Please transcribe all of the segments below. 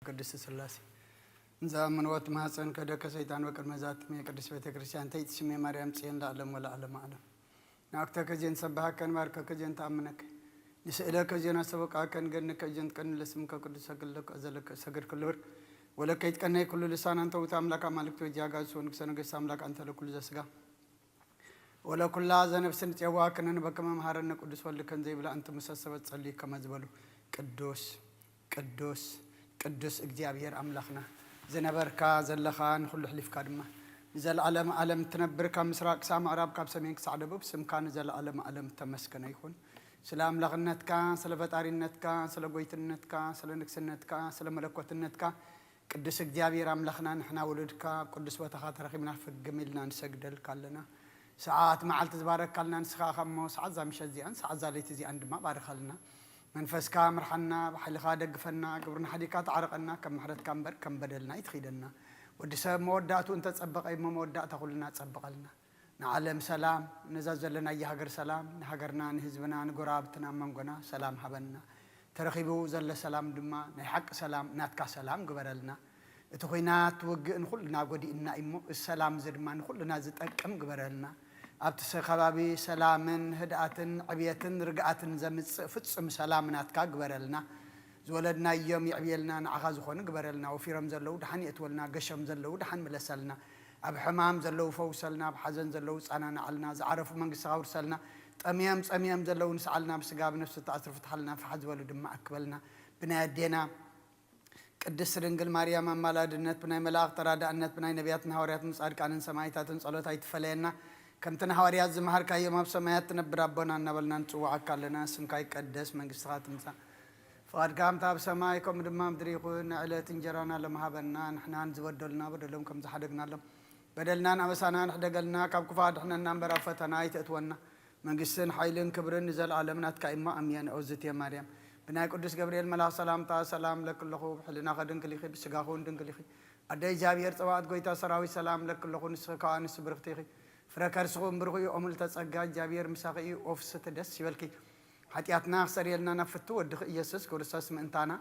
ቅድስት ሥላሴ። እንዘ ኣምንዎ ትማህፀን ከደከ ሰይጣን ወቅድመ ዛትሜ ቅድስት ቤተ ክርስቲያን ተይትስሜ ማርያም ጽዮን ለዓለም ወለዓለመ ዓለም። ንኣክተከ ዜን ሰብሃከን ባርከከ ዜን ተኣምነከ ንስእለከ ዜን ኣሰበቃከን ገንከ ዜን ትቀኒ ለስምከ ቅዱስ ሰግድ ለከ ዘለከ ሰግድ ክልብር ወለከ ይትቀነይ ኩሉ ልሳን። አንተ ውእቱ አምላክ አማልክት ወእግዚአ አጋእዝት ወንጉሠ ነገሥት አምላክ አንተ ለኩሉ ዘስጋ ወለኩላ ዘነፍስ ንጼዋ ክነንበከ መምሃረነ ቅዱስ ወልድከን ዘይብላ እንተ ሙሰ ሰበት ጸልዩ ከመ ዝበሉ ቅዱስ ቅዱስ ቅዱስ እግዚኣብሔር ኣምላኽና ዝነበርካ ዘለኻ ንኹሉ ኣሕሊፍካ ድማ ንዘለዓለም ዓለም ትነብር ካብ ምስራቅ ክሳብ ምዕራብ ካብ ሰሜን ክሳዕ ደቡብ ስምካ ንዘለዓለም ዓለም ተመስገነ ይኹን። ስለ ኣምላኽነትካ ስለ ፈጣሪነትካ ስለ ጎይትነትካ ስለ ንግስነትካ ስለ መለኮትነትካ ቅዱስ እግዚኣብሔር ኣምላኽና ንሕና ውሉድካ ኣብ ቅዱስ ቦታኻ ተረኺብና ፍግም ኢልና ንሰግደልካ ኣለና። ሰዓት መዓልቲ ዝባረካልና ንስኻ ኢኻ እሞ ሰዓት እዛ ምሸት እዚኣን ሰዓት እዛ ለይቲ እዚኣን ድማ ባርኻልና። መንፈስካ ምርሓና፣ ብሓይልኻ ደግፈና፣ ግብርና ሓዲግካ ተዓረቐና፣ ከም ምሕረትካ እምበር ከም በደልና ኣይትኺደና። ወዲ ሰብ መወዳእትኡ እንተጸበቐ እሞ መወዳእታ ኩልና ጸብቐልና። ንዓለም ሰላም፣ ነዛ ዘለናያ ሃገር ሰላም፣ ንሃገርና፣ ንህዝብና፣ ንጎረባብትና፣ ኣብ መንጎና ሰላም ሃበና። ተረኺቡ ዘሎ ሰላም ድማ ናይ ሓቂ ሰላም፣ ናትካ ሰላም ግበረልና። እቲ ኹናት ውግእ ንኹልና ጎዲእና እሞ፣ እዚ ሰላም እዚ ድማ ንኹልና ዝጠቅም ግበረልና። ኣብቲ ሰ-፣ ከባቢ ሰላምን ህድኣትን ዕብየትን ርግኣትን ዘምጽእ ፍጹም ሰላም ናትካ ግበረልና። ዝወለድናዮም የዕብየልና፣ ንዓኻ ዝኾኑ ግበረልና። ወፊሮም ዘለዉ ደሓን የእትወልና፣ ገሾም ዘለዉ ደሓን ምለሰልና። ኣብ ሕማም ዘለዉ ፈውሰልና፣ ኣብ ሓዘን ዘለዉ ጸናናዓልና፣ ዝዓረፉ መንግስትኻ ኣውርሰልና፣ ጠምዮም ጸምዮም ዘለዉ ንስዓልና፣ ብስጋ ብነፍሲ ተኣስሩ ፍትሓልና፣ ፋሕ ዝበሉ ድማ ኣክበልና። ብናይ ኣዴና ቅድስት ድንግል ማርያም ኣማላድነት፣ ብናይ መላእኽት ተራዳእነት፣ ብናይ ነቢያትን ሃዋርያትን ጻድቃንን ሰማዕታትን ጸሎት ኣይትፈለየና። ከምቲ ንሃዋርያት ዝመሃርካዮም ኣብ ሰማያት ትነብር ኣቦና እናበልና ንጽውዓካ ኣለና። ስምካ ይቀደስ፣ መንግስትኻ ትምጻእ፣ ፍቓድካ ከምታ ኣብ ሰማይ ከምኡ ድማ ኣብ ምድሪ ይኹን። ናይ ዕለት እንጀራና ሎም ሃበና። ንሕናን ዝበደሉና በደሎም ከም ዝሓደግናሎም በደልናን ኣበሳናን ሕደገልና፣ ካብ ክፉእ ኣድሕነና እምበር ኣብ ፈተና ኣይተእትወና። መንግስትን ሓይልን ክብርን ንዘለኣለም ናትካ እሞ ኣሜን። ኦዝትየ ማርያም ብናይ ቅዱስ ገብርኤል መልኣኽ ሰላምታ ሰላም እብለኪ ኣለኹ። ብሕልናኺ ድንግል ኢኺ፣ ብስጋኺ እውን ድንግል ኢኺ። ኣደ እግዚኣብሔር ጸባኦት ጎይታ ሰራዊት ሰላም እብለኪ ኣለኹ። ንስኺ ከኣ ኣንስቲ ብርኽቲ ኢኺ፣ ፍረ ከርስኺ እውን ብሩኽ እዩ። ኦ ምልዕተ ጸጋ እግዚኣብሔር ምሳኺ እዩ። ኦ ፍስሕቲ ደስ ይበልኪ። ሓጢኣትና ክሰርየልና ናብ ፍቱ ወድኺ ኢየሱስ ክርስቶስ ምእንታና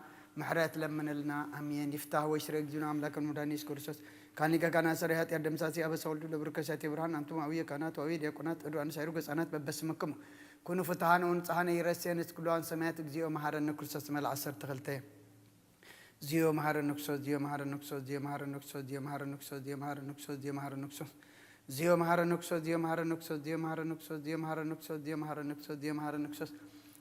ምሕረት ለምንልና። ኣሜን። ይፍታህ ወይ ስረ እግዚእነ አምላክን መድኃኒነ ኢየሱስ ክርስቶስ ካን ሊቀ ካህናት ሰራይ ኃጢአት ደምሳሲ አበሳ ወልዱ ለብርከ እሳት ብርሃን አንቱም አብየ ካህናት ወአብየ ዲያቆናት እዱ አንሳይሩ ገጻናት በበስምክሙ ኩኑ ፍትሃነ ወንጽሃነ ይረሴን እስክሉዋን ሰማያት እግዚኦ መሐረነ ክርስቶስ መልዓ ዓሰርተ ክልተ። ዚዮ መሐረነ ክርስቶስ ዚዮ መሐረነ ክርስቶስ ዚዮ መሐረነ ክርስቶስ ዚዮ መሐረነ ክርስቶስ ዚዮ መሐረነ ክርስቶስ ዚዮ መሐረነ ክርስቶስ ዚዮ መሐረነ ክርስቶስ ዚዮ መሐረነ ክርስቶስ ዚዮ መሐረነ ክርስቶስ ዚዮ መሐረነ ክርስቶስ ዚዮ መሐረነ ክርስቶስ ዚዮ መሐረነ ክርስቶስ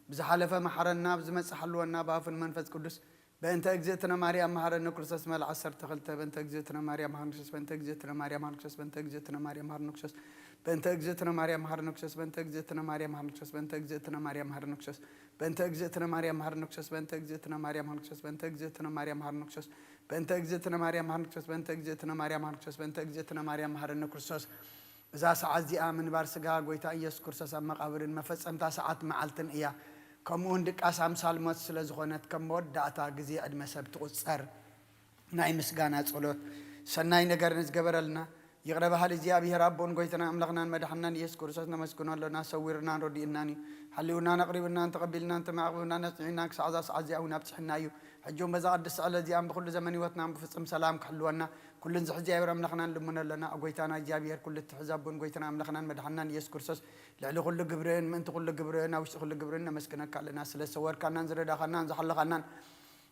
ብዝሓለፈ መሐረና ብዝመጽእ ሓልወና ብኣፉን መንፈስ ቅዱስ በእንተ እግዝእትነ ማርያም መሐረነ ክርስቶስ መልዓ ዓሰርተ ክልተ በእንተ እግዝእትነ ማርያም መሐረነ ክርስቶስ በእንተ እግዝእትነ ማርያም መሐረነ ክርስቶስ በእንተ እግዝእትነ ማርያም መሐረነ ክርስቶስ በእንተ እግዝእትነ ማርያም መሐረነ ክርስቶስ በእንተ እግዝእትነ ማርያም መሐረነ ክርስቶስ በእንተ እግዝእትነ ማርያም መሐረነ ክርስቶስ በእንተ እግዝእትነ ማርያም መሐረነ ክርስቶስ በእንተ እግዝእትነ ማርያም መሐረነ ክርስቶስ በእንተ እግዝእትነ ማርያም መሐረነ ክርስቶስ በእንተ እግዝእትነ ማርያም መሐረነ ክርስቶስ በእንተ እግዝእትነ ማርያም መሐረነ ክርስቶስ በእንተ እግዝእትነ ማርያም መሐረነ ክርስቶስ እዛ ሰዓት እዚኣ ምንባር ስጋ ጎይታ ኢየሱስ ክርስቶስ ኣብ መቓብርን መፈጸምታ ሰዓት መዓልትን እያ። ከምኡውን ድቃስ ኣምሳል ሞት ስለ ዝኾነት፣ ከም መወዳእታ ግዜ ዕድመ ሰብ ትቑጸር። ናይ ምስጋና ጸሎት። ሰናይ ነገር ንዝገበረልና፣ ይቕረ በሃሊ እግዚኣብሔር ኣቦን ጎይታና ኣምላኽናን መድሓንናን ኢየሱስ ክርስቶስ ነመስግኖ ኣሎና። ሰዊርናን ረዲእናን እዩ። ሓልዩናን ኣቕሪብናን ተቐቢልናን ተማዕቑብናን ኣጽኒዑናን ክሳዕ እዛ ሰዓት እዚኣ እውን ኣብጽሕና እዩ። ሕጂ እውን በዛ ቅድስቲ ዕለት እዚኣን ብኹሉ ዘመን ህይወትናን ብፍጹም ሰላም ክሕልወና ኩሉ ንዝሕዚ እግዚኣብሔር ኣምላኽና ንልምኖ ኣለና። ኦ ጎይታና እግዚኣብሔር ኩሉ እትሕዝ ኣቦን ጎይታና ኣምላኽናን መድሓንናን ኢየሱስ ክርስቶስ ልዕሊ ኩሉ ግብርን ምእንቲ ኩሉ ግብርን ኣብ ውሽጢ ኩሉ ግብርን ነመስግነካ ኣለና። ስለ ዝሰወርካናን ዝረዳኻናን ዝሓለኻናን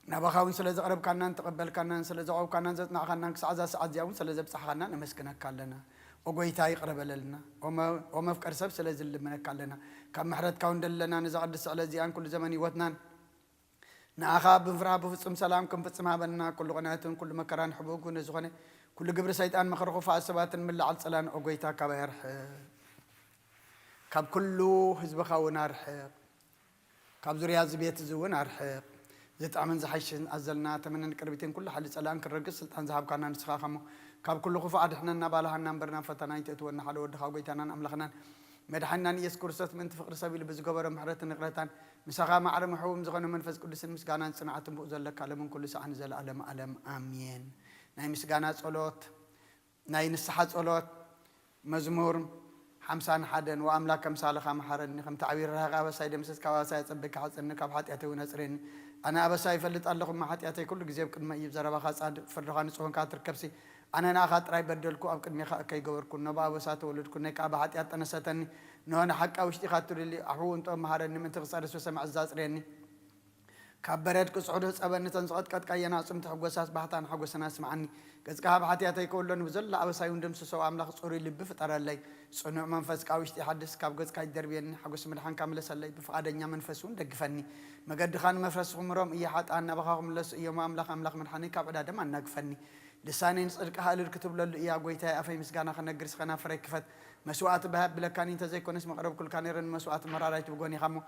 ናባኻ እውን ስለ ዘቕረብካናን ተቐበልካናን ስለ ዘቕረብካናን ዘጽናዕካናን ክሳዕ እዛ ሰዓት እዚኣ እውን ስለ ዘብጻሕኻና ነመስግነካ ኣለና። ኦ ጎይታ ይቕረ በለልና። ኦ መ-፣ ኦ መፍቀር ሰብ ስለ ዝልምነካ ኣለና። ካብ ምሕረትካ እውን ደለና ነዛ ቅድስቲ ዕለት እዚኣን ኩሉ ዘመን ህይወትናን ንኣኻ ብምፍራህ ብፍጹም ሰላም ክንፍጽም ሃበና። ኩሉ ቅንዕትን ኩሉ መከራን ሕቡእ ኩነ ዝኾነ ኩሉ ግብሪ ሰይጣን መኸሪ ክፉኣት ሰባትን ምልዓል ጸላን ኦ ጎይታ ካባይ ኣርሕቕ። ካብ ኩሉ ህዝብኻ እውን ኣርሕቕ። ካብ ዙርያ እዚ ቤት እዚ እውን ኣርሕቕ። ዝጥዕምን ዝሓይሽን ኣዘልና ተመነን ቅርቢትን ኩሉ ሓይሊ ጸላእን ክንረግጽ ስልጣን ዝሃብካና ንስኻ ኢኻ እሞ ካብ ኩሉ ክፉእ ኣድሕነና ባልሃና እምበር ናብ ፈተና ኣይተእትወና ሓደ ወድኻ ጎይታናን ኣምላኽናን መድሓኒናን ኢየሱስ ክርስቶስ ምእንቲ ፍቕሪ ሰብ ኢሉ ብዝገበሮ ምሕረትን ይቕረታን ምሳኻ ማዕረ ምሕቡም ዝኾነ መንፈስ ቅዱስን ምስጋናን ጽንዓትን ብኡ ዘለካ ለምን ኩሉ ሰዓት ንዘለኣለም ዓለም ኣሜን። ናይ ምስጋና ጸሎት፣ ናይ ንስሓ ጸሎት፣ መዝሙር ሓምሳን ሓደን ወኣምላክ ከምሳልኻ መሓረኒ፣ ከምቲ ዓብዪ ርህራሄኻ ኣበሳይ ደምስስ፣ ካብ ኣበሳይ ኣጸቢቕካ ሓጽኒ፣ ካብ ሓጢኣተይ እውን ኣጽርየኒ። ኣነ ኣበሳ ይፈልጥ ኣለኹ፣ እሞ ሓጢኣተይ ኩሉ ግዜ ኣብ ቅድመይ እዩ። ብዘረባኻ ጻድቕ፣ ፍርድኻ ንጹህ ኮንካ ትርከብሲ። ኣነ ንኣኻ ጥራይ በደልኩ፣ ኣብ ቅድሜኻ እከይ ገበርኩ። እነሆ ብኣበሳ ተወለድኩ፣ ነይ ከኣ ብሓጢኣት ጠነሰተኒ። እንሆ ንሓቂ ኣብ ውሽጢኻ እትልሊ፣ ኣሕዉ እንጦ መሃረኒ፣ ምእንቲ ክጸርስ ብሰማዕ እዛ ኣጽርየኒ። ካብ በረድ ቅጽዑድ ህጸበኒ፣ እተን ዝቐጥቀጥካየን ኣዕጽምቲ ሕጎሳስ ባህታን ሓጎስን ኣስምዓኒ። ገጽካ ካብ ሓጢኣተይ ከውሎ፣ ንብዘሎ ኣበሳይ እውን ደምስሶ። ኣምላኽ ጽሩይ ልቢ ፍጠረለይ፣ ጽኑዕ መንፈስ ከኣ ውሽጢ ሓድስ። ካብ ገጽካ ይደርብየኒ፣ ሓጎስ ምድሓንካ ምለሰለይ፣ ብፍቓደኛ መንፈስ እውን ደግፈኒ። መገድኻ ንመፍረስኹ ምሮም እየ፣ ሓጥኣን ናባኻ ክምለሱ እዮም። ኣምላኽ፣ ኣምላኽ ምድሓነይ፣ ካብ ዕዳ ደም ኣናግፈኒ። ልሳነይ ንጽድቅኻ እልል ክትብለሉ እያ፣ ጐይታየ፣ ኣፈይ ምስጋና ክነግር፣ ስኸና ፍረ ክፈት። መስዋእቲ ብሃ ብለካኒ እንተ ዘይኮነስ፣ መቕረብኩልካ ነይረ፣ ንመስዋእቲ መራራይቱ ብጎኒ ኢኻ እሞ።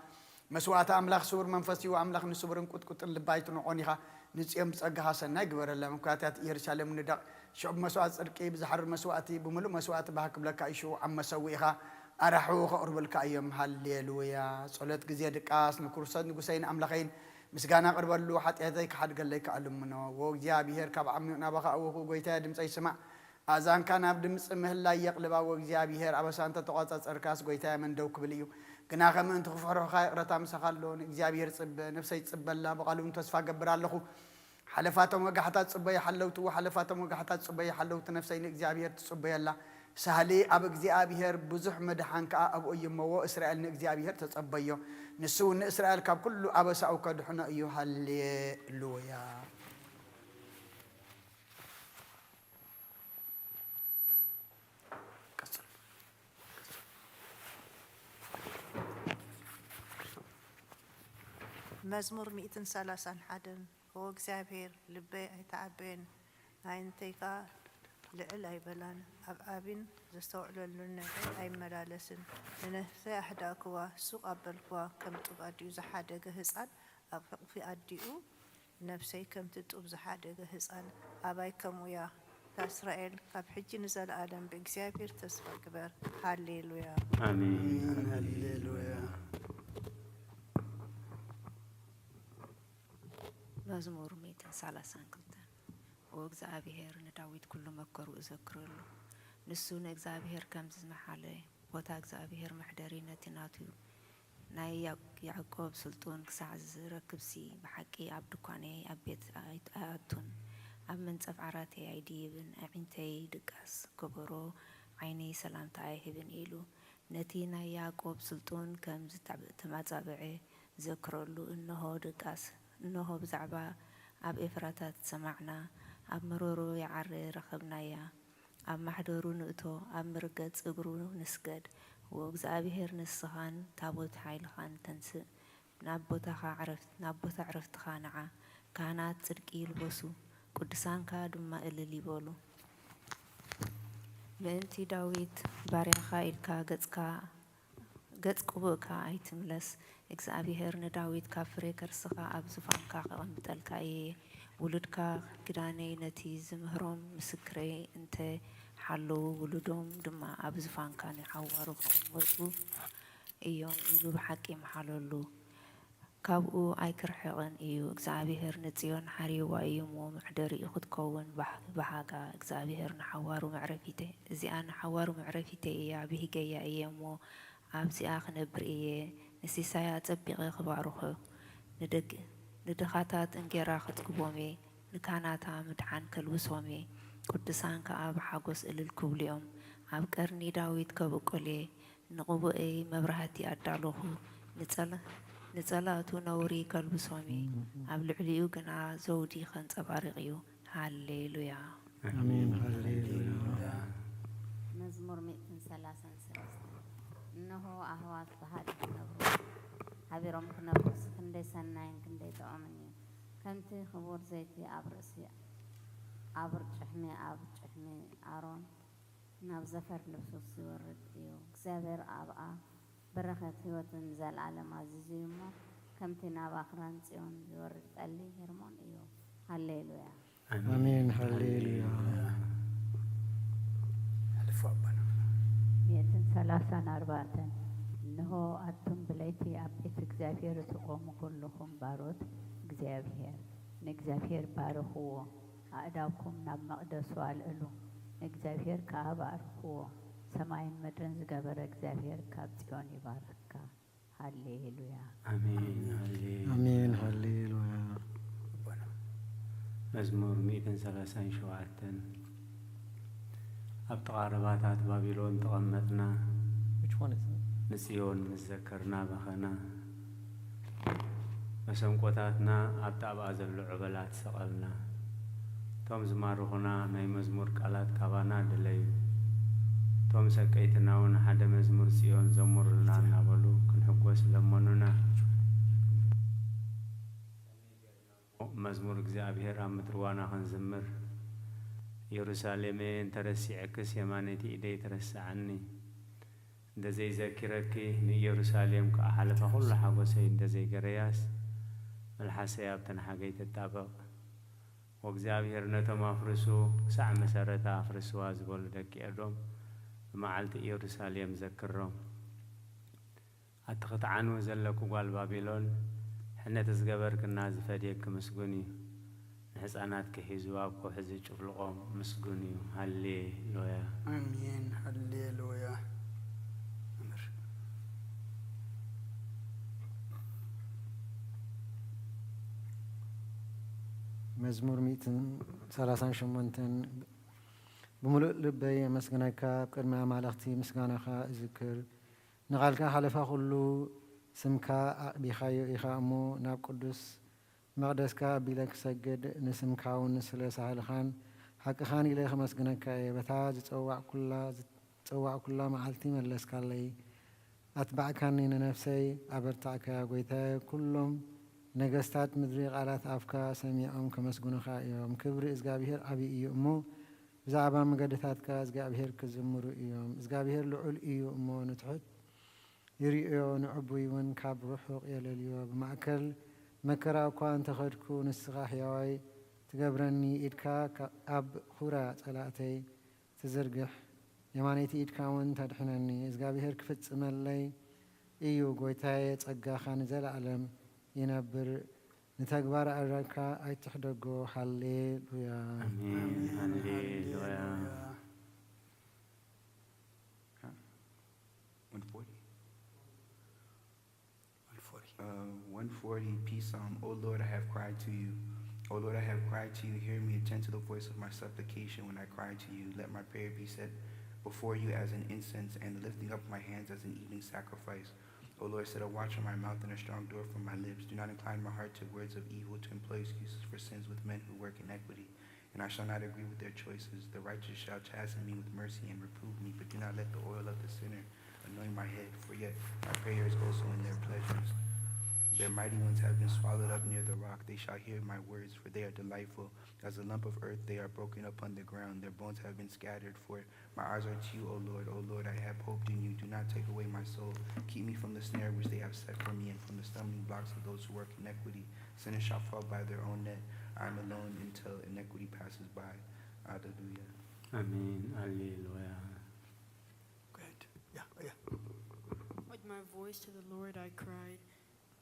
መስዋእቲ ኣምላኽ ስዉር መንፈስ እዩ፣ ኣምላኽ ንስዉርን ቁጥቁጥን ልቢ ኣይትንዖን ኢኻ። ንጽዮን ብጸጋኻ ሰናይ ግበረላ፣ ምኩያታት ኢየሩሳሌም ንደቕ። ሽዑ ብመስዋእቲ ጽድቂ፣ ብዝሓርር መስዋእቲ፣ ብምሉእ መስዋእቲ ብሃ ክብለካ እዩ፣ ሽዑ ኣብ መሰውኢኻ ኣራሕዉ ከቕርቡልካ እዮም። ሃሌሉያ። ጸሎት ግዜ ድቃስ። ንክርስቶስ ንጉሰይን ኣምላኸይን ምስጋና ኣቕርበሉ፣ ሓጢኣተይ ክሓድገለይ ከኣ ልምኖ። ወእግዚኣብሔር፣ ካብ ዓሚቕ ናባኻ ኣወኹ፣ ጐይታየ፣ ድምጸይ ስማዕ። ኣእዛንካ ናብ ድምጺ ምህላይ የቕልባ። ወእግዚኣብሔር፣ ኣበሳ እንተ ተቋጻጸርካስ፣ ጐይታየ፣ መን ደው ክብል እዩ? ግናኸ ምእንቲ ክፍርሑኻ ይቕረታ ምሳኻ ኣሎ። ንእግዚኣብሔር ጽበ፣ ነፍሰይ ትጽበ ኣላ፣ ብቓሉ እውን ተስፋ እገብር ኣለኹ። ሓለፋቶም ወጋሕታ ጽበዩ ሓለውትዎ፣ ሓለፋቶም ወጋሕታ ጽበዩ ሓለውቲ ነፍሰይ ንእግዚኣብሔር ትጽበዮ ኣላ። ሳህሊ ኣብ እግዚኣብሔር፣ ብዙሕ ምድሓን ከኣ ኣብኡ እዩ እሞ፣ እስራኤል ንእግዚኣብሔር ተጸበዮ። ንሱ እውን ንእስራኤል ካብ ኩሉ ኣበሳኡ ከድሕኖ እዩ። ሃሌሉያ። ቀጽል። መዝሙር ሚእትን ሰላሳን ሓደን። ኦ እግዚኣብሔር፣ ልበይ ኣይተዓበየን፣ ኣዒንተይ ከኣ ልዕል ኣይበላን። ኣብ ዓቢን ዘስተውዕለሉን ነገር ኣይመላለስን። ንነፍሰይ ኣሕዳእክዋ፣ ሱቕ ኣበልክዋ፣ ከም ጡብ ኣዲኡ ዝሓደገ ህጻን ኣብ ሕቕፊ ኣዲኡ፣ ነፍሰይ ከምቲ ጡብ ዝሓደገ ህጻን ኣባይ ከምኡ እያ። እታ እስራኤል፣ ካብ ሕጂ ንዘለኣለም ብእግዚኣብሔር ተስፋ ግበር። ሃሌሉያ። ኣሜን። ሃሌሉያ። መዝሙር ሚእትን ሰላሳን ክልተን። ኦ እግዚኣብሔር፣ ንዳዊት ኩሉ መከሩ እዘክረሉ። ንሱ ንእግዚኣብሔር ከምዚ ዝመሓለ፣ ቦታ እግዚኣብሔር መሕደሪ ነቲ ናቱ ናይ ያዕቆብ ስልጡን ክሳዕ ዝረክብሲ፣ ብሓቂ ኣብ ድኳነይ ኣብ ቤት ኣይኣቱን፣ ኣብ መንጸፍ ዓራተይ ኣይድይብን። ኣዒንተይ ድቃስ ከበሮ፣ ዓይነይ ሰላምታ ኣይህብን ኢሉ። ነቲ ናይ ያዕቆብ ስልጡን ከም ዝተማጻብዐ ዘክረሉ። እንሆ ድቃስ፣ እንሆ ብዛዕባ ኣብ ኤፍራታ ዝሰማዕና፣ ኣብ መሮሮ ይዓሪ ረኸብናያ። ኣብ ማሕደሩ ንእቶ፣ ኣብ መርገጽ እግሩ ንስገድ። ዎ እግዚኣብሄር ንስኻን ታቦት ሓይልኻን ተንስእ፣ ናብ ቦታኻ ዕረፍት ናብ ቦታ ዕረፍትኻ ንዓ። ካህናት ጽድቂ ይልበሱ፣ ቅዱሳንካ ድማ እልል ይበሉ። ምእንቲ ዳዊት ባርያኻ ኢልካ ገጽካ ገጽ ቅቡእካ ኣይትምለስ። እግዚኣብሄር ንዳዊት ካብ ፍሬ ከርስኻ ኣብ ዙፋንካ ከቐምጠልካ እየ። ውሉድካ ኪዳነይ ነቲ ዝምህሮም ምስክረይ እንተ ሓለዉ ውሉዶም ድማ ኣብ ዙፋንካ ንሓዋሩ ክቕመጡ እዮም ኢሉ ብሓቂ መሓለሉ። ካብኡ ኣይክርሕቕን እዩ። እግዚኣብሄር ንጽዮን ሓርይዋ እዩ እሞ፣ መሕደሪኡ ክትከውን ባህ ብሃጋ። እግዚኣብሄር ንሓዋሩ መዕረፊተይ፣ እዚኣ ንሓዋሩ መዕረፊተይ እያ፣ ብሂገያ እየ እሞ፣ ኣብዚኣ ክነብር እየ። ንሲሳያ ኣጸቢቐ ክባርኾ፣ ንደግ ንድኻታት እንጌራ ከጽግቦም እየ፣ ንካህናታ ምድሓን ከልብሶም እየ። ቅዱሳን ከኣ ብሓጎስ እልል ክብሉ እዮም። ኣብ ቀርኒ ዳዊት ከብቁል እየ። ንቕቡእይ መብራህቲ ኣዳለኹ፣ ንጸላእቱ ነውሪ ከልብሶም እየ። ኣብ ልዕሊኡ ግና ዘውዲ ኸንጸባርቕ እዩ። ሃሌ ሉያ። ኣሜን። ሃሌ ሉያ። መዝሙር ሚእትን ሰላሳን ሰለስተን። እንሆ ኣህዋት ብሓደ ክነብሩ፣ ሓቢሮም ክነብሩስ ክንደይ ሰናይን ክንደይ ጥዑምን እዩ። ከምቲ ክቡር ዘይቲ ኣብ ርእሲ ኣብ ጭሕሚ ኣብ ጭሕሚ ኣሮን ናብ ዘፈር ልብሱ ዝወርድ እዩ። እግዚኣብሔር ኣብኣ በረኸት ህይወትን ንዘለዓለም ኣዚዙ እዩ እሞ፣ ከምቲ ናብ ኣኽራን ጽዮን ዝወርድ ጠሊ ሄርሞን እዩ። ሃሌሉያ። ኣሜን። ሃሌሉያ። ኣልፎ ኣባና ሚእትን ሰላሳን ኣርባዕተን። እንሆ ኣቱም ብለይቲ ኣብ ቤት እግዚኣብሔር እትቖሙ ኩልኹም ባሮት እግዚኣብሔር፣ ንእግዚኣብሔር ባርኽዎ፣ ኣእዳውኩም ናብ መቕደሱ ኣልዕሉ፣ ንእግዚኣብሔር ከኣ ባርኽዎ። ሰማይን ምድርን ዝገበረ እግዚኣብሔር ካብ ጽዮን ይባርኽካ። ሃሌሉያ። ኣሜን። ሃሌሉያ። ኣሜን። ሃሌሉያ። መዝሙር ሚእትን ሰላሳን ሸውዓተን። ኣብ ጥቓ ርባታት ባቢሎን ተቐመጥና፣ Which one is it? ንጽዮን ምስ ዘከርና በኸና። መሰንቆታትና ኣብቲ ኣብኣ ዘሎ ዑበላት ሰቐልና። እቶም ዝማርኹና ናይ መዝሙር ቃላት ካባና ደለዩ። እቶም ሰቀይትና እውን ሓደ መዝሙር ጽዮን ዘሙሩልና እናበሉ ክንሕጎስ ለመኑና። መዝሙር እግዚኣብሔር ኣብ ምድሪ ዋና ክንዝምር። ኢየሩሳሌመየ፣ እንተረሲዐክስ የማነይቲ ኢደይ ትረስዓኒ። እንደ ዘይዘኪረኪ ንኢየሩሳሌም ከኣ ሓለፋ ኩሉ ሓጎሰይ እንደ ዘይገረያስ፣ መልሓሰይ ኣብተን ሓገይ ትጣበቕ። ወእግዚኣብሔር ነቶም ኣፍርሱ ክሳዕ መሰረታ ኣፍርስዋ ዝበሉ ደቂ ኤዶም ብመዓልቲ ኢየሩሳሌም ዘክሮም። ኣቲ ክትዓንዊ ዘለኪ ጓል ባቢሎን፣ ሕነቲ ዝገበርክና ዝፈድየኪ ምስጉን እዩ። ንሕፃናትኪ ሒዙ ኣብ ከውሒ ዝጭፍልቖም ምስጉን እዩ። ሃሌሉያ። ኣሜን። ሃሌሉያ። ኣምር። መዝሙር ሚእትን ሰላሳን ሸሞንተን። ብምሉእ ልበይ የመስግነካ፣ ኣብ ቅድሚ ኣማልኽቲ ምስጋናኻ እዝክር። ንቓልካ ሓለፋ ኩሉ ስምካ ኣቕቢኻዮ ኢኻ እሞ፣ ናብ ቅዱስ መቕደስካ ኣቢለ ክሰግድ፣ ንስምካ እውን ስለ ሳህልኻን ሓቅኻን ኢለ ከመስግነካ እየ። በታ ዝጸዋዕኩላ ዝጸዋዕኩላ መዓልቲ መለስካለይ፣ ኣትባዕካኒ፣ ንነፍሰይ ኣበርታዕካያ። ጐይታየ፣ ኩሎም ነገስታት ምድሪ ቃላት ኣፍካ ሰሚዖም ከመስግኑኻ እዮም። ክብሪ እግዚኣብሄር ዓብዪ እዩ እሞ፣ ብዛዕባ መገድታትካ እግዚኣብሄር ክዝምሩ እዮም። እግዚኣብሄር ልዑል እዩ እሞ፣ ንትሑት ይርእዮ፣ ንዕቡይ እውን ካብ ርሑቕ የለልዮ። ብማእከል መከራ እኳ እንተ ኸድኩ፣ ንስኻ ሕያዋይ ትገብረኒ፣ ኢድካ ኣብ ኹራ ጸላእተይ ትዝርግሕ፣ የማነይቲ ኢድካ እውን ተድሕነኒ። እግዚኣብሄር ክፍጽመለይ እዩ፣ ጐይታየ፣ ጸጋኻ ንዘለኣለም ይነብር፣ ንተግባር ኣእዳውካ ኣይትሕደጎ። ሃሌሉያ። ኣሜን። ሃሌሉያ። Huh? one forty? one forty. Uh, one forty, P Psalm. O Lord, I have cried to you. O Lord, I have cried to you. Hear me, attend to the voice of my supplication when I cry to you. Let my prayer be set before you as an incense, and the lifting up of my hands as an evening sacrifice. O Lord, set a watch on my mouth and a strong door for my lips. Do not incline my heart to words of evil, to employ excuses for sins with men who work iniquity. And I shall not agree with their choices. The righteous shall chasten me with mercy and reprove me, but do not let the oil of the sinner anoint my head. For yet my prayer is also in their pleasures. Their mighty ones have been swallowed up near the rock. They shall hear my words, for they are delightful. As a lump of earth they are broken upon the ground. Their bones have been scattered, for my eyes are to you, O Lord. O Lord, I have hoped in you. Do not take away my soul. Keep me from the snare which they have set for me, and from the stumbling blocks of those who work iniquity. Sinners shall fall by their own net. I am alone until iniquity passes by. Hallelujah. ኣሜን። ሃሌሉያ። Go ahead. Yeah, yeah. With my voice to the Lord I cried.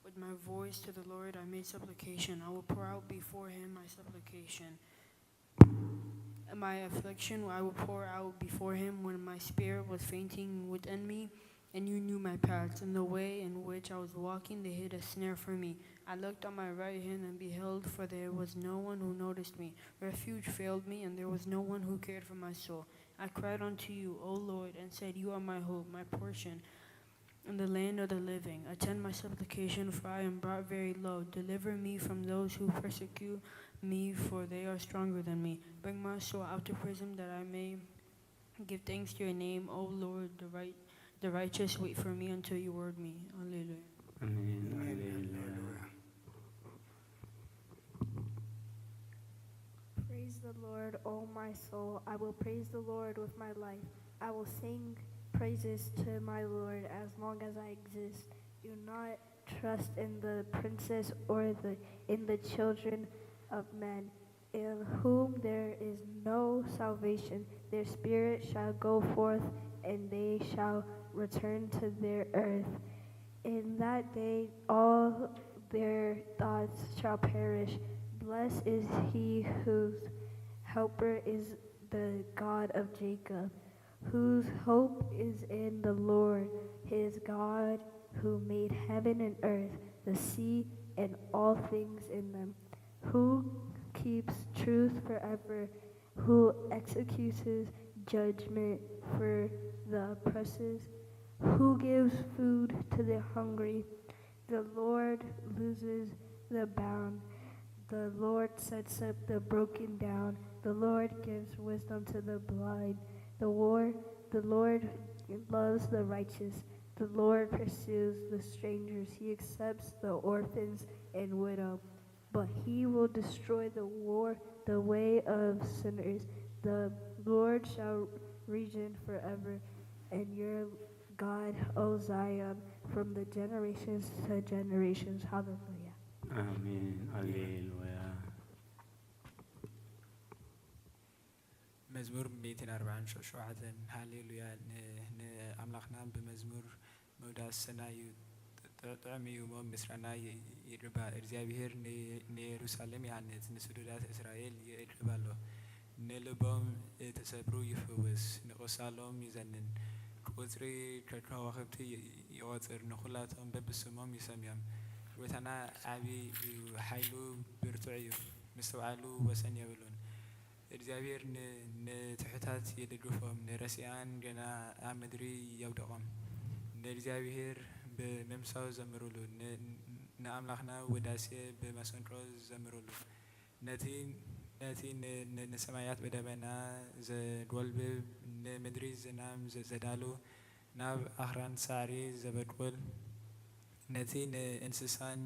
With my voice to the Lord I made supplication. I will pour out before him my supplication. My affliction I will pour out before him when my spirit was fainting within me, and you knew my paths. In the way in which I was walking, they hid a snare for me. I looked on my right hand and beheld, for there was no one who noticed me. Refuge failed me, and there was no one who cared for my soul. I cried unto you, O Lord, and said, You are my hope, my portion in the land of the living. Attend my supplication, for I am brought very low. Deliver me from those who persecute me, for they are stronger than me. Bring my soul out of prison, that I may give thanks to your name, O Lord. The right, the righteous wait for me until you reward me. Hallelujah. ኣሜን። ኣሜን። ሃሌሉያ። ሃሌሉያ። Praise the Lord, O my soul. I will praise the Lord with my life. I will sing praises to my Lord as long as I exist. Do not trust in the princes or the, in the children of men, in whom there is no salvation. Their spirit shall go forth, and they shall return to their earth. In that day, all their thoughts shall perish. Blessed is he whose helper is the God of Jacob, whose hope is in the Lord. His God who made heaven and earth, the sea, and all things in them, who keeps truth forever, who executes judgment for the oppressors, who gives food to the hungry. The Lord loses the bound. The Lord sets up the broken down. The Lord gives wisdom to the blind. The war, the Lord loves the righteous. The Lord pursues the strangers. He accepts the orphans and widow. But he will destroy the war, the way of sinners. The Lord shall reign forever, and your God, O Zion, from the generations to generations. Hallelujah. ኣሜን። ሃሌሉያ። መዝሙር ሚእትን ኣርባዓን ሸውዓተን። ሃሌሉያ። ን- ንኣምላኽና ብመዝሙር ምውዳስ ሰናይ እዩ፣ ጥ- ጥዑም እዩ እሞ ምስጋና ይ- ይግባእ። እግዚኣብሄር ን- ንየሩሳሌም ይሃንጽ፣ ንስዱዳት እስራኤል ይእድብ ኣሎ። ንልቦም እተሰብሩ ይፍውስ፣ ንቁሳሎም ይዘንን። ቁጽሪ ከዋኽብቲ ይ- ይቖጽር፣ ንኹላቶም በብስሞም ይሰምዮም። ጎይታና ዓቢ እዩ፣ ሓይሉ ብርቱዕ እዩ፣ ምስትውዓሉ ወሰን የብሉን። እግዚኣብሄር ን- ንትሑታት ይድግፎም፣ ንረሲኣን ግና ኣብ ምድሪ የውድቖም። ንእግዚኣብሄር ብምምሳው ዘምሩሉ፣ ን- ንኣምላኽና ውዳሴ ብመሰንቆ ዘምሩሉ። ነቲ ነቲ ን- ን- ንሰማያት ብደበና ዘጎልብብ፣ ንምድሪ ዝናም ዘ- ዘዳሉ፣ ናብ ኣኽራን ሳዕሪ ዘበቁል፣ ነቲ ንእንስሳን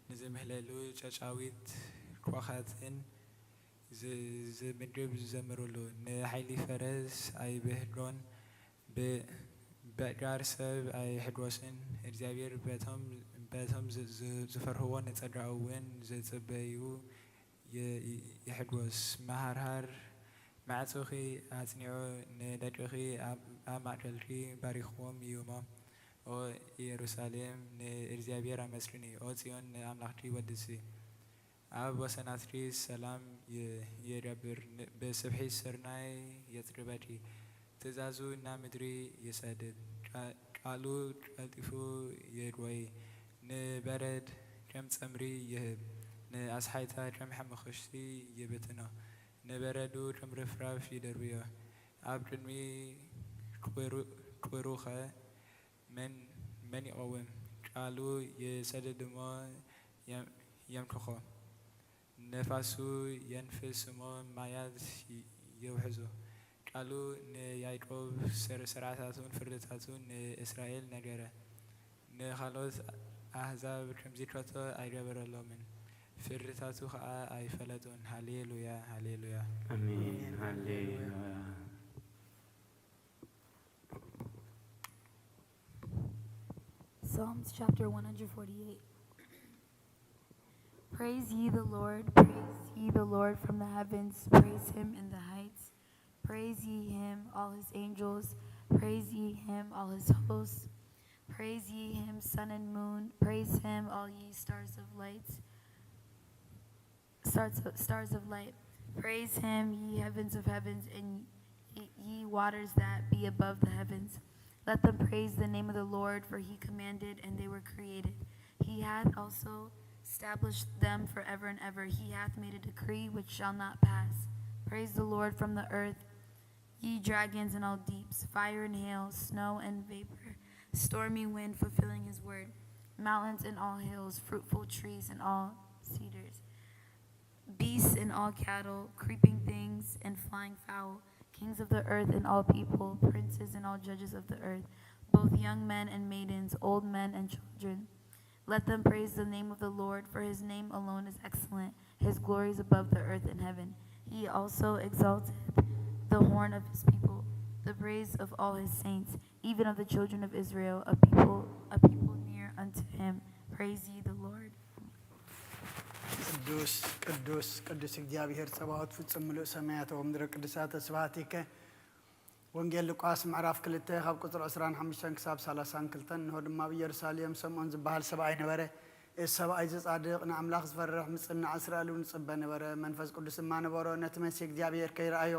ንዝምህለሉ ጨጫዊት ኳኻትን ዝ- ዝምድብ ዘምሩሉ። ንሓይሊ ፈረስ ኣይብህጎን፣ ብ- በእጋር ሰብ ኣይሕጎስን። እግዚኣብሔር በቶም በቶም ዝ- ዝ- ዝፈርህዎ ንጸጋኡ እውን ዝጽበዩ ይ- ይሕጎስ። መሃርሃር ማዕጾኺ ኣጽኒዑ፣ ንደቅኺ ኣብ ኣብ ማእከልኪ ባሪኽዎም እዩ እሞ። ኦ ኢየሩሳሌም፣ ንእግዚኣብሔር ኣመስግኒ፣ ኦ ጽዮን፣ ንኣምላኽኪ ወድሲ። ኣብ ወሰናትኪ ሰላም ይ- ይገብር፣ ን- ብስብሒ ስርናይ የጽግበኪ። ትእዛዙ ናብ ምድሪ ይሰድድ፣ ቃ- ቃሉ ቀልጢፉ ይጎይ። ንበረድ ከም ጸምሪ ይህብ፣ ንኣስሓይታ ከም ሓመኹሽቲ ይብትኖ። ንበረዱ ከም ርፍራፍ ይደርብዮ፣ ኣብ ቅድሚ ቁሩ- ቁሩኸ መን መን ይቐውም? ቃሉ ይሰድድ እሞ የም- የምክኾ፣ ነፋሱ የንፍስ እሞ ማያት ይ- የውሕዞ። ቃሉ ንያዕቆብ ስር- ስርዓታቱን ፍርድታቱን ንእስራኤል ነገረ። ንኻልኦት ኣህዛብ ከምዚ ከቶ ኣይገበረሎምን፣ ፍርድታቱ ኸኣ ኣይፈለጡን። ሃሌሉያ፣ ሃሌሉያ። ኣሜን። ሃሌሉያ። Psalms chapter one hundred forty-eight. Praise ye the Lord, praise ye the Lord from the heavens, praise him in the heights. Praise ye him, all his angels, praise ye him, all his hosts. Praise ye him, sun and moon, praise him, all ye stars of light. Stars, stars of light. Praise him, ye heavens of heavens, and ye, ye waters that be above the heavens. Let them praise the name of the Lord, for he commanded, and they were created. He hath also established them forever and ever. He hath made a decree which shall not pass. Praise the Lord from the earth, ye dragons and all deeps, fire and hail, snow and vapor, stormy wind fulfilling his word, mountains and all hills, fruitful trees and all cedars, beasts and all cattle, creeping things and flying fowl, kings of the earth and all people, princes and all judges of the earth, both young men and maidens, old men and children. Let them praise the name of the Lord, for his name alone is excellent. His glory is above the earth and heaven. He also exalteth the horn of his people, the praise of all his saints, even of the children of Israel, a people, a people near unto him. Praise ye the Lord. ቅዱስ ቅዱስ ቅዱስ እግዚኣብሔር ጸባኦት ፍጹም ምሉእ ሰማያት ወምድረ ቅዱሳተ ስብሐቲከ። ወንጌል ሉቃስ ምዕራፍ ክልተ ካብ ቁጽሪ ዕስራን ሓሙሽተን ክሳብ ሰላሳን ክልተን። እንሆ ድማ ኣብ ኢየሩሳሌም ሰምዖን ዝበሃል ሰብኣይ ነበረ። እዚ ሰብኣይ እዚ ጻድቕ፣ ንኣምላኽ ዝፈርሕ፣ ምጽናዕ እስራኤል እውን ዝጽበ ነበረ። መንፈስ ቅዱስ ድማ ነበሮ። ነቲ መሲህ እግዚኣብሔር ከይረኣዮ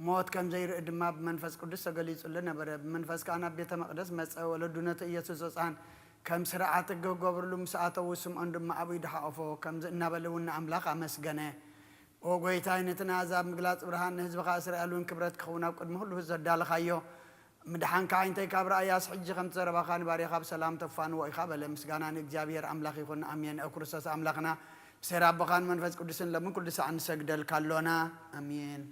ሞት ከም ዘይርኢ ድማ ብመንፈስ ቅዱስ ተገሊጹሉ ነበረ። ብመንፈስ ከኣ ናብ ቤተ መቕደስ መጸ። ወለዱ ነቲ ኢየሱስ ሕጻን ከም ስርዓት ሕጊ ክገብርሉ ምስ ኣተዉ፣ ስምዖን ድማ ኣብ ኢዱ ሓቖፎ። ከምዚ እናበለ እውን ንኣምላኽ ኣመስገነ። ኦ ጐይታይ፣ ነቲ ናእዚ ኣብ ምግላጽ ብርሃን፣ ንህዝብኻ እስራኤል እውን ክብረት ክኸውን፣ ኣብ ቅድሚ ኩሉ ህዝቢ ዘዳለኻዮ፣ ምድሓንካ ኣዒንተይ ካብ ረኣያስ፣ ሕጂ ከምቲ ዘረባኻ ንባርያኻ ብሰላም ተፋንዎ ኢኻ በለ። ምስጋና ንእግዚኣብሔር ኣምላኽ ይኹን፣ ኣሜን። ኣብ ክርስቶስ ኣምላኽና ብሴራ ኣቦኻን መንፈስ ቅዱስን ሎምን ኩሉ ሳዕ ንሰግደልካ ኣሎና። ኣሜን።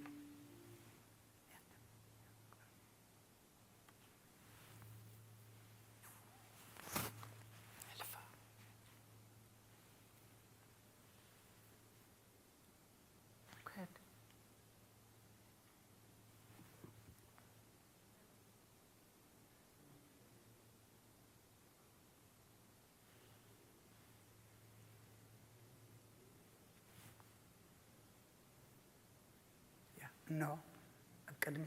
ያ፣ እነሆ ኣብ ቅድሚ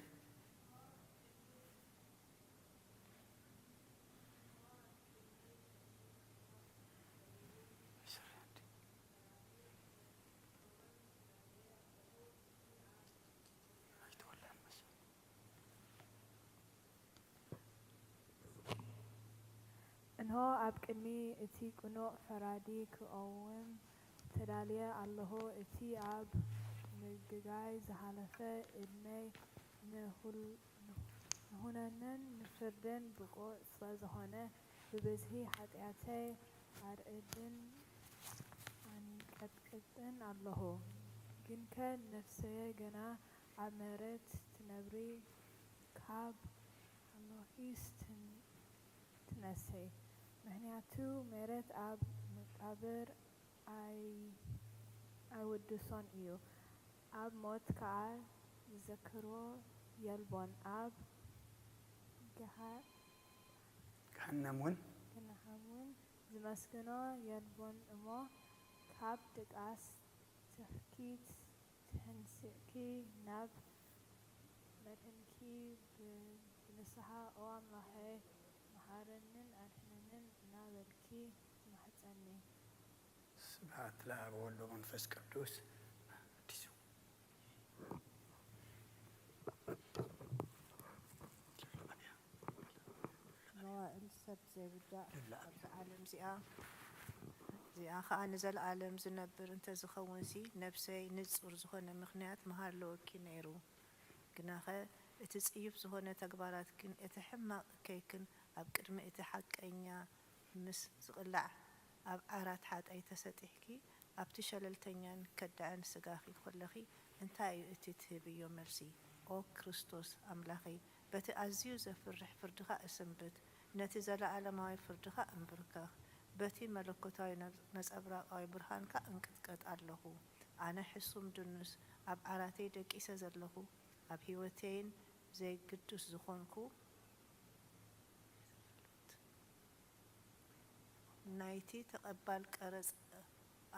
እንሆ፣ ኣብ ቅድሚ እቲ ቅኑዕ ፈራዲ ክቐውም ተዳልየ ኣለኹ። እቲ ኣብ ምግጋይ ዝሓለፈ ዕድመይ ንኹል-፣ ንኹነኔን ንፍርዴን ብቑዕ ስለ ዝኾነ፣ ብብዝሒ ሓጢኣተይ ኣርዕድን ኣንቀጥቅጥን ኣለኹ። ግንከ ነፍሰየ ገና ኣብ መሬት ትነብሪ፣ ካብ ኣምላኺስ ትን-፣ ትነሰይ። ምኽንያቱ መሬት ኣብ መቃብር ኣይ-፣ ኣይውድሶን እዩ። ኣብ ሞት ከኣ ዝዘክሮ የልቦን። ኣብ ገሃ-፣ ገሃነም እውን ገሃነም እውን ዝመስግኖ የልቦን እሞ፣ ካብ ድቃስ ትኽኪት ተንሲእኪ ናብ መድህንኪ ብ-፣ ብንስሓ፣ "ኦ ኣምላኸይ፣ መሓረንን ኣድሕነንን" እናበልኪ ትማሕጸኒ። ስብሐት ለአብ ወወልድ ወመንፈስ ቅዱስ። ኣዲሱ መዋእል ሰብ ዘይውዳእ ኣብዚ ዓለም እዚኣ፣ እዚኣ ኸኣ ንዘለኣለም ዝነብር እንተዝኸውንሲ፣ ነብሰይ ንጹር ዝኾነ ምኽንያት ምሃለወኪ ነይሩ። ግናኸ እቲ ጽዩፍ ዝኾነ ተግባራትክን እቲ ሕማቕ እከይክን ኣብ ቅድሚ እቲ ሓቀኛ ምስ ዝቕላዕ፣ ኣብ ዓራት ሓጠይ ተሰጢሕኪ፣ ኣብቲ ሸለልተኛን ከዳዕን ስጋኺ ኸለኺ፣ እንታይ እዩ እቲ ትህብዮ መልሲ? ኦ ክርስቶስ ኣምላኸይ፣ በቲ ኣዝዩ ዘፍርሕ ፍርድኻ እስንብት፣ ነቲ ዘለኣለማዊ ፍርድኻ እንብርከኽ፣ በቲ መለኮታዊ ነ-፣ ነጸብራቓዊ ብርሃንካ እንቅጥቀጥ ኣለኹ። ኣነ ሕሱም ድኑስ ኣብ ዓራተይ ደቂሰ ዘለኹ፣ ኣብ ህይወተይን ዘይግዱስ ዝኾንኩ፣ ናይቲ ተቐባል ቀረጽ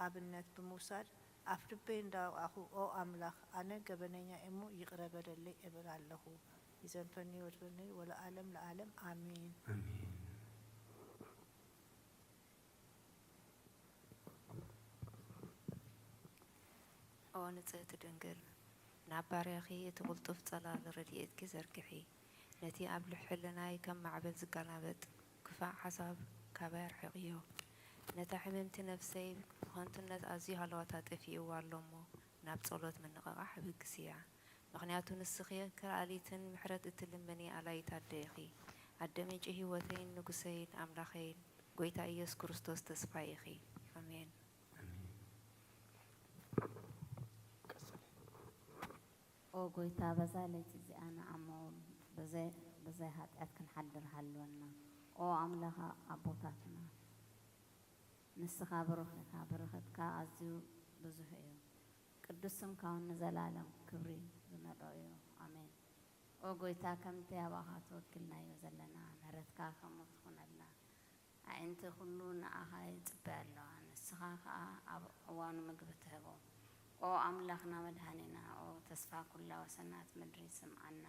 ኣብነት ብምውሳድ፣ ኣፍ ልበይ እንዳወቃዕኩ፣ "ኦ ኣምላኽ፣ ኣነ ገበነኛ እሞ ይቕረ በለለይ" እብል ኣለኹ። ይዘንፈኒ ወድፈኒ ወለዓለም ለዓለም፣ ኣሜን። ኣሜን። ኦ ንጽህቲ ድንግል፣ ናብ ባርያኺ እቲ ቅልጡፍ ጸላል ረድኤትኪ ዘርግሒ። ነቲ ኣብ ልብ ሕልናይ ከም ማዕበል ዝገላበጥ ክፋእ ሓሳብ ካባይ ኣርሕቕዮ። ነታ ሕምምቲ ነፍሰይ ብኸንቱነት ኣዝዩ ሃለዋታ ጠፊእዋ ኣሎ እሞ፣ ናብ ጸሎት ምንቕቓሕ ኣበግስያ። ምኽንያቱ ንስኺ ከለኣሊትን ምሕረት እትልምኒ ኣላይት ኣደ ኢኺ። ኣደ ምንጪ ህይወተይን ንጉሰይን ኣምላኸይን፣ ጐይታ ኢየሱስ ክርስቶስ ተስፋይ ኢኺ። ኣሜን። ኦ ጐይታ፣ በዛ ለይቲ እዚኣ ንዓሞ ብዘይ፣ ብዘይ ኃጢኣት ክንሓድር ሃልወና። ኦ ኣምላኽ ኣቦታትና፣ ንስኻ ብሩኽ ኢኻ፣ በረኸትካ ኣዝዩ ብዙሕ እዩ። ቅዱስ ስምካ እውን ንዘላለም ክብሪ ዝመልኦ እዩ። ኣሜን። ኦ ጐይታ፣ ከምቲ ኣባኻ ተወኪልናዮ ዘለና፣ ምሕረትካ ከምኡ ትኹነልና። ኣዒንቲ ኩሉ ንኣኻ ይጽበያ ኣለዋ፣ ንስኻ ኸኣ ኣብ እዋኑ ምግቢ ትህቦ። ኦ ኣምላኽና መድኃኒና፣ ኦ ተስፋ ኩላ ወሰናት ምድሪ፣ ስምዓና።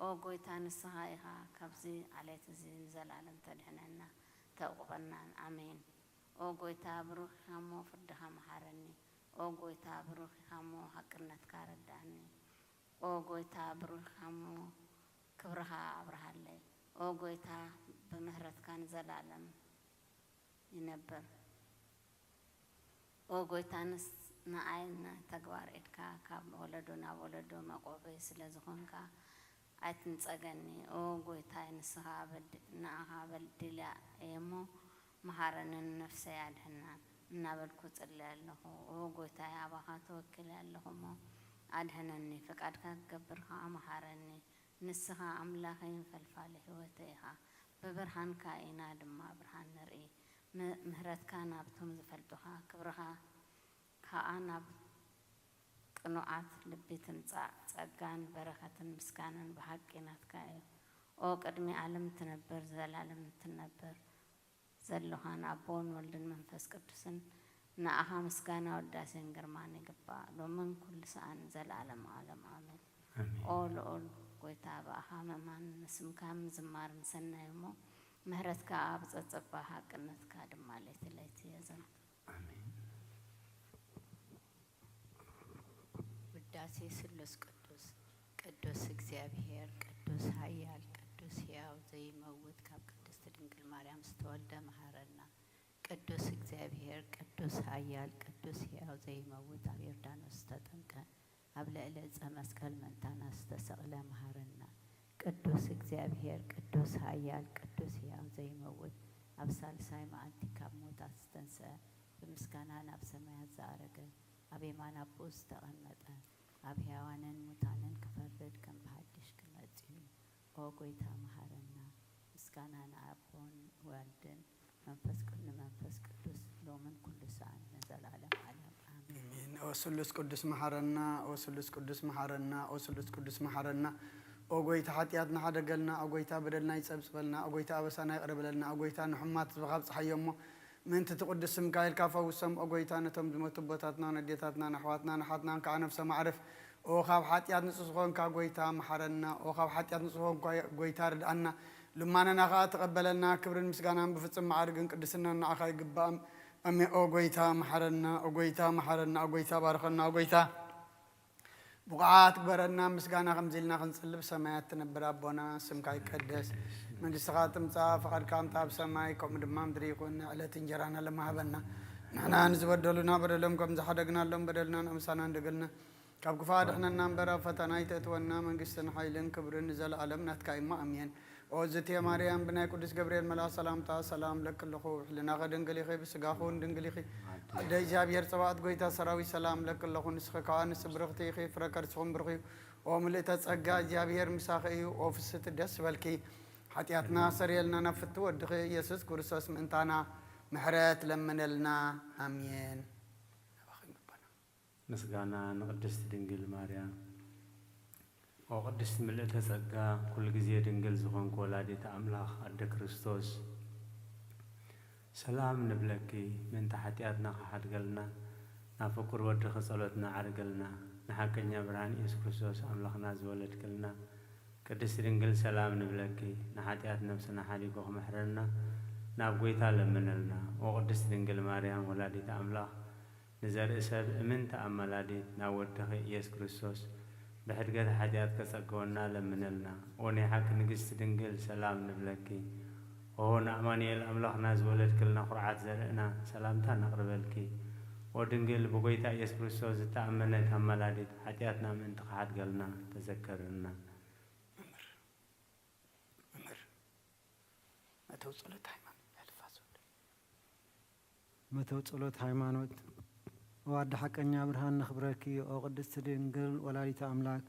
ኦ ጐይታ፣ ንስኻ ኢኻ ካብዚ ዓሌት እዚ ንዘለኣለም ተድሕነና፣ ተዕቁበናን። ኣሜን። ኦ ጐይታ፣ ብሩኽ ኢኻ እሞ ፍርድኻ መሓረኒ። ኦ ጐይታ፣ ብሩኽ ኢኻ እሞ ሓቅነትካ ኣረድኣኒ። ኦ ጐይታ፣ ብሩኽ ኢኻ እሞ ክብርኻ ኣብርሃለይ። ኦ ጐይታ፣ ብምሕረትካ ንዘለኣለም ይነብር። ኦ ጎይታ፣ ንስ-፣ ንኣይ ተግባር ኢድካ ካብ ወለዶ ናብ ወለዶ መቆበይ ስለ ዝኾንካ፣ ኣይትንጸገኒ። ኦ ጎይታይ፣ ንስኻ በድ-፣ ንኣኻ በዲለ እየ እሞ፣ መሓረንን ነፍሰይ ኣድሕናን እናበልኩ ጽለ ኣለኹ። ኦ ጎይታይ፣ ኣባኻ ተወኪለ ኣለኹ እሞ፣ ኣድሕነኒ። ፍቃድካ ክገብር ከኣ መሓረኒ። ንስኻ ኣምላኸይን ፈልፋሊ ህይወተይ ኢኻ። ብብርሃንካ ኢና ድማ ብርሃን ንርኢ። ም-፣ ምህረትካ ናብቶም ዝፈልጡኻ፣ ክብርኻ ከኣ ናብ ቅኑዓት ልቢ ትምጻእ። ጸጋን በረኸትን ምስጋናን ብሓቂ ናትካ እዩ። ኦ ቅድሚ ዓለም ትነብር፣ ዘላለም ትነብር፣ ዘሎኻን ኣቦን ወልድን መንፈስ ቅዱስን፣ ንኣኻ ምስጋና ውዳሴን ግርማን ይግባእ፣ ሎምን ኩሉ ሰኣን ዘለኣለም ዓለም ኣሜን። ኣሜን። ኦ ልዑል ጎይታ፣ ብኣኻ ምእማን ንስምካ ምዝማር ንሰናይ እሞ፣ ምህረትካ ኣብ ጸጸባ ሓቅነትካ ድማ ለይቲ ለይቲ የዘንቱ። ኣሜን። ውዳሴ ስሉስ ቅዱስ። ቅዱስ እግዚኣብሔር፣ ቅዱስ ኃያል፣ ቅዱስ ሕያው ዘይመውት፣ ካብ ቅድስት ድንግል ማርያም ዝተወልደ መሐረና። ቅዱስ እግዚኣብሔር፣ ቅዱስ ኃያል፣ ቅዱስ ሕያው ዘይመውት፣ ኣብ ዮርዳኖስ ዝተጠምቀ፣ ኣብ ልዕሊ ዕፀ መስቀል ምእንታና ዝተሰቕለ መሐረና። ቅዱስ እግዚኣብሔር፣ ቅዱስ ኃያል፣ ቅዱስ ሕያው ዘይመውት፣ ኣብ ሳልሳይ መዓልቲ ካብ ሞታት ዝተንስአ፣ ብምስጋና ናብ ሰማያት ዝኣረገ፣ ኣብ የማን ኣቦኡ ዝተቐመጠ፣ ኣብ ሕያዋንን ሙታንን ክፈርድ ከም ብሓድሽ ክመጽእ እዩ። ኦ ጐይታ መሓረና። ምስጋና ንኣቦን ወልድን መንፈስ ቅዱስ፣ ንመንፈስ ቅዱስ ሎምን ኩሉ ሰዓት ንዘለዓለም ዓለም ኣሜን። ኣሜን። ኦ ስሉስ ቅዱስ መሓረና፣ ኦ ስሉስ ቅዱስ መሓረና፣ ኦ ስሉስ ቅዱስ መሓረና። ኦ ጐይታ ሓጢኣትና ሓደገልና፣ ኦ ጐይታ በደልና ይጸብጽበልና፣ ኦ ጐይታ ኣበሳና ይቕረ በለልና፣ ኦ ጐይታ ንሕማት ህዝብኻ ኣብጽሓዮ እሞ ምእንቲ እቲ ቅዱስ ስምካ ኢልካ ፈውሶም። ኦ ጐይታ ነቶም ዝሞቱ ኣቦታትናን ኣዴታትናን ኣሕዋትናን ኣሓትናን ከዓ ነፍሶም ኣዕርፍ። ኦ ካብ ሓጢኣት ንጹህ ዝኾንካ ጐይታ መሓረና። ኦ ካብ ሓጢኣት ንጹህ ዝኾንካ ጐይታ ርድኣና። ልማናና ኸዓ ተቐበለና። ክብርን ምስጋናን ብፍጹም መዓርግን ቅድስናን ንዓኻ ይግባእ። ኣሜ-፣ ኦ ጐይታ መሓረና፣ ኦ ጐይታ መሓረና፣ ኦ ጐይታ ባርኸና፣ ኦ ጐይታ ብቑዓት ግበረና። ምስጋና ከምዚ ኢልና ክንጽሊ፣ ብሰማያት ትነብር ኣቦና፣ ስምካ ይቀደስ፣ መንግስትኻ ትምጻእ፣ ፍቓድካ ከምቲ ኣብ ሰማይ ከምኡ ድማ ምድሪ ይኹን። ዕለት እንጀራና ለማሃበና። ንሕና ንዝበደሉና በደሎም ከም ዝሓደግናሎም በደልና ንኣምሳና እንደገልና ካብ ክፉእ ኣድሕነና እምበር፣ ኣብ ፈተና ኣይተእትወና፣ መንግስትን ሓይልን ክብርን ንዘለኣለም ናትካ እሞ ኣሜን። ኦ ዝቴ ማርያም፣ ብናይ ቅዱስ ገብርኤል መልኣኽ ሰላምታ ሰላም እለኪ ኣለኹ። ሕልናኺ ድንግል ኢኺ፣ ብስጋኺ እውን ድንግል ኢኺ። ኣደ እግዚኣብሔር ጸባኦት ጐይታ ሰራዊት ሰላም እለኪ ኣለኹ። ንስኺ ከኣ ንስብርኽቲ ኢኺ፣ ፍረ ከርስኹም ብሩኽ እዩ። ኦ ምልእተ ጸጋ፣ እግዚኣብሔር ምሳኺ እዩ። ኦ ፍስሕቲ ደስ ይበልኪ፣ ሓጢኣትና ሰርየልና፣ ናብ ፍትው ወድኺ ኢየሱስ ክርስቶስ ምእንታና ምሕረት ለምነልና። ኣሜን። ምስጋና ንቅድስቲ ድንግል ማርያም። ኦ ቅድስቲ ምልእተ ጸጋ፣ ኩሉ ግዜ ድንግል ዝኾንኪ ወላዲተ ኣምላኽ ኣደ ክርስቶስ፣ ሰላም ንብለኪ፣ ምእንቲ ሓጢኣትና ክሓድገልና፣ ናብ ፍቁር ወድኺ ጸሎትና ዓርገልና፣ ንሓቀኛ ብርሃን ኢየሱስ ክርስቶስ ኣምላኽና ዝወለድክልና ቅድስቲ ድንግል ሰላም ንብለኪ፣ ንሓጢኣት ነፍስና ሓዲጉ ክምሕረና ናብ ጐይታ ለምነልና። ኦ ቅድስቲ ድንግል ማርያም ወላዲተ ኣምላኽ፣ ንዘርኢ ሰብ እምንቲ ኣማላዲት ናብ ወድኺ ኢየሱስ ክርስቶስ ብሕድገት ሓጢኣት ከጸግወና ለምነልና። ኦ ናይ ሓቂ ንግስቲ ድንግል ሰላም ንብለኪ። ኦ ንኣማኑኤል ኣምላኽና ዝወለድክልና ኩርዓት ዘርእና ሰላምታ ነቕርበልኪ። ኦ ድንግል ብጐይታ ኢየሱስ ክርስቶስ ዝተኣመነት ኣማላዲት ሓጢኣትና ምእንቲ ክሓድገልና ተዘከርና። መምህር፣ መምህር፣ መተው ጸሎት ሃይማኖት፣ ሕልፍ ኣስወደ። መተው ጸሎት ሃይማኖት። ኦ ኣደ ሓቀኛ ብርሃን ነኽብረኪ፣ ኦ ቅድስቲ ድንግል ወላዲተ ኣምላክ፣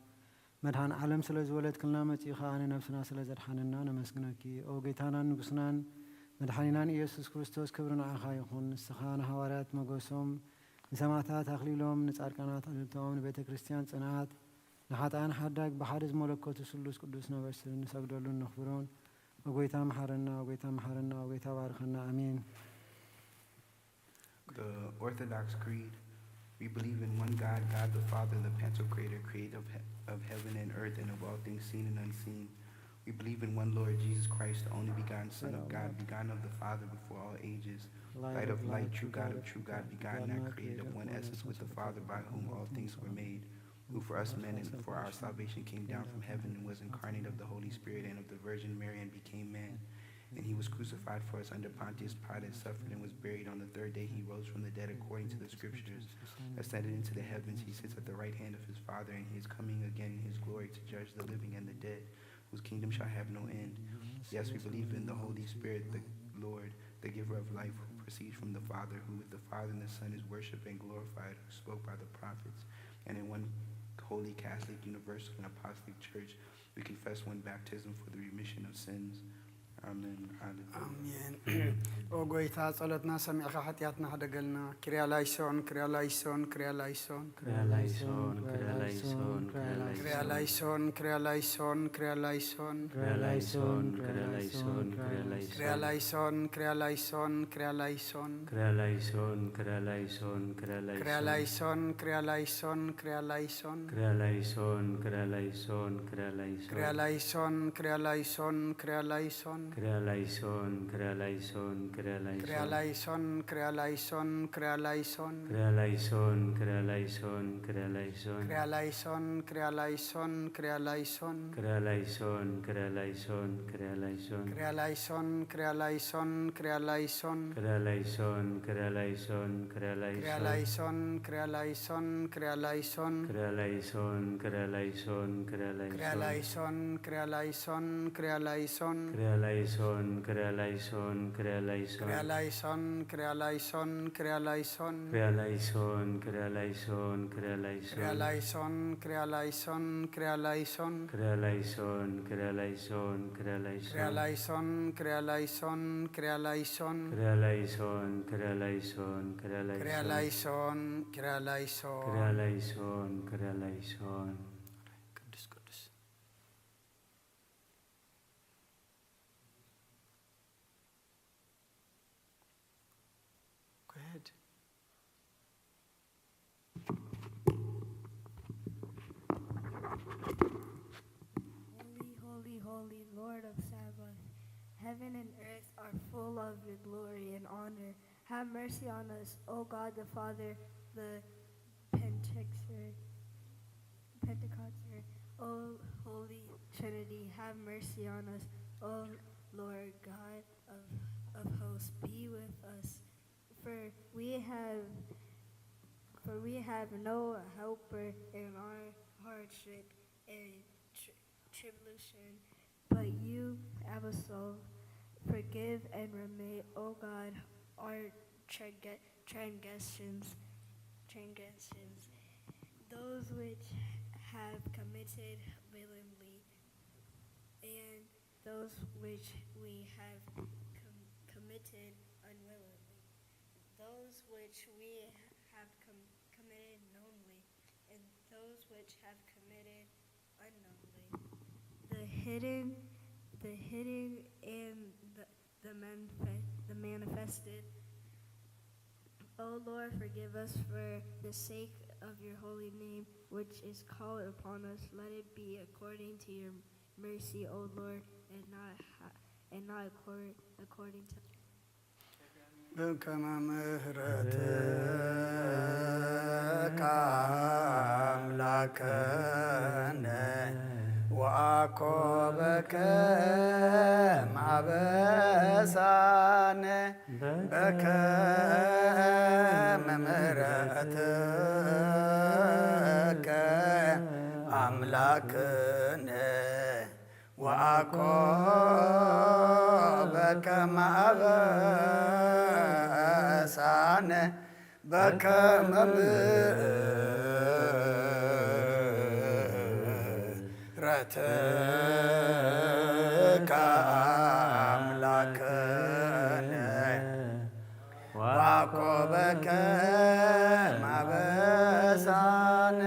መድኃኔ ዓለም ስለ ዝወለድክልና መጺኡ ኸኣ ንነፍስና ስለ ዘድሓነና ነመስግነኪ። ኦ ጌታናን ንጉስናን መድሓኒናን ኢየሱስ ክርስቶስ፣ ክብሪ ንዓኻ ይኹን። ንስኻ ንሃዋርያት ሞገሶም፣ ንሰማዕታት ኣኽሊሎም፣ ንጻድቃናት ዕልልታኦም፣ ንቤተ ክርስቲያን ጽንዓት፣ ንሓጥኣን ሓዳግ ብሓደ ዝመለኮቱ ስሉስ ቅዱስ ነበስርን ንሰግደሉን ነኽብሮን። ኦ ጐይታ መሓረና፣ ኦ ጐይታ መሓረና፣ ኦ ጐይታ ባርኸና። ኣሜን። The Orthodox Creed. We believe in one God, God the Father, the Pantocrator, creator of, he- of heaven and earth and of all things seen and unseen. We believe in one Lord Jesus Christ, the only begotten Son of God, begotten of the Father before all ages, light of light, true God of true God, begotten, not created, of one essence with the Father, by whom all things were made, who for us men and for our salvation came down from heaven and was incarnate of the Holy Spirit and of the Virgin Mary and became man. And he was crucified for us under Pontius Pilate, suffered and was buried. On the third day he rose from the dead according to the scriptures, ascended into the heavens. He sits at the right hand of his Father, and he is coming again in his glory to judge the living and the dead, whose kingdom shall have no end. Yes, we believe in the Holy Spirit, the Lord, the giver of life, who proceeds from the Father, who with the Father and the Son is worshipped and glorified, who spoke by the prophets, and in one holy Catholic universal and apostolic church we confess one baptism for the remission of sins. Amen. Hallelujah. ኣሜን። ኦ ጎይታ፣ ጸሎትና ሰሚዕካ ሓጢኣትና ሕደገልና። ክርያ ላይሶን፣ ክርያ ላይሶን፣ ክርያ ላይሶን። ክርያ ላይሶን፣ ክርያ ላይሶን፣ ክርያ ላይሶን። ክርያ ላይሶን፣ ክርያ ላይሶን፣ ክርያ ላይሶን። ክርያ ላይሶን፣ ክርያ ላይሶን፣ ክርያ ላይሶን። ክርያ ላይሶን፣ ክርያ ላይሶን፣ ክርያ ላይሶን። ክርያ ላይሶን፣ ክርያ ላይሶን፣ ክርያ ክርያ ላይሶን። ላይሶን፣ ክርያ ላይሶን፣ ክርያ ላይሶን። ክርያ ላይሶን፣ ክርያ ላይሶን፣ ክርያ ላይሶን። ክርያ ላይሶን፣ ክርያ ላይሶን፣ ክርያ ላይሶን። ክርያ ላይሶን፣ ክርያ ላይሶን፣ ክርያ ክርያ ላይሶን። ላይሶን፣ ክርያ ላይሶን፣ ክርያ ላይሶን። ክርያ ላይሶን፣ ክርያ ላይሶን፣ ክርያ ላይሶን። ክርያ ላይሶን፣ ክርያ ላይሶን፣ ክርያ ላይሶን። ክርያ ላይሶን፣ ክርያ ላይሶን፣ ክርያ ላይሶን። ክርያ ላይሶን፣ ክርያ ላይሶን፣ ክርያ ላይሶን። ክርያ ላይሶን፣ ክርያ ላይሶን፣ ክርያ ክርያ ላይሶን። ላይሶን፣ ክርያ ላይሶን፣ ክርያ ላይሶን። ክርያ ላይሶን፣ ክርያ ላይሶን፣ ክርያ ክርያ ላይሶን። ላይሶን፣ ክርያ ላይሶን፣ ክርያ ላይሶን። ክርያ ላይሶን፣ ክርያ ላይሶን፣ ክርያ ላይሶን። ክርያ ላይሶን፣ ክርያ ላይሶን፣ ክርያ ላይሶን። ክርያ ላይሶን፣ ክርያ ላይሶን፣ ክርያ ላይሶን። ክርያ ላይሶን፣ ክርያ ላይሶን፣ ክርያ ላይሶን። ክርያ ላይሶን፣ ክርያ ላይሶን፣ ክርያ ክርያ ላይሶን። ላይሶን፣ ክርያ ላይሶን፣ ክርያ ላይሶን። ክርያ ላይሶን፣ ክርያ ላይሶን፣ ክርያ ክርያ ላይሶን። ላይሶን፣ ክርያ ላይሶን። ክርያ ላይሶን፣ ክርያ ላይሶን። ቅዱስ ቅዱስ። Go ahead. Holy, holy, holy, Lord of Sabaoth, heaven and earth are full of your glory and honor. Have mercy on us, O God the Father, the Pentecostar, Pentecostar, O Holy Trinity, have mercy on us, O Lord God of, of hosts, be with us. For we have, for we have no helper in our hardship and tr- tribulation, but you, Abba Soul, forgive and remit, O God, our transg- transgressions, transgressions, those which have committed willingly, and those which we have com- committed unwillingly, those which we have com- committed knowingly, and those which have committed unknowingly. The hidden, the hidden, and the the, manfe- the manifested. O Lord, forgive us for the sake of your holy name, which is called upon us. Let it be according to your mercy, O Lord, and not ha- and not accord- according to ከመ ምሕረትከ አምላክነ ወአኮ በከመ አበሳነ በከመ ምሕረትከ አምላክነ ወአኮ በከመ አበሳነ በከመ ምሕረትከ አምላክነ ወአኮ በከመ አበሳነ።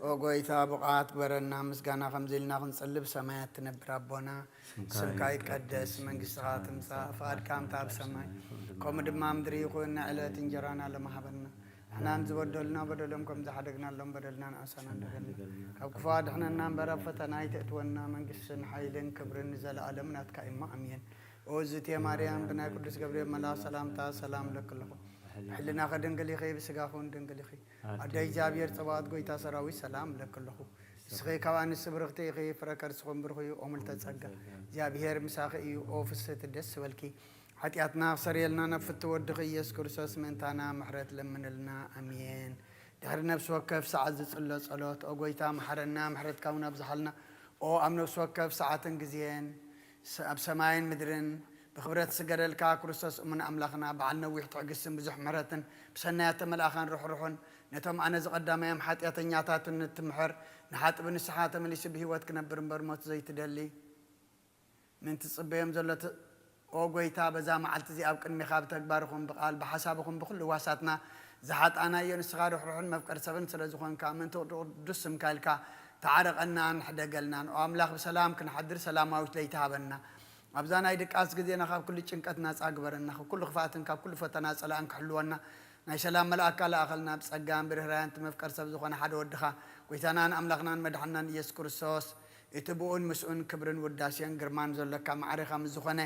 ኦ ጎይታ፣ ብቕዓት ግበረና፣ ምስጋና ከምዚ ኢልና ክንጽሊ ብሰማያት ትነብር ኣቦና፣ ስምካ ይቀደስ፣ መንግስትኻ ትምጻእ፣ ፍቓድካ ከምታ ኣብ ሰማይ ከምኡ ድማ ኣብ ምድሪ ይኹን። ናይ ዕለት እንጀራና ሎሚ ሃበና፣ ንሕና ንዝበደሉና በደሎም ከም ዝሓደግናሎም በደልና ንኣሳና ንደገና፣ ካብ ክፉ ኣድሕነና እምበር ኣብ ፈተና ኣይተእትወና፣ መንግስትን ሓይልን ክብርን ንዘለኣለም ናትካ እሞ ኣሜን። ኦ ዝእቲ ማርያም፣ ብናይ ቅዱስ ገብርኤል መልኣኽ ሰላምታ ሰላም እለኪ ኣለኹ። ሕልናኺ ድንግል ኢኺ፣ ብስጋኺ እውን ድንግል ኢኺ። ኣደ እግዚኣብሔር ጸባኦት፣ ጎይታ ሰራዊት፣ ሰላም እለኪ ኣለኹ። ንስኺ ካብ ኣንስቲ ብርኽቲ ኢኺ፣ ፍረ ከርስኹም ብሩኽ እዩ፣ ኦ ምልተ ጸጋ፣ እግዚኣብሄር ምሳኺ እዩ። ኦ ፍስህቲ ደስ ዝበልኪ፣ ሓጢኣትና ክሰርየልና ናብ ፍትው ወድኺ ኢየሱስ ክርስቶስ ምእንታና ምሕረት ለምንልና። ኣሜን። ድሕሪ ነፍሲ ወከፍ ሰዓት ዝጽሎ ጸሎት፣ ኦ ጎይታ መሓረና፣ ምሕረትካ እውን ኣብዝሓልና። ኦ ኣብ ነፍሲ ወከፍ ሰዓትን ግዜን፣ ስ-፣ ኣብ ሰማይን ምድርን ብኽብረት ዝስገደልካ ክርስቶስ እሙን ኣምላኽና፣ በዓል ነዊሕ ትዕግስትን ብዙሕ ምሕረትን፣ ብሰናያት ተመልኣኻን ርሕሩሕን፣ ነቶም ኣነ ዝቐዳማዮም ሓጢኣተኛታትን እትምሕር፣ ንሓጥቢ ንስሓ ተመሊሱ ብህይወት ክነብር እምበር ሞት ዘይትደሊ፣ ምን ትጽበዮም ዘሎ ት-፣ ኦ ጎይታ፣ በዛ መዓልቲ እዚኣ ኣብ ቅድሜኻ ብተግባር ይኹን ብቓል፣ ብሓሳብ ይኹን ብኹሉ ዋሳትና ዝሓጣናዮ፣ ንስኻ ርሕሩሕን መፍቀር ሰብን ስለ ዝኾንካ፣ ምእንቲ ቅዱስ ስምካ ኢልካ ተዓረቐናን ሕደገልናን። ኦ ኣምላኽ፣ ብሰላም ክንሓድር ሰላማዊት ለይቲ ሃበና። ኣብዛ ናይ ድቃስ ግዜና ካብ ኩሉ ጭንቀት ናጻ ግበረና፣ ካብ ኩሉ ክፍኣትን ካብ ኩሉ ፈተና ጸላእን ክሕልወና ናይ ሰላም መልኣካ ለኣኸልና። ብጸጋን ብርህራያን እቲ መፍቀር ሰብ ዝኾነ ሓደ ወድኻ፣ ጎይታናን ኣምላኽናን መድሓንናን ኢየሱስ ክርስቶስ፣ እቲ ብኡን ምስኡን ክብርን ውዳሴን ግርማን ዘሎካ ማዕሬኻ ምስ ዝኾነ፣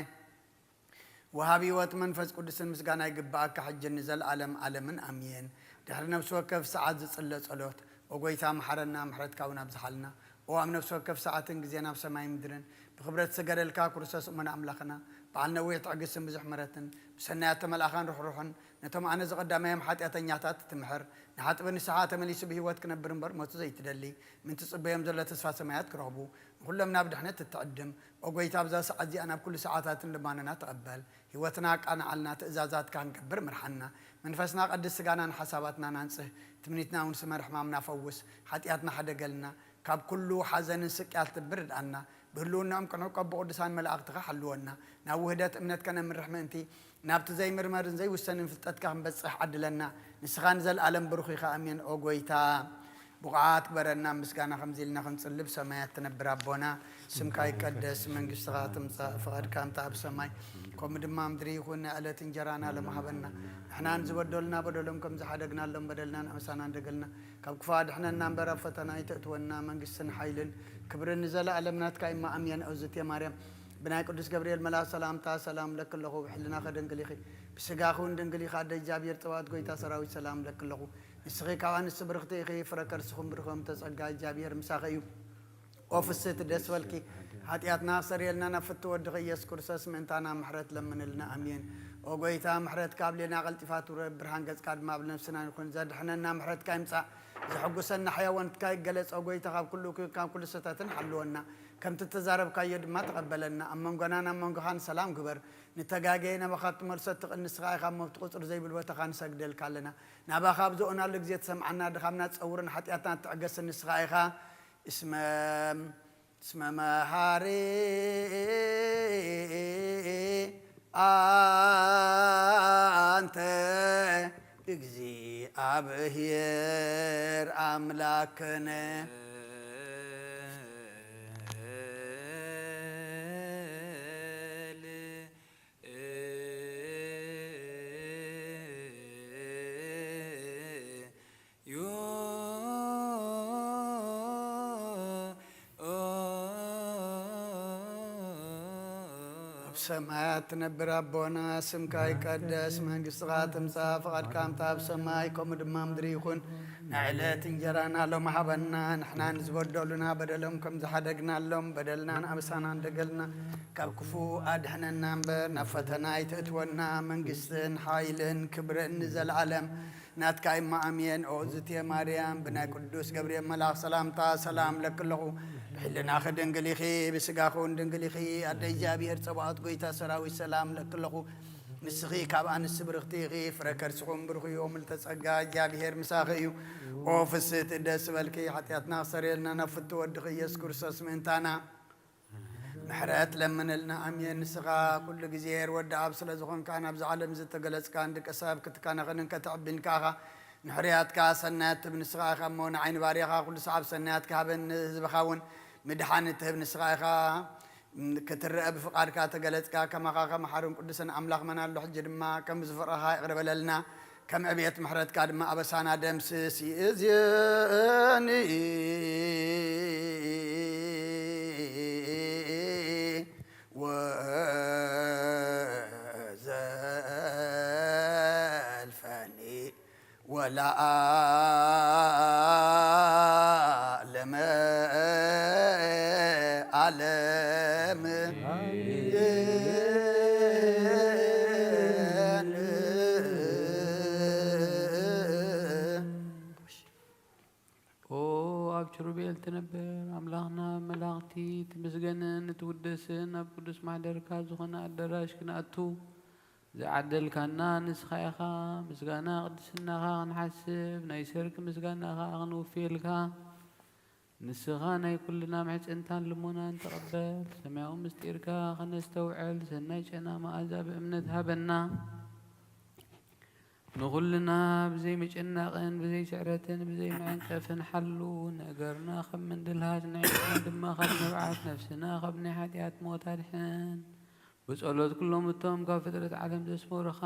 ወሃቢ ህይወት መንፈስ ቅዱስን ምስጋና ይግብኣካ፣ ሕጂ ንዘለኣለም ኣለምን ኣሜን። ድሕሪ ነፍሲ ወከፍ ሰዓት ዝጽለ ጸሎት፣ ኦ ጎይታ መሓረና፣ ምሕረትካ እውን ኣብዝሓልና። ኦ ኣብ ነፍሲ ወከፍ ሰዓትን ግዜን ኣብ ሰማይ ምድርን ብኽብረት ዝሰገደልካ ክርስቶስ እሙን ኣምላኽና፣ በዓል ነዊሕ ትዕግስትን ብዙሕ ምሕረትን፣ ብሰናያት ተመልኣኻን ርሕሩሕን፣ ነቶም ኣነ ዝቐዳማዮም ሓጢኣተኛታት ትምሕር፣ ንሓጥቢ ንስሓ ተመሊሱ ብህይወት ክነብር እምበር ሞቱ ዘይትደሊ፣ ምን ትጽበዮም ዘሎ ተስፋ ሰማያት ክረኽቡ፣ ንኹሎም ናብ ድሕነት እትዕድም፣ ኦ ጎይታ፣ ኣብዛ ሰዓት እዚኣ ናብ ኩሉ ሰዓታትን ልማኖና ተቐበል። ህይወትና ኣቃንዓልና፣ ትእዛዛትካ ክንገብር ምርሓና። መንፈስና ቀድስ፣ ስጋናን ሓሳባትናን ኣንጽህ፣ ትምኒትና እውን ስመር፣ ሕማምና ፈውስ፣ ሓጢኣትና ሕደገልና፣ ካብ ኩሉ ሓዘንን ስቅያት ልቢ ርድኣና። ብህልውናኦም ክንዕቆብ ብቅዱሳን መላእኽትኻ ሓልወና። ናብ ውህደት እምነት ከነምርሕ ምእንቲ፣ ናብቲ ዘይምርመርን ዘይውሰንን ፍልጠትካ ክንበጽሕ ዓድለና። ንስኻ ንዘለኣለም ብሩኽ ኢኻ። ኣሜን። ኦ ጎይታ፣ ብቑዓት ግበረና፣ ምስጋና ከምዚ ኢልና ክንጽልብ። ሰማያት ትነብር ኣቦና፣ ስምካ ይቀደስ፣ መንግስትኻ ትምጻእ፣ ፍቓድካ እንተ ኣብ ሰማይ ከምኡ ድማ ምድሪ ይኹን። ናይ ዕለት እንጀራና ሎም ሃበና። ንሕና ንዝበደሉና በደሎም ከም ዝሓደግናሎም በደልና ንኣምሳና እንደገልና፣ ካብ ክፉእ ኣድሕነና እምበር ኣብ ፈተና ኣይተእትወና። መንግስትን ሓይልን ክብርን ንዘለኣለም ናትካ እማ። ኣሜን። እግዝእትየ ማርያም፣ ብናይ ቅዱስ ገብርኤል መልኣክ ሰላምታ ሰላም ለኪ ኣለኹ። ብሕልናኺ ድንግል ኢኺ፣ ብስጋኺ እውን ድንግል ኢኻ። ኣደ እግዚኣብሔር ጸባኦት፣ ጎይታ ሰራዊት፣ ሰላም ለኪ ኣለኹ። ንስኺ ካብ ኣንስቲ ብርኽቲ ኢኺ፣ ፍረ ከርስኹም ብሩኽ እም ተጸጋ፣ እግዚኣብሔር ምሳኺ እዩ። ኦ ፍስህቲ ደስ በልኪ፣ ሓጢኣትና ክሰርየልና ናብ ፍትው ወድኺ ኢየሱስ ክርስቶስ ምእንታና ምሕረት ለምንልና። ኣሜን። ኦ ጎይታ፣ ምሕረትካ ኣብ ሌና ቀልጢፋ ትውረድ፣ ብርሃን ገጽካ ድማ ኣብ ነፍስና ይኹን። ዘድሕነና ምሕረትካ ይምጻእ፣ ዘሐጉሰና ሕያውነትካ ይገለጽ። ኦ ጎይታ፣ ካብ ኩሉ እኩይ፣ ካብ ኩሉ ስህተትን ሓልወና፣ ከምቲ እተዛረብካዮ ድማ ተቐበለና። ኣብ መንጎናን ኣብ መንጎኻን ሰላም ግበር። ንተጋገየ ናባኻ እትመልሶ እትኽእል ንስኻ ኢኻ እሞ፣ ኣብቲ ቁጽሪ ዘይብል ቦታኻ ንሰግደልካ ኣለና። ናባኻ ኣብ ዝኦናሉ ግዜ ትሰምዓና፣ ድኻምና ትጸውርን ሓጢኣትና ትዕገስን ንስኻ ኢኻ። እስመ፣ እስመ መሃሪ ኣንተ እግዚኣብሔር ኣምላክነ። ኣብ ሰማያት ትነብር ኣቦና፣ ስምካ ይቀደስ፣ መንግስትኻ ትምጻእ፣ ፍቓድካ እንተ ኣብ ሰማይ ከምኡ ድማ ምድሪ ይኹን። ናይ ዕለት እንጀራና ሎም ሃበና፣ ንሕና ንዝበደሉና በደሎም ከም ዝሓደግናሎም በደልና ንኣበሳና እንደገልና፣ ካብ ክፉእ ኣድሕነና እምበር ናብ ፈተና ኣይተእትወና። መንግስትን ሓይልን ክብርን ንዘለኣለም ናትካ እማ ኣሜን። ኦ እግዝእትየ ማርያም፣ ብናይ ቅዱስ ገብርኤል መልኣኽ ሰላምታ ሰላም ለኪ ኣለኹ። ብሕልናኺ ድንግል ኢኺ፣ ብስጋኺ እውን ድንግል ኢኺ። ኣደ እግዚኣብሔር ጸባኦት፣ ጎይታ ሰራዊት፣ ሰላም ለኪ ኣለኹ። ንስኺ ካብ ኣንስቲ ብርኽቲ ኢኺ፣ ፍረ ከርስኹም ብሩኽ እዩ። ኦ ምልዕተ ጸጋ፣ እግዚኣብሔር ምሳኺ እዩ። ኦ ፍስህቲ ደስ በልኪ፣ ሓጢኣትና ክሰርየልና ናብ ፍትው ወድኺ ኢየሱስ ክርስቶስ ምእንታና ምሕረት ለምንልና። ኣሜን። ንስኻ ኩሉ ግዜ ሄር ወዲ ኣብ ስለ ዝኾንካ፣ ናብዚ ዓለም ዝተገለጽካን ደቂ ሰብ ክትከናኸንን ከተዕብን ከኣኻ ንሕርያትካ ሰናያት ትህብ ንስኻ ኢኻ እሞ፣ ንዓይ ንባርያኻ ኩሉ ሰዓብ ሰናያት ክሃበን ንህዝብኻ እውን ምድሓን እትህብ ንስኻ ኢኻ። ክትረአ ብፍቓድካ ተገለጽካ። ከማኻ ከመሓርን ቅዱስን ኣምላኽ መን ኣሎ? ሕጂ ድማ ከም ዝፍቕርኻ ይቕረ በለልና። ከም ዕብየት ምሕረትካ ድማ ኣበሳና ደምስስ። ይእዝየኒ ወዘልፈኒ ወለዓለመ ናብ መላእኽቲ ትምስገንን ትውደስን ኣብ ቅዱስ ማሕደርካ ዝኾነ ኣዳራሽ ክንኣቱ ዝዓደልካና ንስኻ ኢኻ። ምስጋና ቅድስናኻ ክንሓስብ ናይ ሰርክ ምስጋና ኸኣ ክንውፍየልካ ንስኻ ናይ ኩልና ምሕጽንታን ልሞናን ተቐበል። ሰማያዊ ምስጢርካ ከነስተውዕል ሰናይ ጨና መኣዛ ብእምነት ሃበና። ንኹልና ብዘይ ምጭናቕን ብዘይ ስዕረትን ብዘይ መዐንቀፍን ሓሉ። ነገርና ከም ምንድልሃት፣ ንዕድና ድማ ካብ ንብዓት፣ ነፍስና ካብ ናይ ሓጢኣት ሞት ኣድሕን። ብጸሎት ኩሎም እቶም ካብ ፍጥረት ዓለም ዘስመሩኻ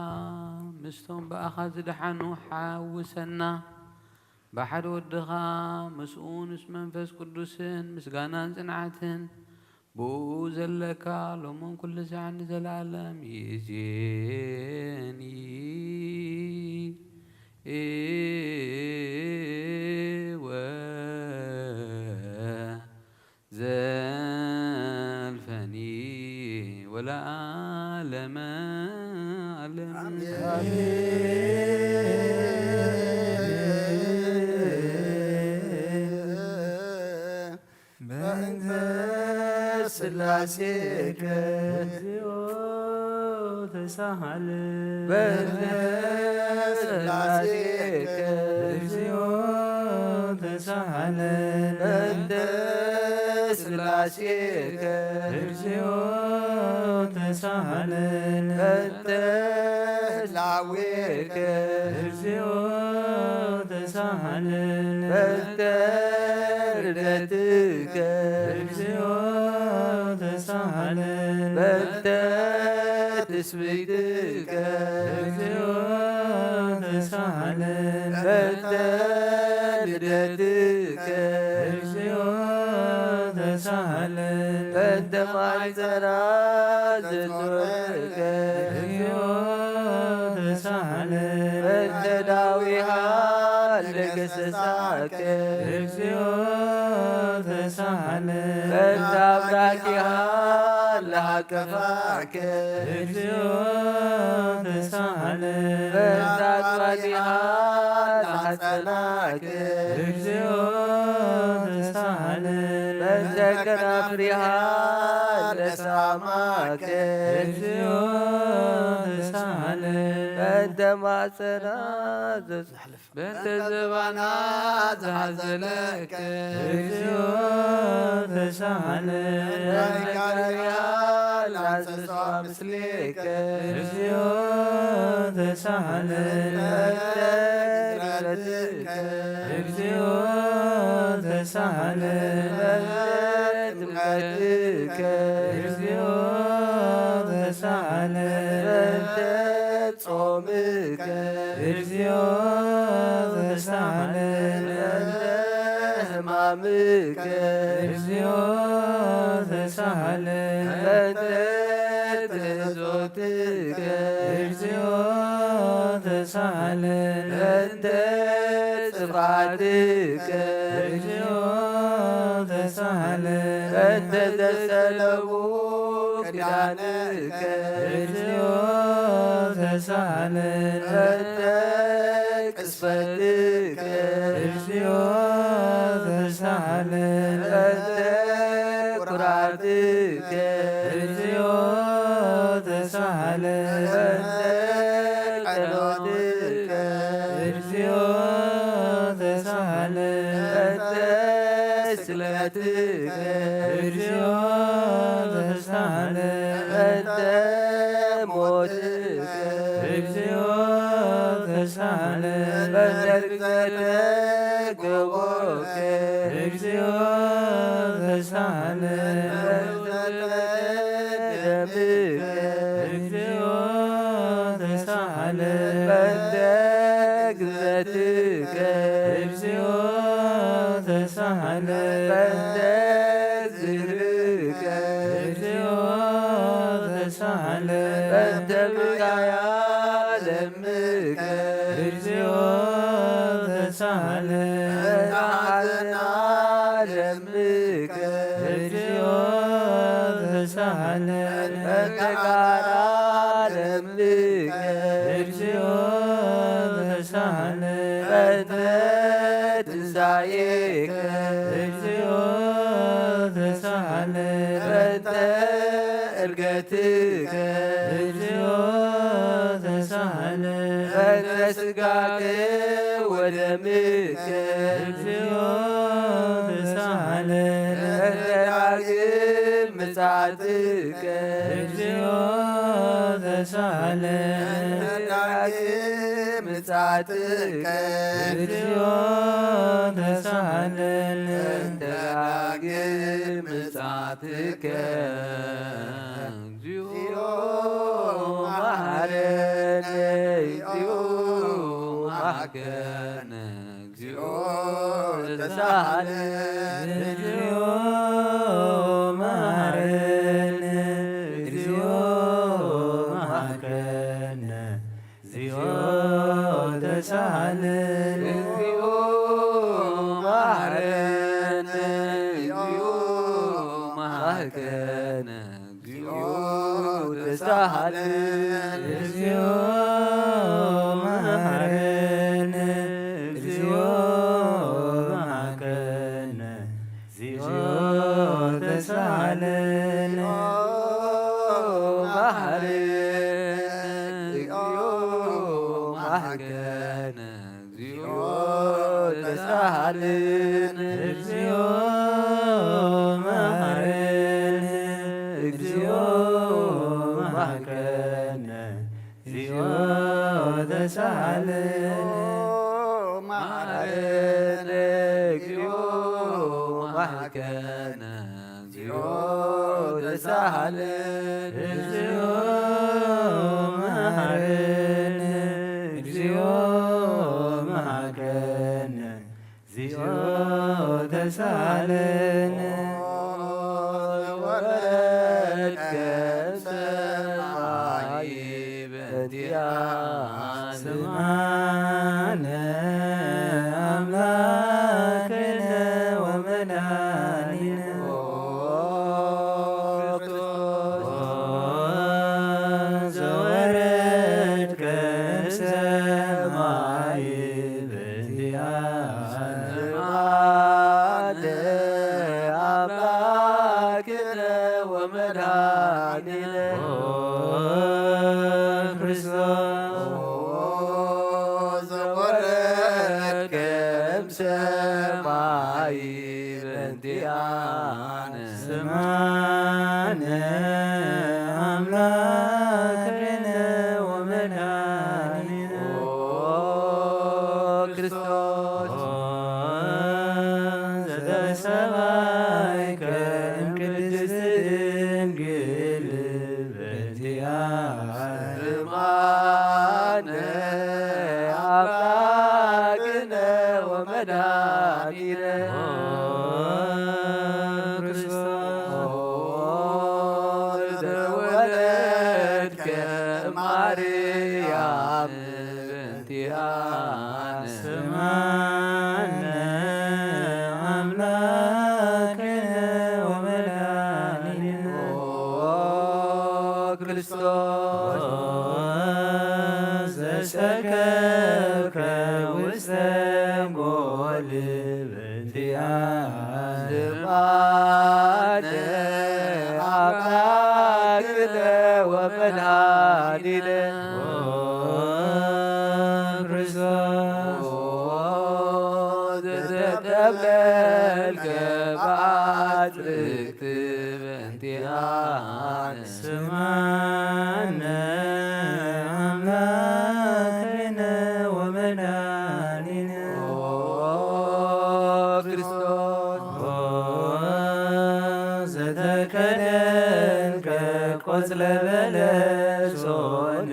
ምስቶም ብኣኻ ዝደሓኑ ሓውሰና። ብሓደ ወድኻ ምስኡ ምስ መንፈስ ቅዱስን ምስጋናን ጽንዓትን ብኡ ዘለካ ሎምን ኩሉ ሳዕ ንዘለኣለም ይእዜኒ ወዘልፈኒ ወለዓለመ ዓለም። ኣሜን። በእንተ ስላሴከ እግዚኦ ተሳሃለ። በእንተ ስላሴከ እግዚኦ ተሳሃለ። በእንተ ስላሴከ እግዚኦ ተሳሃለ። በእንተ ህላዌከ እግዚኦ ተሳሃለ። በእንተ ርደትከ እግዚኦ ተሳሃለ። በእንተ ትስብእትከ እግዚኦ ተሳሃለ። በእንተ ልደትከ እግዚኦ ተሳሃለ። በእንተ ማሕፀና ዘጾረከ እግዚኦ ተሳሃለ። በእንተ ዳዊሃ ለገሰሳከ እግዚኦ ተሳሃለ። በእንተ አብራኪሃ ለሃቀፋከ እግዚኦ ተሳሃለ። በእንተ አጽዋቲሃ ለሃጸናከ እግዚኦ ተሳሃለ። በእንተ ከናፍሪሃ ለሳማከ እግዚኦ ተሳሃለ። በእንተ ማጸና ዘጽ- በእንተ ዘባና ዝሓዘለከ እግዚኦ ተሳሃለ። በእንተ መካርያ ለአንሰሷ ምስሌከ እግዚኦ ተሳሃለ። በእንተ ግዝረትከ እግዚኦ ተሳሃለ። በእንተ ጥምቀትከ እግዚኦ ተሳሃለ። በእንተ ጾምከ እግዚኦ ተሳሃለ። በእንተ ሕማምከ እግዚኦ ተሳሃለ። በእንተ ትሕዞትከ እግዚኦ ተሳሃለ። በእንተ ጽፍዓትከ እግዚኦ ተሳሃለ። በእንተ ዘሰለቡ ክዳንከ እግዚኦ ተሳሃለ። በእንተ ቅስፈትከ እግዚኦ ተሳሃለ። በእንተ ኩራትከ እግዚኦ ተሳሃለ። በእንተ ቀኖትከ እግዚኦ ተሳሃለ። በእንተ ስቅለትከ እግዚኦ ተሳሃለ። በእንተ ሞትከ እግዚኦ ተሳሃለ። በእንተ ርግጸተ ጎቦከ እግዚኦ ተሳሃለ። በእንተ ደምከ እግዚኦ ተሳሃለ። በእንተ ግዘትከ እግዚኦ ተሳሃለ። በእንተ ዝህርከ እግዚኦ ተሳሃለ። በእንተ ምካያ ደምከ እግዚኦ ተሳሃለ። በእንተ ሓዘና ደምከ እግዚኦ ተሳሃለ። በእንተ ቃና ደምከ እግዚኦ ተሳሃለ። በእንተ ትንሳኤከ እግዚኦ በእንተ ዕርገትከ እግዚኦ ተሳሃለ። በእንተ ስጋከ ወደምከ እግዚኦ ተሳሃለ። በእንተ ዳግም ምጽኣትከ እግዚኦ ተሳሃለ። በእንተ ዳግም ምጽኣትከ እግዚኦ ተሳሃለነ። በእንተ ዳግም ምጽኣትከ እግዚኦ መሐረነ። እግዚኦ መሐረነ። እግዚኦ ተሳሃለነ። እግዚኦ መሐረነ። እግዚኦ መሐረነ። እግዚኦ ተሳሃለነ። እግዚኦ መሐረነ። እግዚኦ መሐረነ። እግዚኦ ተሳሃለነ። እግዚኦ መሐረነ። እግዚኦ መሐረነ። እግዚኦ ተሳሃለነ። መሐረነ። እግዚኦ መሐረነ። እግዚኦ ተሳሃለነ። እግዚኦ መሐረነ። እግዚኦ መሐረነ። እግዚኦ ተሳሃለነ። መሐረነ። እግዚኦ መሐረነ። እግዚኦ ተሳሃለነ። እግዚኦ መሐረነ። እግዚኦ መሐረነ። እግዚኦ ተሳሃለነ። ወረድከ እምሰማይ በእንቲኣነ። ስምዓነ ኣምላክነ ወመድኃኒነ። ኦ ክርስቶስ ዘወረድከ እምሰማይ በእንቲኣነ። ስምዓነ ኣምላክነ ወመድኃኒነ። ኦ ክርስቶስ ዘወረድከ እምሰማይ በእንቲኣነ። ስምዓነ ኣምላክነ ወመድኃኒነ። ኦ ክርስቶስ ኦ ዘተሰባይከ እምቅድስት ድንግል በእንቲኣነ። ስምዓነ ኣምላክነ ወመድኃኒነ። ኦ ክርስቶስ ኦ ዘተወለድከ እምማርያም በእንቲኣነ። ስምዓነ ኣምላክነ ወመድኃኒነ። ኦ ክርስቶስ ዘሰከብከ ውስተ ጎል በእንቲኣነ። ስምዓነ ኣምላክነ ወመድኃኒነ። ኦ ክርስቶስ ኦ ዘተብለልከ በአጽርክት በእንቲኣነ። ስምዓነ ኣምላክነ ወመድኃኒነ። ኦ ክርስቶስ ኦ ዘተከደንከ ቆጽለ በለሶን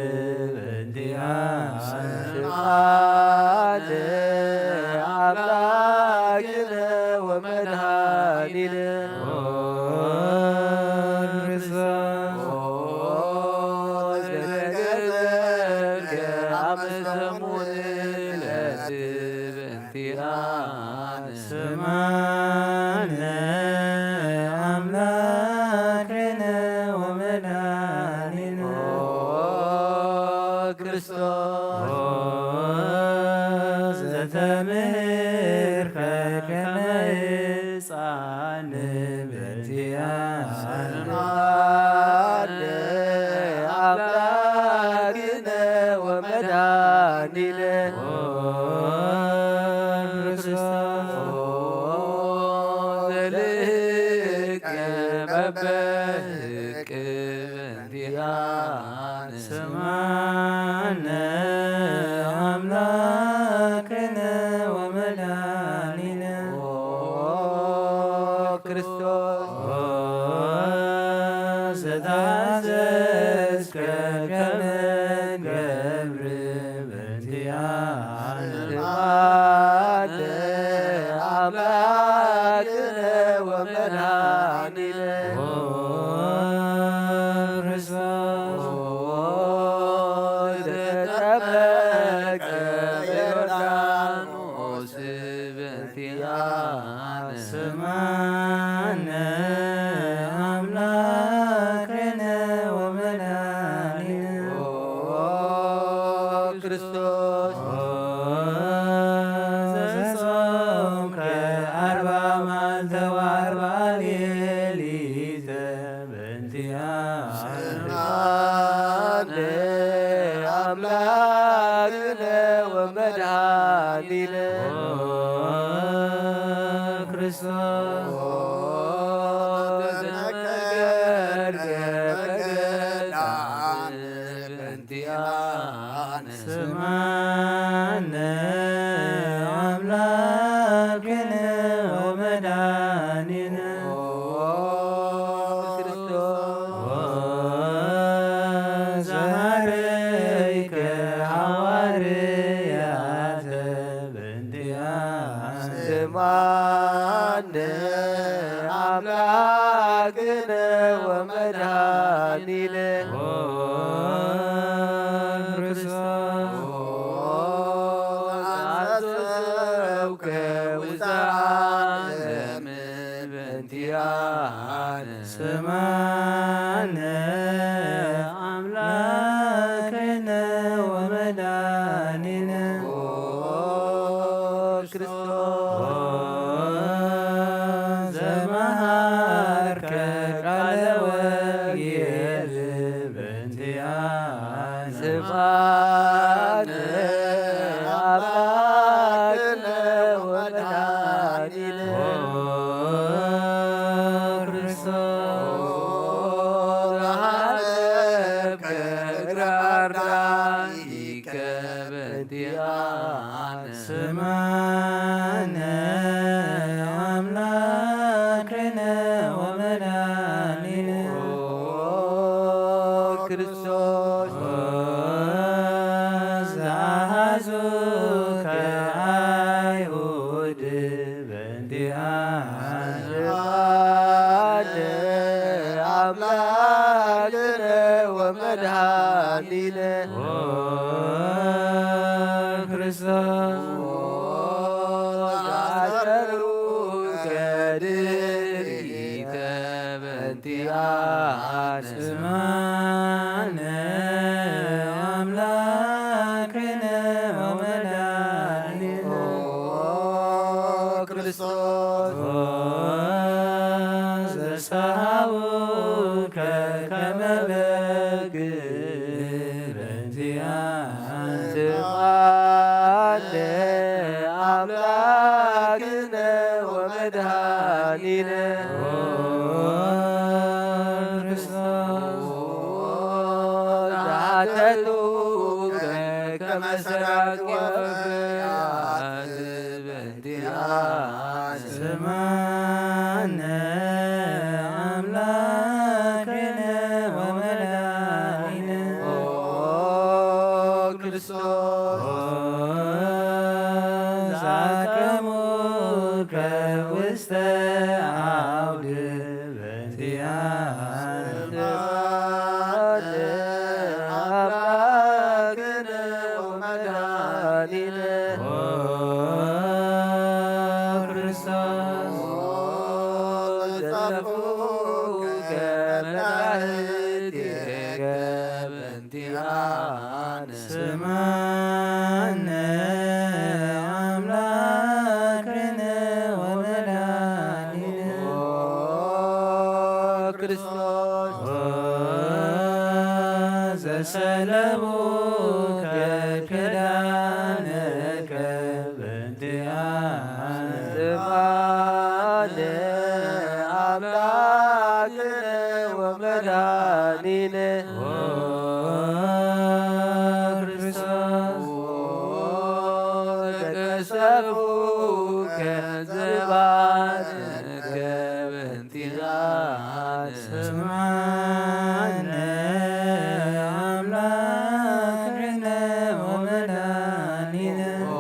በእንቲኣነ። ስምዓነ ኣምላክነ ወመድኃኒነ። ኦ ክርስቶስ ኦ ዘተገዘከ ኣመ ሰሙን ዕለት በእንቲኣነ። ስምዓነ ኣምላክነ ወመድኃኒነ። ኦ ክርስቶስ ኦ ዘተምህርከ ከመ ሕፃን እንቲኣነ ኣምላክነ ወመድኃኒነ ክርስቶስ ዘልእከ መበህቅ እንቲኣነ ስማነ ኣምላክነ ወመድኃኒነ ክርስቶስ ዘታዘዝከ ከመ ገብር በእንቲኣነ ስማነ ኣምላክነ ወመድኃኒነ ክርስቶስ ዘተጠመቀ በዮርዳኖስ በእንቲኣነ ስማነ ኣምላክነ ወመድኃኒነ ክርስቶስ ዘጾምከ ኣርባ መዓልተ ወኣርባ ሌሊተ በእንቲኣነ ኣምላክነ ወመድኃኒነ ክርስቶስ ዘነገርከ በገድል በእንቲኣነ ስማነ ኣምላክነ ወመድኃኒነ ክርስቶስ ዘሃረይከ ሃዋርያተ በእንቲኣነ ስማነ ኣምላክነ ወመድኃኒነ ክርስቶስ ዘአዘዝከ ውስተ ዓለም በእንቲኣነ ስማነ ኣምላክነ ወመድኃኒነ ክርስቶስ ዘመሃርከ ቃለ ወንጌል በእንቲኣነ ስማነ ኣምላክነ ወመድኃኒነ ክርስቶስ ዘሃለፍከ እግረ ኣርዳኢከ በእንቲኣነ ስማነ ኣምላክነ ወመድኃኒነ ክርስቶስ ዘአሃዙከ አይሁድ በእንቲኣነ ስማነ ኣምላክነ ወመድኃኒነ ክርስቶስ ዘአሰሩከ ድህሪከ በእንቲኣነ ስማነ ኣምላክነ ወመድኃኒነ ክርስቶስ ዘሰሃውከ ከመ በግ በእንቲኣነ ስማነ ኣምላክነ ወመድኃኒነ ክርስቶስ ዘሓተቱከ ከመ ሰራቂ ወፈያት በእንቲኣነ ስማነ ኣምላክነ ወመድኃኒነ ክርስቶስ ዘአቅረቡከ ውስተ አውድ በእንቲኣነ ስማነ ኣምላክነ ክርስቶስ። ወዘሰለቡከ ክዳንከ በእንቲአነ። ስብሐት ለአምላክነ ወመድኃኒነ። ወክርስቶስ። ወተሰፉከ ስብሐትከ በእንቲአነ። ስምዓነ አምላክነ ወመድኃኒነ። ኦ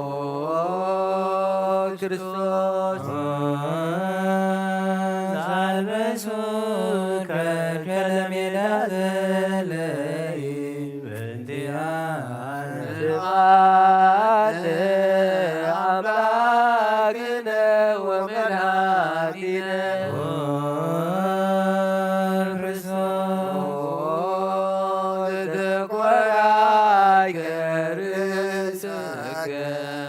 ክርስቶስ። ወዘአልበሱከ ከለሜዳ ዘለይ በእንቲአነ። ስብሐት ለአምላክነ ወመድኃኒነ። ወክርስቶስ። ወዘተኮራይከ ርእሰከ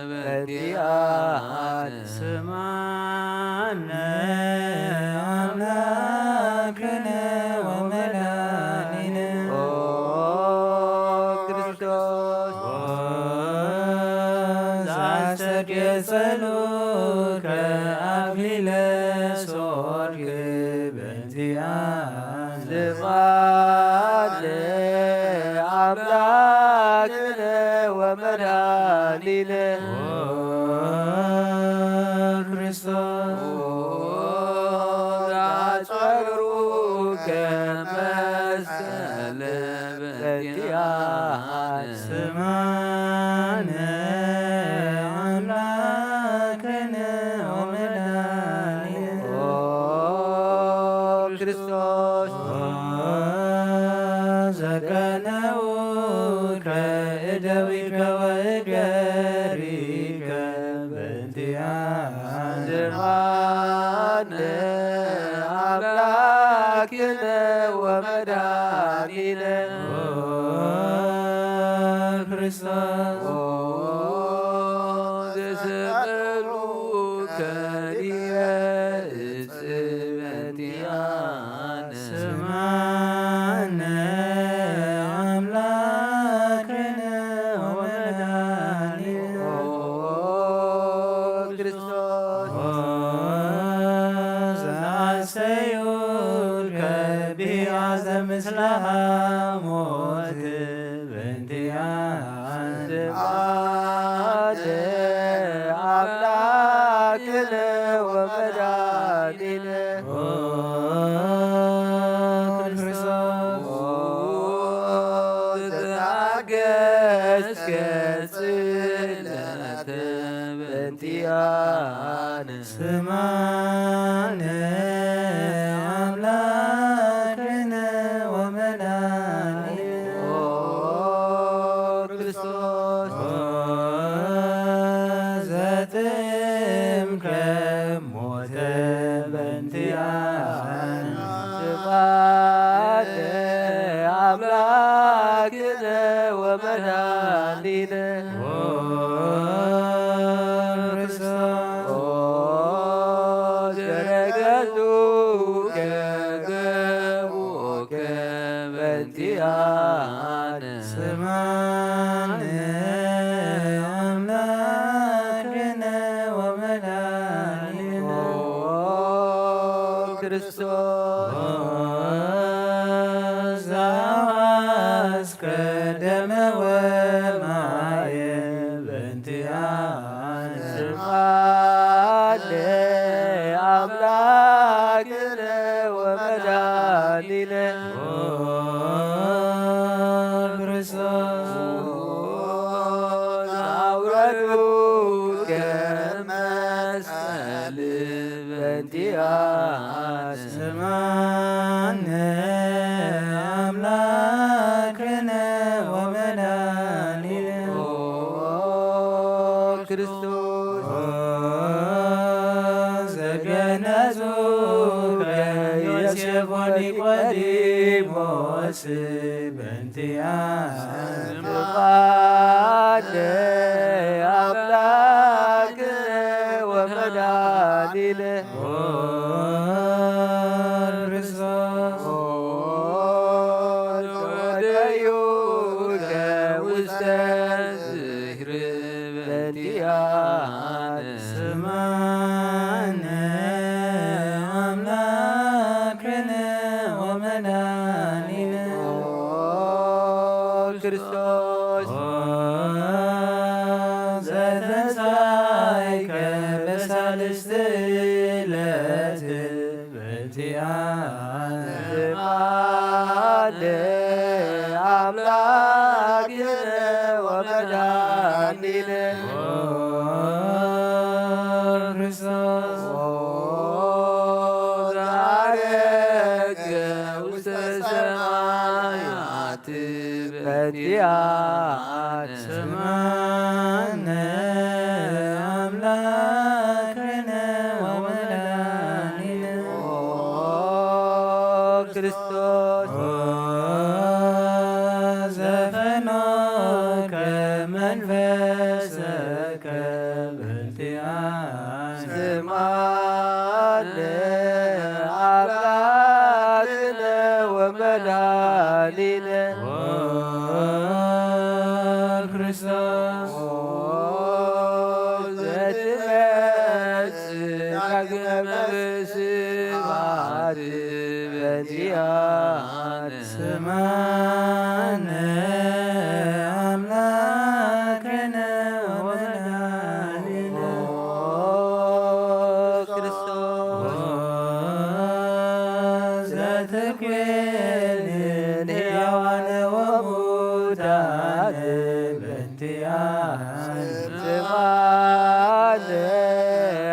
በእንቲአነ። ስምዓነ አምላክነ ወመድኃኒነ። ኦ ክርስቶስ። ወዘአስተርቄጸሉከ አክሊለ ጾርክ በእንቲአነ። ስብሐት ለአምላክነ ወመድኃኒነ። ወክርስቶስ። ወዘአጽፈሩከ መስቀለ በእንቲአነ። ስምዓነ አምላክነ ወመድኃኒነ። ኦ ክርስቶስ። ወዘቀነውከ እደዊከ ወእገሪከ በእንቲአነ። ስምዓነ አምላክነ ወመድኃኒነ። ወክርስቶስ። ወዘሰቀሉከ ዲበ እጽ በእንቲአነ። ስምዓነ አምላክነ ወመድኃኒነ። ኦ ክርስቶስ። ወዘአስተዩልከ ቢአዘ ምስለ ሐሞት በእንቲአነ። ስብሐት ለአምላክነ ወመድኃኒነ። ኦ ክርስቶስ። ወዘተአገስከ ጽልመተ በእንቲአነ። ስምዓነ አምላክነ ወመድኃኒነ። ኦ ክርስቶስ። ወዘጥዕምከ ሞተ በእንቲአነ። ስብሐት ለአምላክነ ወመድኃኒነ። ኦ ክርስቶስ። ኦ ዘረገጹከ ገቦከ በእንቲአነ። ስምዓነ አምላክነ ወመድኃኒነ። ኦ ክርስቶስ። ወዘአፍሰስከ ደመ ወማየ በእንቲአነ። ስብሐት ለአምላክነ ወመድኃኒነ። ኦ ክርስቶስ። ወዘአውረዱከ መስቀል በእንቲአነ። ስምዓነ አምላክነ ወመድኃኒነ። ኦ ክርስቶስ። ወዘገነዙከ ዮሴፍ ወኒቆዲሞስ በእንቲአነ። ስብሐት ለአምላክነ ወመድኃኒነ። ኦ ክርስቶስ። ስብሐት ለአምላክነ ወመድኃኒነ ክርስቶስ ዘዐረገ ውስተ ሰማያት በእንቲአነ። ስምዓነ አምላክነ ወመድኃኒነ ክርስቶስ ዘፈኖከ መንፈሰከ በእንቲአነ። ስምዓነ አምላክነ ወመድኃኒነ ክርስቶስ ዘትመጽእ ዳግመ በስብሐት በእንቲአነ። ስምዓነ አምላክነ ወመድኃኒነ ክርስቶስ ዘትኩንን ሕያዋን ወሙታን በእንቲአነ። ስብሐት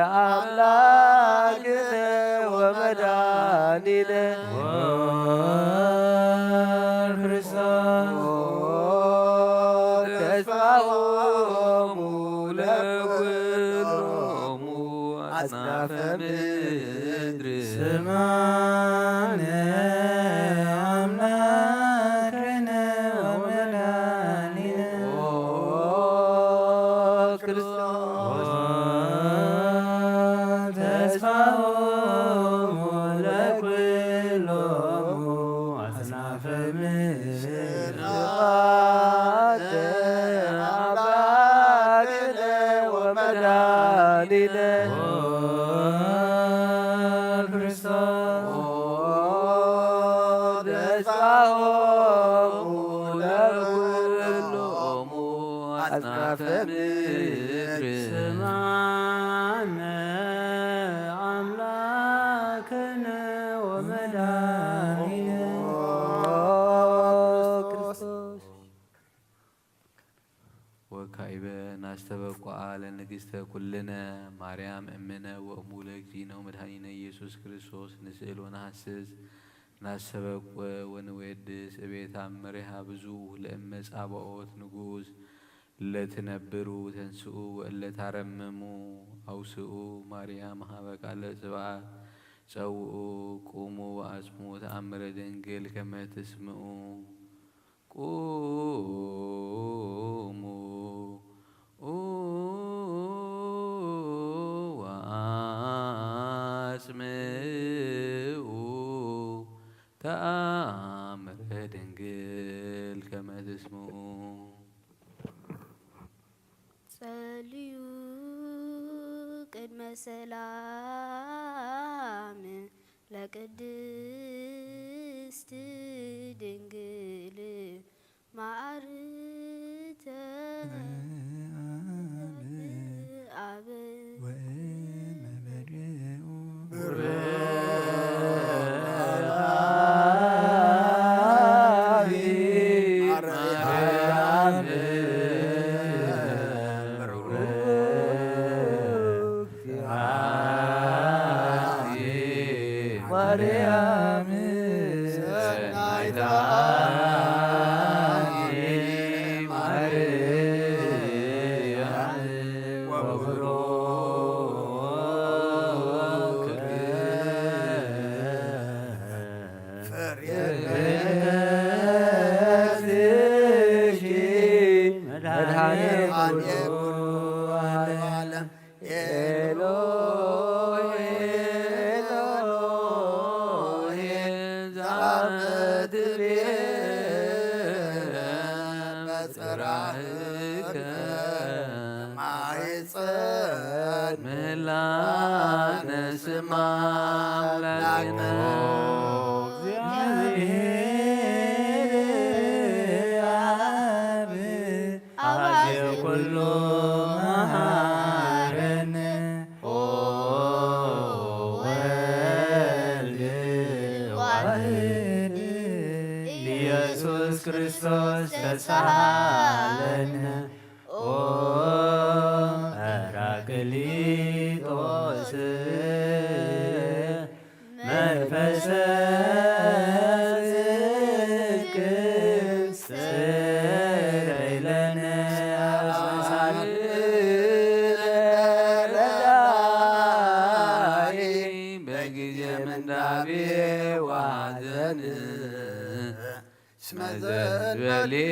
ለአምላክነ ወመድኃኒነ ክርስቶስ ተስፋሆሙ ለኩሎሙ አጽናፈ ምድር። ስምዓነ አምላክነ ወመድኃኒነ ክርስቶስ ተስፋሆሙ ለኩሎሙ አጽናፈ ምድር። ስብሐት ለአምላክነ ወመድኃኒነ ክርስቶስ ተስፋሆሙ ለኩሎሙ አጽናፈ ምድር። ስምዓነ አምላክነ ወመድኃኒነ ክርስቶስ። ወካዕበ ናስተበቁዓ ለንግሥተ ኩልነ ማርያም እምነ ወእሙ ለእግዚእነ ወመድኃኒነ ኢየሱስ ክርስቶስ ንስእል ወነሐስስ። ናስተበቁ ወንወድስ እቤት አመሪሃ ብዙ ለእመ ጻባኦት ንጉስ ለትነብሩ ተንስኡ ወእለ ታረምሙ አውስኡ ማርያም ሀበ ቃለ ጽብዓት ጸውኡ ቁሙ ወአጽሙ ተአምረ ድንግል ከመ ትስምኡ። ቁሙ ወአጽምኡ ተአምረ ድንግል ከመ ትስምኡ። ጸልዩ ቅድመ ሰላም ለቅድስት ድንግል ማርተ አብ ማርያም ሰናይታ ማርያም ወብሩክ ፍሬ ከርሥኪ መድኃኔ ኩሉ ዓለም። ኤሎሄ ኤሎሄ ዛመትቤ በጽራህከ ማይጸን ምላነ ስማ አምላክነ። እግዚአብሔር አብ አባዜ ኩሉ መሐረነ። ኦ ወልድ ክርስቶስ ተሳሃለነ። ኦ ጳራቅሊጦስ መንፈሰ ጽድቅ ስረይ ለነ። ረዳኢ በጊዜ ምንዳቤ ወሐዘን እስመ ዘእንበሌከ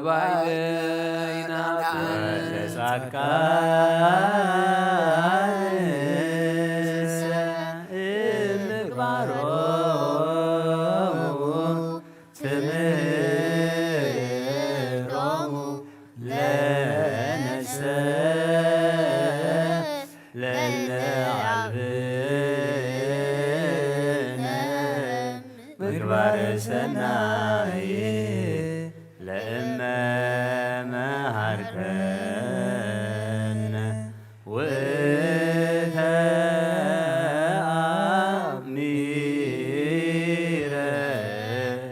ባይደ ይናፍቅ። ወለጻድቃንሰ እምግባሮሙ ትምህሮሙ ለነሰ ለእለ አብነ ምግባረ ሰናይ ለእመ መሃርከነ ውእተ አሚረ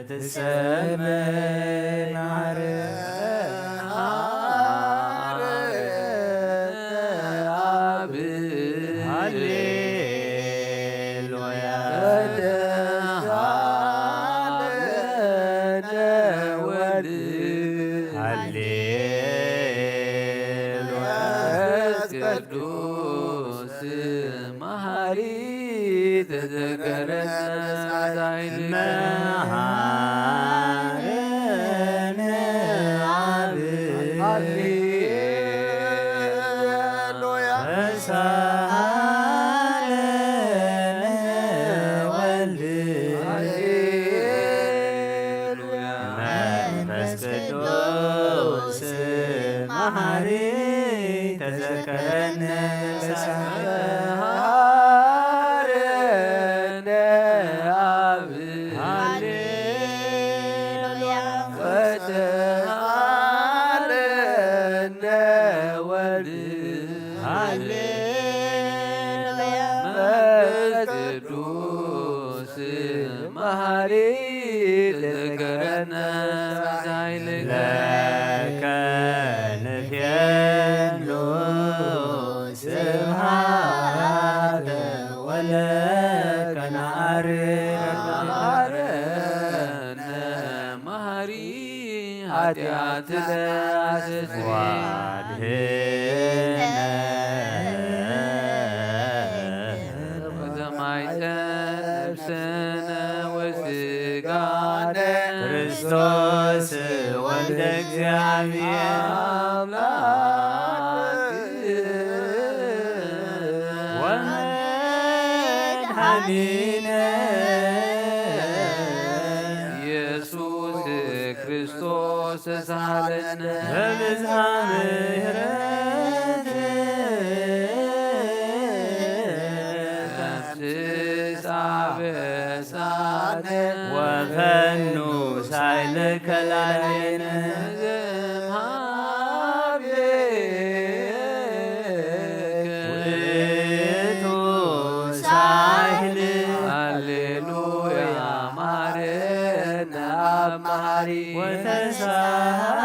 ትሰመ ናረ አብ ሃሌሉያ። ወልድ ሃሌሉያ። መንፈስ ቅዱስ መሐሪ ተዘከረነ ሳይል መሐረነ አብ ሃሌሉያ። ተሳሃለነ ወልድ ሃሌሉያ። መንፈስ ቅዱስ መሐሪ ተዘከረነ ሳይል መሐረነ አብ ሃሌሉያ። ወተሳሃለነ ወልድ ሃሌሉያ። መንፈስ ቅዱስ መሐሪ ተዘከረነ ሳይል ለከ ንፌኑ ስብሐተ ወለከ ነዐርግ። መሐረነ መሐሪ ኃጢአትነ አስተስሪ ወአድኅነነ ወዘማይፀን ነፍስነ ወስጋነ ክርስቶስ ወልደ እግዚአብሔር አምላክ ወመድኃኒነ ኢየሱስ ክርስቶስ ተሳሃለነ በብዝሃ ምሕረት ደምስስ አበሳነ ወፈኑ ሳይልከ ላዕሌነ። ውእቱ ሳህል ሃሌሉያ መሐረነ አብ መሐሪ ወተሳሃለ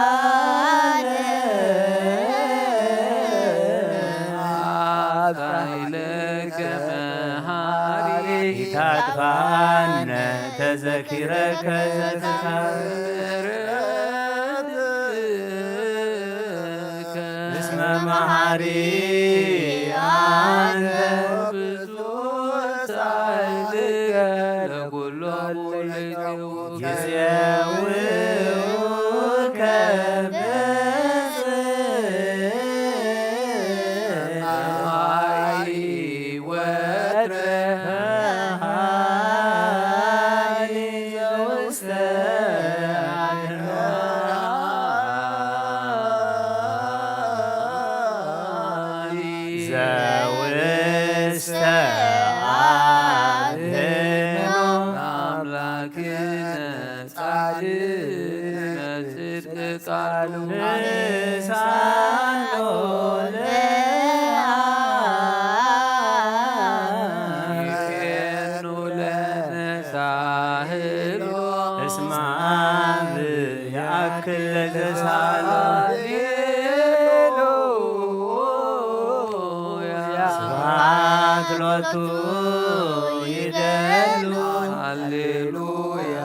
ሳህልከ መሐሪ ኢታጥፋነ ተዘኪረከ ዘተካረ እስመ መሐሪ አንተ ሳይልከ ለኩሎሙ ጊዜውከ በጽድቅ ወትረሃኒ ዘውስተ ዘውስተ አድኖ አምላክነ ጻድቅ በጽድቅ ቃሉ ንሳኖ ለአብ ይፌኑ ለነ ሳህሎ እስማ ክለ ዘሳሎ። ሃሌሉያ። ስብሐት ሎቱ ይደሉ። ሃሌሉያ።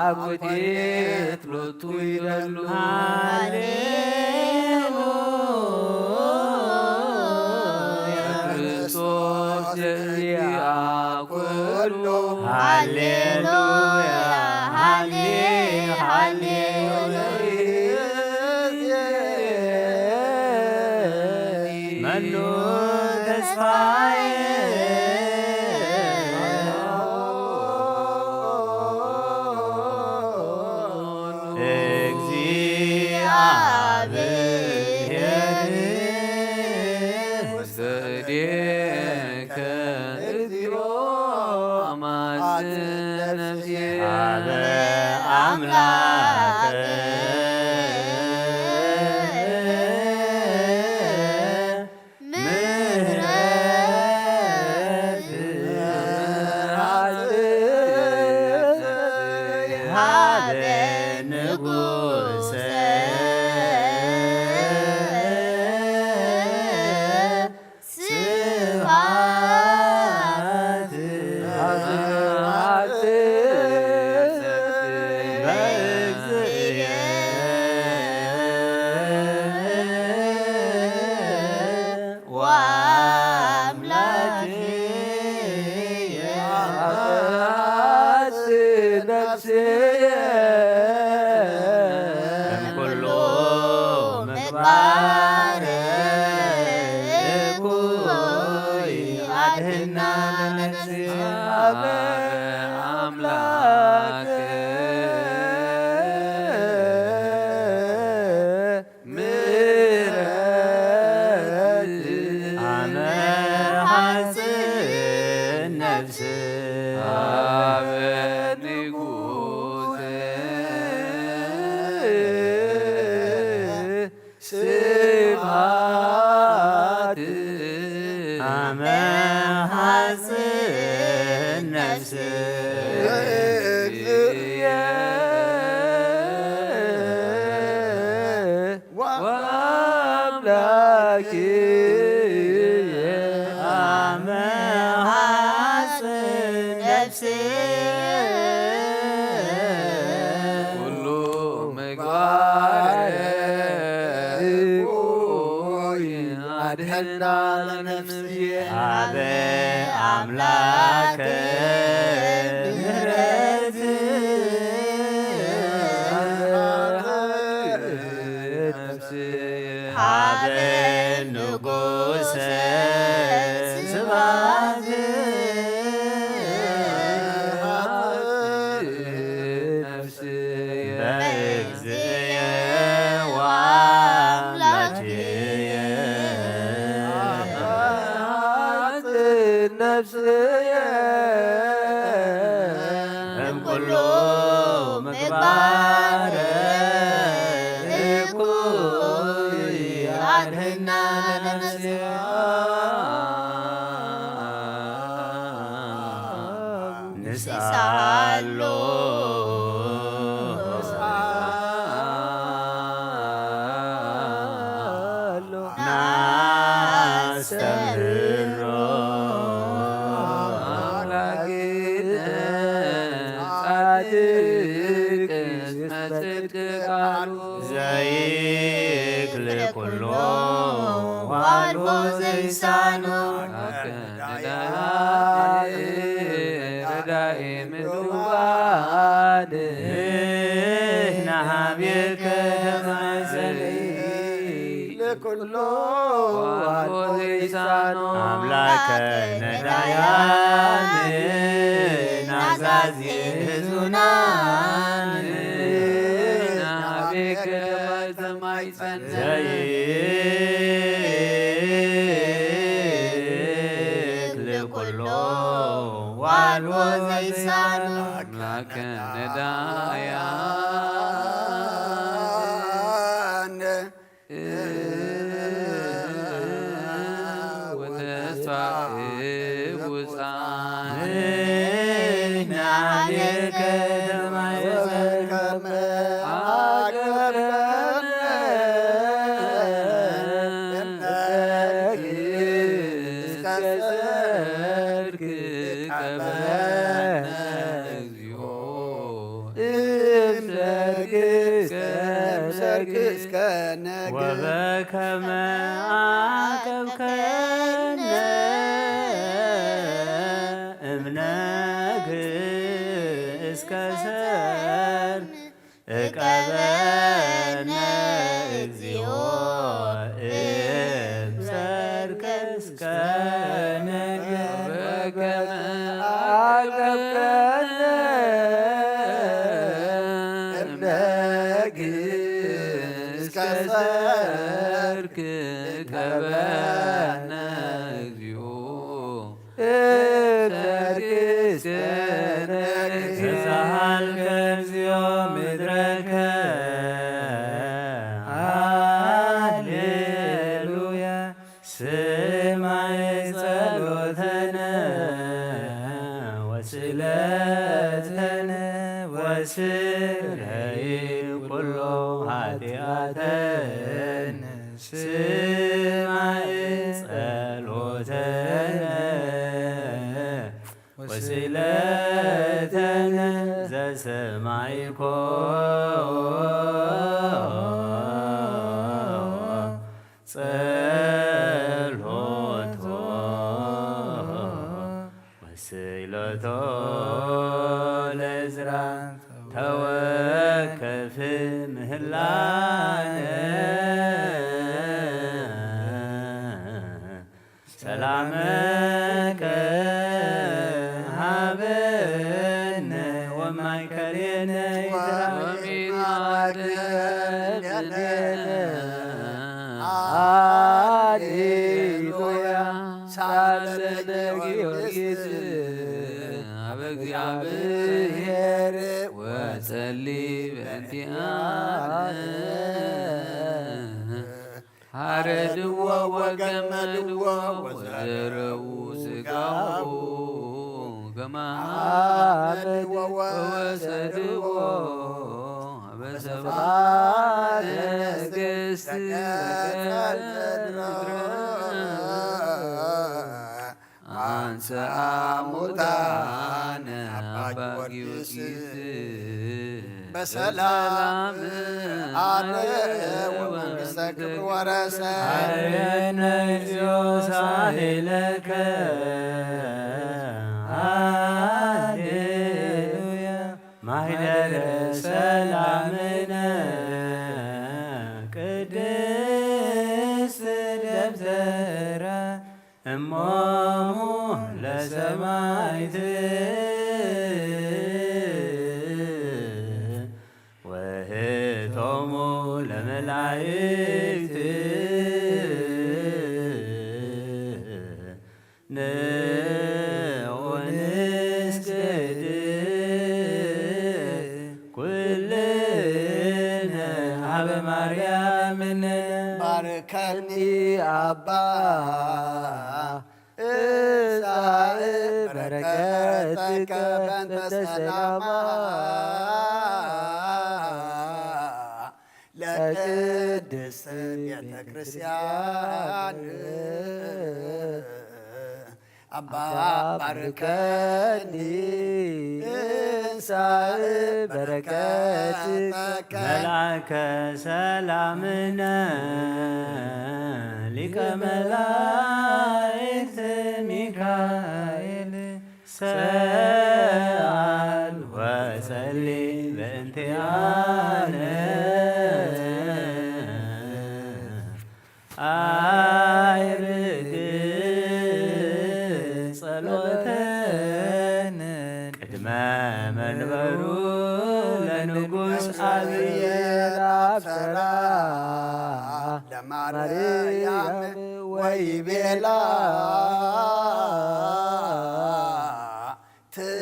ኣኩቴት ሎቱ ይደሉ። ሃሌሉያ። ክርስቶስ ዘዚኣ ኩሉ። ሃሌሉያ፣ ሃሌ፣ ሃሌሉያ። መኑ ተስፋዬ። እግዚአብሔር። ዘእዴከ እግዚኦ አማጽን ነፍሴ ሀበ አምላክ። ምህረት ሀበ ንጉሰ። ስብሐት በእግዚእየ ወአምላክየ። ነፍስየ እምኩሉ ምግባር እኩይ አድህና ለነፍስየ። አምላክ ምሕረት አመ ሐጽን ነፍስ ሀበ ንጉሥ ስብሐት አመ ሐጽን ነፍስ ወአምላክየ አመ ሐጽን ነፍስ ኩሉ ምግባር እኩይ አድህና ለነፍስየ። ሀበ አምላክ ምህረት ሀበ ንጉሰ ስብሐት በእግዚእየ ወአምላክየ። ነፍስየ እምኩሉ ምግባር እኩይ አድህና ለነፍስየ። ንስአሎ ናስተምህሮ። አምላክነ ጻድቅ እስመ ጽድቅ ቃሉ። ዘይክል ኩሎ ዋልቦ ዘይሳኖ። ረዳኢ ምድዋን። ንሕና ሀቤከ ተማይጸኒ። ለኩሎ ዋልቦ ዘይሳኖ። አምላከ ነዳያን ናዛዚ ህዙናን። ንሕና ሀቤከ ተማይጸኒ። ዘይክል ኩሎ ዋልቦ ዘይሳኖ። አምላከ ነዳያን ወተስፋ ውፃን። ንሕና ሀቤከ ተማይፀን። እስከ ነገ ወበከመ ዓቀብከነ እምነግ እስከ ሰር እቀበነ እግዚኦ እምሰርክ እስከ ነገ ወበከመ ዓቀብከነ እምነግ እስከ ሰርክ እቀበነ እግዚኦ እምሰርክ እስከ ነገ ዘሰሃልከ እግዚኦ ምድረከ ሃሌሉያ ስማይ ጸሎተነ ወስለተነ ወስረይ ኩሎ ኃጢአተነ ስማይ ጸሎተነ ወስለተነ ዘሰማይኮ ጸሎቶ ወስእለቶ ለእዝራ ተወከፍ ምህላነ ሰላመከ ሃበነ ወማእከሌነ ይትረፍ። ወሚናደብነ ሃሌሉያ ሳለነ ጊዮርጊስ አብ እግዚአብሔር ወጸሊ በእንቲአነ ሃረድዎ ወገመድዎ ወዘረዉ ስጋሁ ከማመድዎ ወሰድዎ በሰብአ ነገስት አንሰአ ሙታነ አባ ጊዮርጊስ በሰላም አረወ መንግስተ ክብር ወረሰ። ሀረነ እግዚኦ ሳህለከ ሃሌሉያ ማህደረ ሰላምነ ቅድስት ደብተራ እሞሙ ለሰማይት ወህቶሙ ለመላይክት ንዑ ንስግድ ኩልነ ሀበ ማርያምን ባርከኒ አባ እሳእ በረከትከ በእንተ ሰላማ ለቅድስት ቤተ ክርስቲያን አባ ባርከኒ እንሳእ በረከትከ መልአከ ሰላምነ ሊቀ መላእክት ሚካኤል ሰአል ወጸሊ በእንቲአነ አይርግ ጸሎተን ቅድመ መንበሩ ለንጉሥ አብየ ላብሰራ ለማርያም ወይቤላ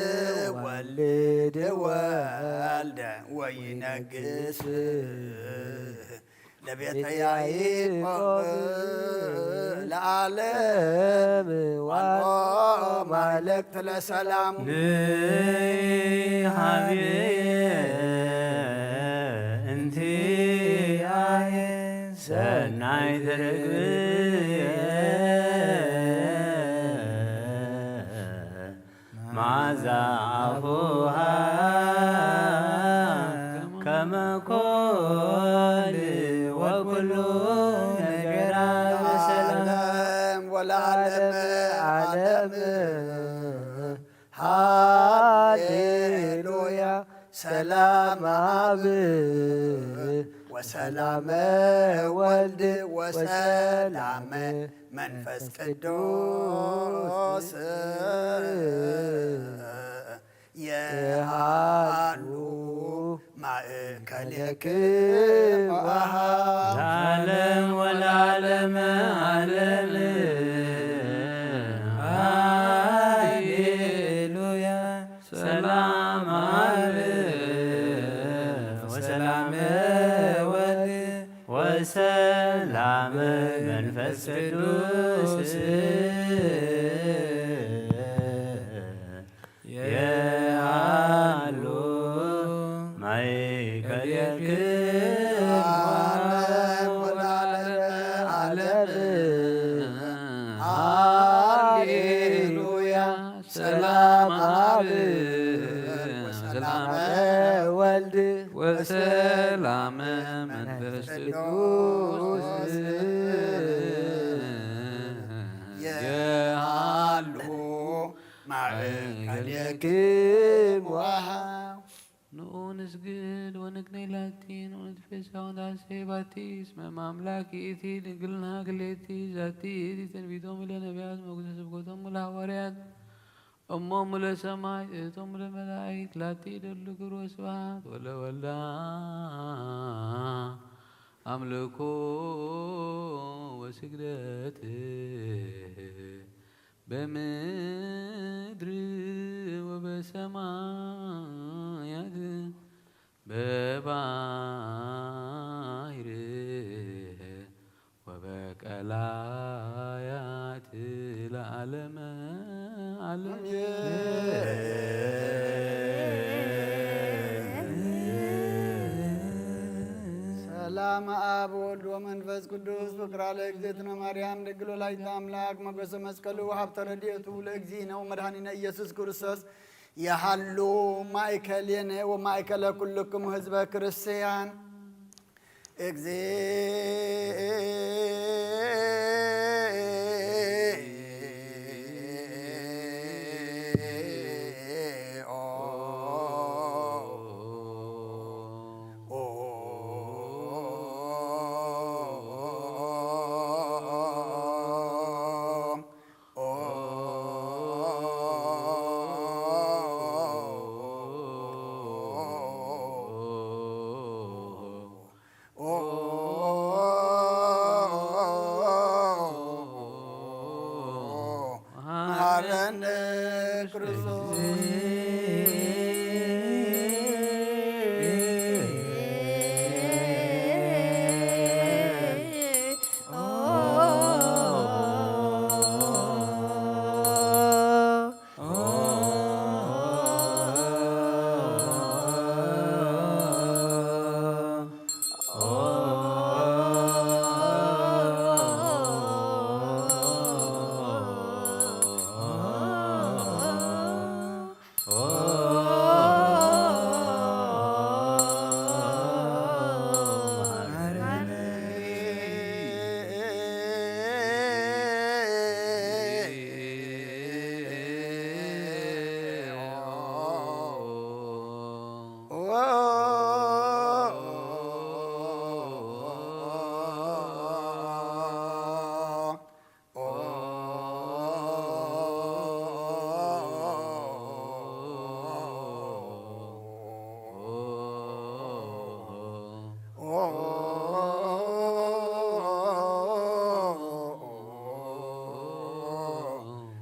ትወልድ ወልደ ወይነግስ ለቤተ ያዕቆብ ለዓለም ዋልቦ ማለክት ለሰላም ንሃቤ እንቲአየ ሰናይት ርግብየ መዓዛ አፉሃ ከመ ኮል ሃሌሉያ። ሰላም ኣብ ወሰላመ ወልድ ወሰላመ መንፈስ ቅዱስ የሃሉ ማእከሌክሙ አሃ። ለዓለም ወለዓለመ ዓለም። ሃሌሉያ። ሰላም አብ ወሰላም ወልድ ወሰላም መንፈስ ቅዱስ የሃሉ ማእከሌክሙ። ዓለም ወለዓለመ ዓለም። ሃሌሉያ። ሰላም አብ ወሰላመ ወልድ ወሰላመ መንፈስ ቅዱስ የሃሉ ማእከሌክሙ አሃ። ንዑ ንስግድ ወንግኔ ላቲ፣ ንዑ ንትፌሳ ወንትሐሰይ ባቲ፣ እስመ እም አምላክ ይእቲ፣ ድንግልና ክልኤቲ፣ ዛቲ ይእቲ ትንቢቶሙ ለነቢያት፣ መጉተ ስብከቶሙ ለሐዋርያት፣ እሞሙ ለሰማይ፣ እህቶሙ ለመላእክት፣ ላቲ ይደሉ ክብር ወስብሐት፣ ወለወልዳ አምልኮ ወስግደት በምድር ወበሰማያት በባሕር ወበቀላያት ለዓለመ ዓለም። ሰላም አብ ወልድ ወመንፈስ ቅዱስ ፍቅራ ለእግዝእትነ ማርያም ድንግል ወላዲተ አምላክ ሞገሰ መስቀሉ ሀብተ ረድኤቱ ለእግዚእነ ወመድኃኒነ ኢየሱስ ክርስቶስ የሃሉ ማእከሌነ ወማእከለ ኩልክሙ ህዝበ ክርስቲያን። እግዚኦ። መሐረነ ክርስቶስ።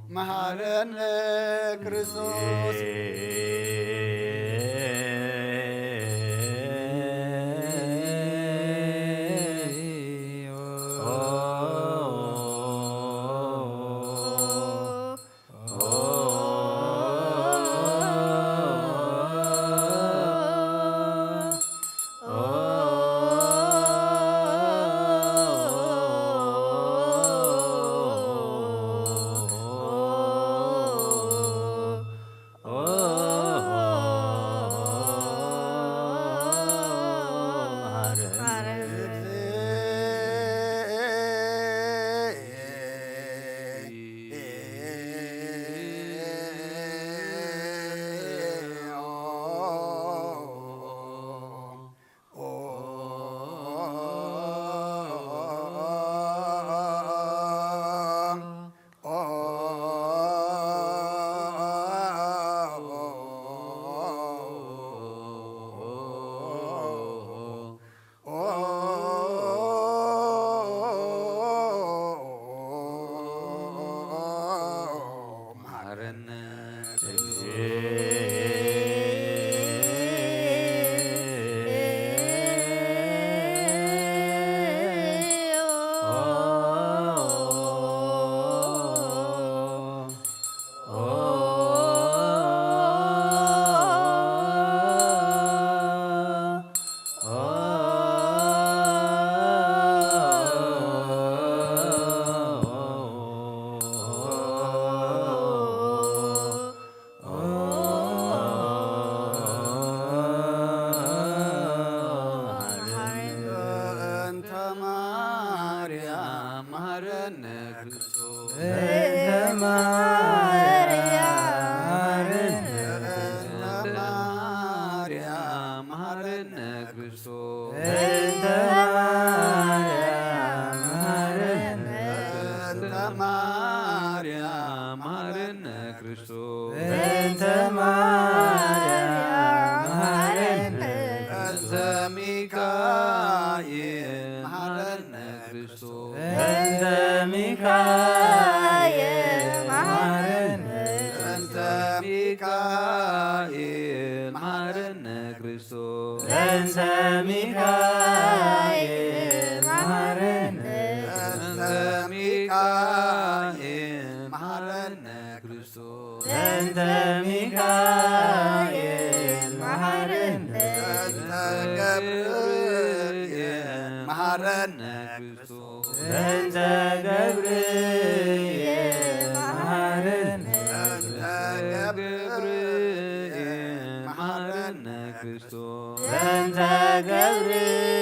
መሐረነ ክርስቶስ። መሃረነ ክርስቶስ። በእንተ ማርያም መሃረነ። በእንተ ማርያም መሃረነ ክርስቶስ። በእንተ ማርያም መሃረነ። በእንተ ሚካኤል መሃረነ ክርስቶስ። በእንተ ሚካኤል መሃረነ። በእንተ ሚካኤል መሃረነ ክርስቶስ። በእንተ ሚካኤል መሃረነ። በእንተ ሚካኤል መሃረነ ክርስቶስ። በእንተ ሚካኤል መሃረነ። በእንተ ገብርኤል መሃረነ ክርስቶስ። በእንተ ገብርኤል መሃረነ። በእንተ ገብርኤል መሃረነ ክርስቶስ። በእንተ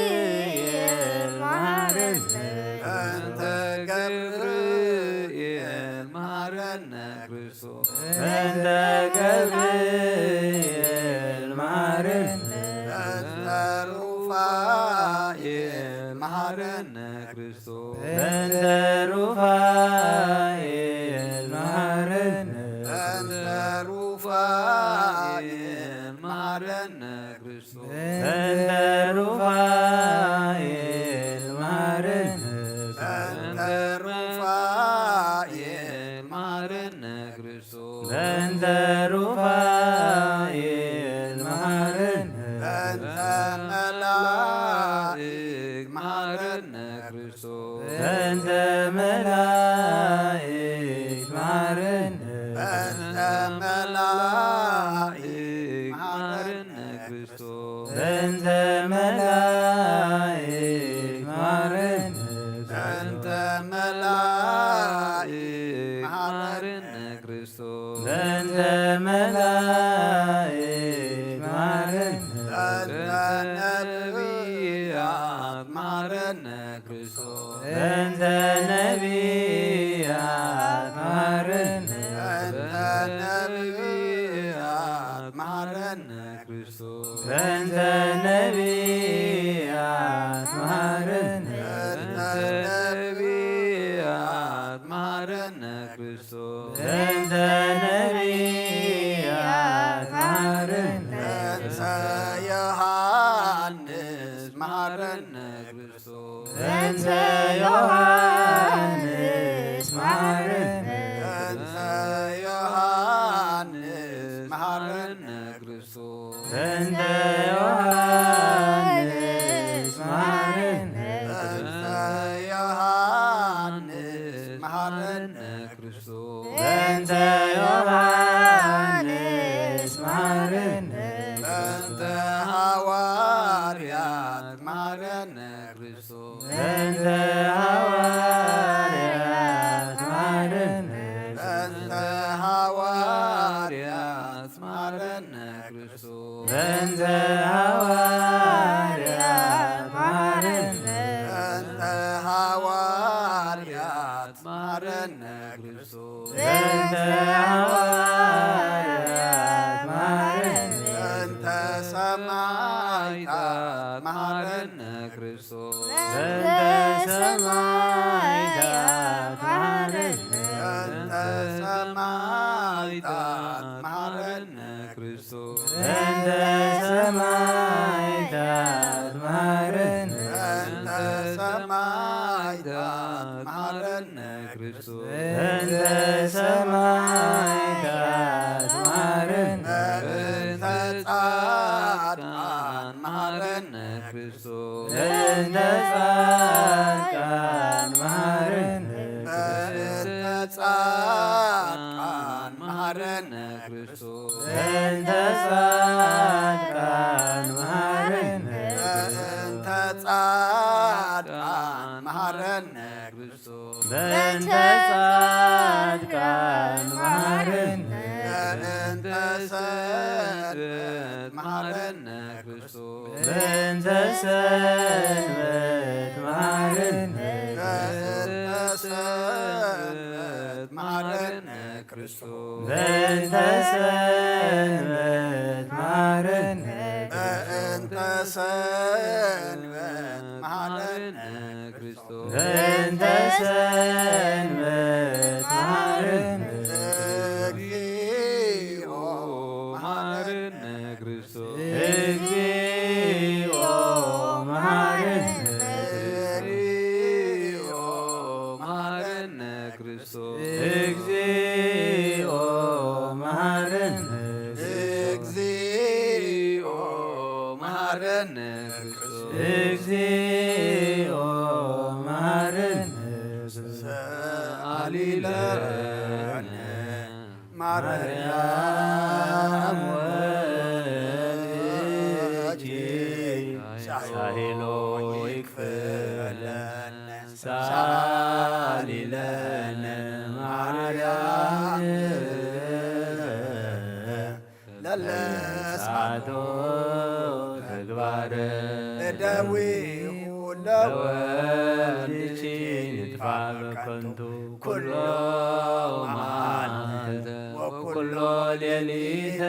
ገብርኤል መሃረነ። በእንተ ገብርኤል መሃረነ ክርስቶስ። በእንተ ገብርኤል መሃረነ። በእንተ ሩፋኤል መሃረነ ክርስቶስ። በእንተ ሩፋኤል መሃረነ። በእንተ ሩፋኤል መሃረነ ክርስቶስ። በእንተ ሩፋኤል መሃረነ። በእንተ ሩፋኤል መሃረነ ክርስቶስ። በእንተ ሩፋኤል መሃረነ። በእንተ መላእክት መሃረነ ክርስቶስ። በእንተ መላእክት መሃረነ። በእንተ መላእክት መሃረነ ክርስቶስ። በእንተ መላእክት መሃረነ። በእንተ መላእክት መሃረነ ክርስቶስ። በእንተ መላእክት መሃረነ። በእንተ ነቢያት መሃረነ ክርስቶስ። በእንተ ነቢያት መሃረነ። በእንተ ነቢያት መሃረነ ክርስቶስ። በእንተ ነቢያት መሃረነ። በእንተ ነቢያት መሃረነ ክርስቶስ። በእንተ ነቢያት መሃረነ። በእንተ ዮሐንስ መሃረነ ክርስቶስ። በእንተ ዮሐንስ መሃረነ። በእንተ ዮሐንስ መሃረነ ክርስቶስ። በእንተ ዮሐንስ መሃረነ። በእንተ ዮሐንስ መሃረነ ክርስቶስ። በእንተ ዮሐንስ መሃረነ። በእንተ ሐዋርያት መሃረነ ክርስቶስ። በእንተ ሐዋርያት መሃረነ። በእንተ ሐዋርያት መሃረነ ክርስቶስ። በእንተ ሐዋርያት መሃረነ። በእንተ ሐዋርያት መሃረነ ክርስቶስ። በእንተ ሐዋርያት መሃረነ። በእንተ ሰማዕታት መሃረነ ክርስቶስ። በእንተ ሰማዕታት መሃረነ። በእንተ ሰማዕታት መሃረነ ክርስቶስ። በእንተ ሰማዕታት መሃረነ። በእንተ ሰማዕታት መሃረነ ክርስቶስ። በእንተ ሰማዕታት መሃረነ። በእንተ ጻድቃን መሃረነ ክርስቶስ። በእንተ ጻድቃን መሃረነ። በእንተ ጻድቃን መሃረነ ክርስቶስ። በእንተ ጻድቃን መሃረነ። በእንተ ጻድቃን መሃረነ ክርስቶስ። በእንተ ጻድቃን መሃረነ። በእንተ ሰንበት መሃረነ ክርስቶስ። በእንተ ሰንበት መሃረነ። በእንተ ሰንበት መሃረነ ክርስቶስ። በእንተ ሰንበት መሃረነ። በእንተ ሰንበት መሃረነ ክርስቶስ። በእንተ ሰንበት መሃረነ እግዚኦ መሃረነ ክርስቶስ። እግዚኦ መሃረነ እግዚኦ መሃረነ ክርስቶስ። እግዚኦ መሃረነ እግዚኦ መሃረነ ክርስቶስ። እግዚኦ መሃረነ ሰአሊ ለነ ማርያም ወልድኪ ሳሄሎ ይክፈለነ። ሳሊ ለነ ማርያም ለለስዓቶ ተግባረ እደዊሁ ለወልድኪ ይድፋዕ ከንቱ ኩሎ መዓልተ ወኩሎ ሌሊተ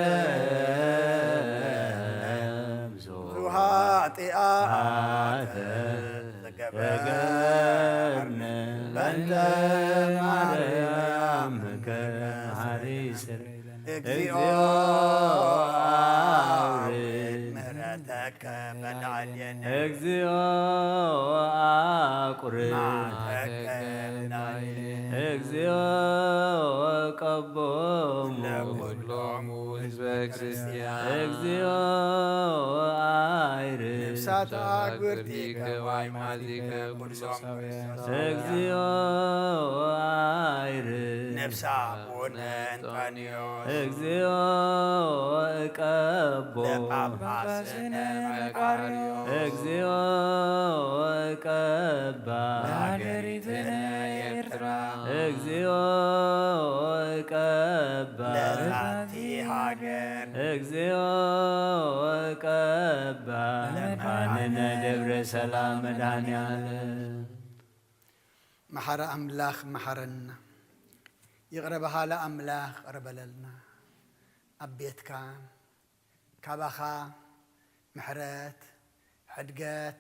ብዙ ኃጢአተ ተገበርነ በእንተ ማርያም ከመሃሪ ስር እግዚኦ አውርድ ምሕረተከ በላዕሌነ። እግዚኦ አቁርብ ማዕተከ በላዕሌነ። እግዚኦ ቀቦሙ ለኩሎሙ ህዝበ ክርስቲያን። እግዚኦ አይርድ ነፍሳት አግብርቲከ ወአይማቲከ ኩሎም እግዚኦ አይርድ ነፍሳ አቡነ እንጦንዮስ። እግዚኦ እቀቦ ለጳጳስነ መቃርዮስ። እግዚኦ እቀባ ለሀገሪትነ ኤርትራ። እግዚኦ እቀባ ለዛቲ ሀገር። እግዚኦ እቀባ ለመድኃኒነ ደብረ ሰላም መድኃኔ ዓለም። መሓሪ ኣምላኽ መሓረና። ይቕረ በሃሊ ኣምላኽ ይቕረ በለልና። ኣብ ቤትካ ካባኻ ምሕረት፣ ሕድገት፣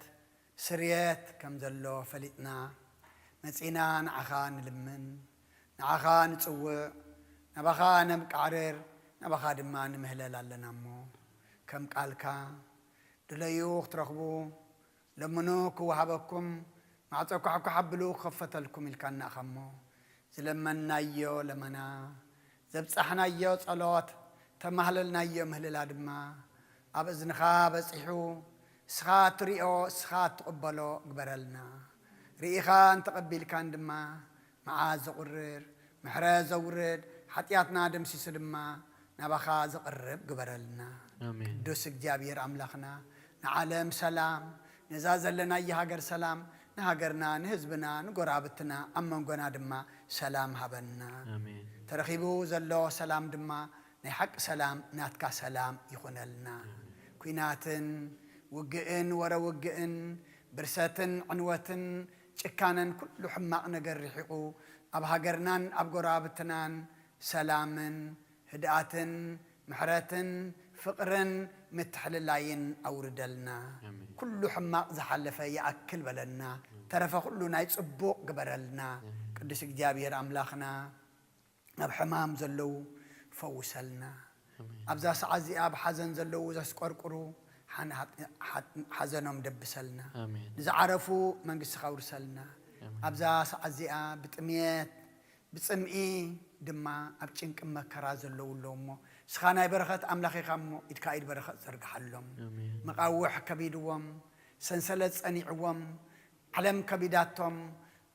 ስርየት ከም ዘሎ ፈሊጥና መጺና ንዓኻ ንልምን፣ ንዓኻ ንጽውዕ፣ ናባኻ ነምቃዕርር፣ ናባኻ ድማ ንምህለል ኣለና እሞ ከም ቃልካ ድለዩ ክትረኽቡ ለምኑ ክወሃበኩም፣ ማዕጾ ኳሕኳሕ ኣብሉ ክኸፈተልኩም ኢልካና ኢኻ እሞ፣ ዝለመንናዮ ለመና፣ ዘብጻሕናዮ ጸሎት፣ ተማህለልናዮ ምህልላ ድማ ኣብ እዝንኻ በጺሑ፣ እስኻ እትሪኦ፣ እስኻ እትቕበሎ ግበረልና። ርኢኻን ተቐቢልካን ድማ መዓት ዘቑርር፣ ምሕረት ዘውርድ፣ ሓጢኣትና ደምሲሱ ድማ ናባኻ ዘቕርብ ግበረልና። ኣሜን። ቅዱስ እግዚኣብሔር ኣምላኽና፣ ንዓለም ሰላም፣ ነዛ ዘለናያ ሃገር ሰላም፣ ንሃገርና፣ ንህዝብና፣ ንጎራብትና፣ ኣብ መንጎና ድማ ሰላም ሃበና። ኣሜን። ተረኺቡ ዘሎ ሰላም ድማ ናይ ሓቂ ሰላም፣ ናትካ ሰላም ይኹነልና። ኣሜን። ኲናትን ውግእን፣ ወረ ውግእን፣ ብርሰትን፣ ዕንወትን፣ ጭካነን፣ ኩሉ ሕማቕ ነገር ርሒቑ፣ ኣብ ሃገርናን ኣብ ጎራብትናን ሰላምን ህድኣትን ምሕረትን ፍቕርን ምትሕልላይን ኣውርደልና። ኣሜን። ኩሉ ሕማቕ ዝሓለፈ ይኣክል በለልና። ኣሜን። ተረፈ ኩሉ ናይ ጽቡቕ ግበረልና። ኣሜን። ቅዱስ እግዚኣብሔር ኣምላኽና፣ ኣብ ሕማም ዘለዉ ፈውሰልና። ኣሜን። ኣብዛ ሰዓት እዚኣ ኣብ ሓዘን ዘለዉ ዘስቆርቁሩ ሓን-፣ ሓ-፣ ሓዘኖም ደብሰልና። ኣሜን። ንዝዓረፉ መንግስትኻ ኣውርሰልና። ኣሜን። ኣብዛ ሰዓት እዚኣ ብጥምየት ብጽምኢ ድማ ኣብ ጭንቂ መከራ ዘለዉ ኣለዉ እሞ፣ ንስኻ ናይ በረኸት ኣምላኽ ኢኻ እሞ፣ ኢድካ ኢድ በረኸት ዘርግሓሎም። ኣሜን። መቓውሕ ከቢድዎም፣ ሰንሰለት ጸኒዕዎም፣ ዓለም ከቢዳቶም፣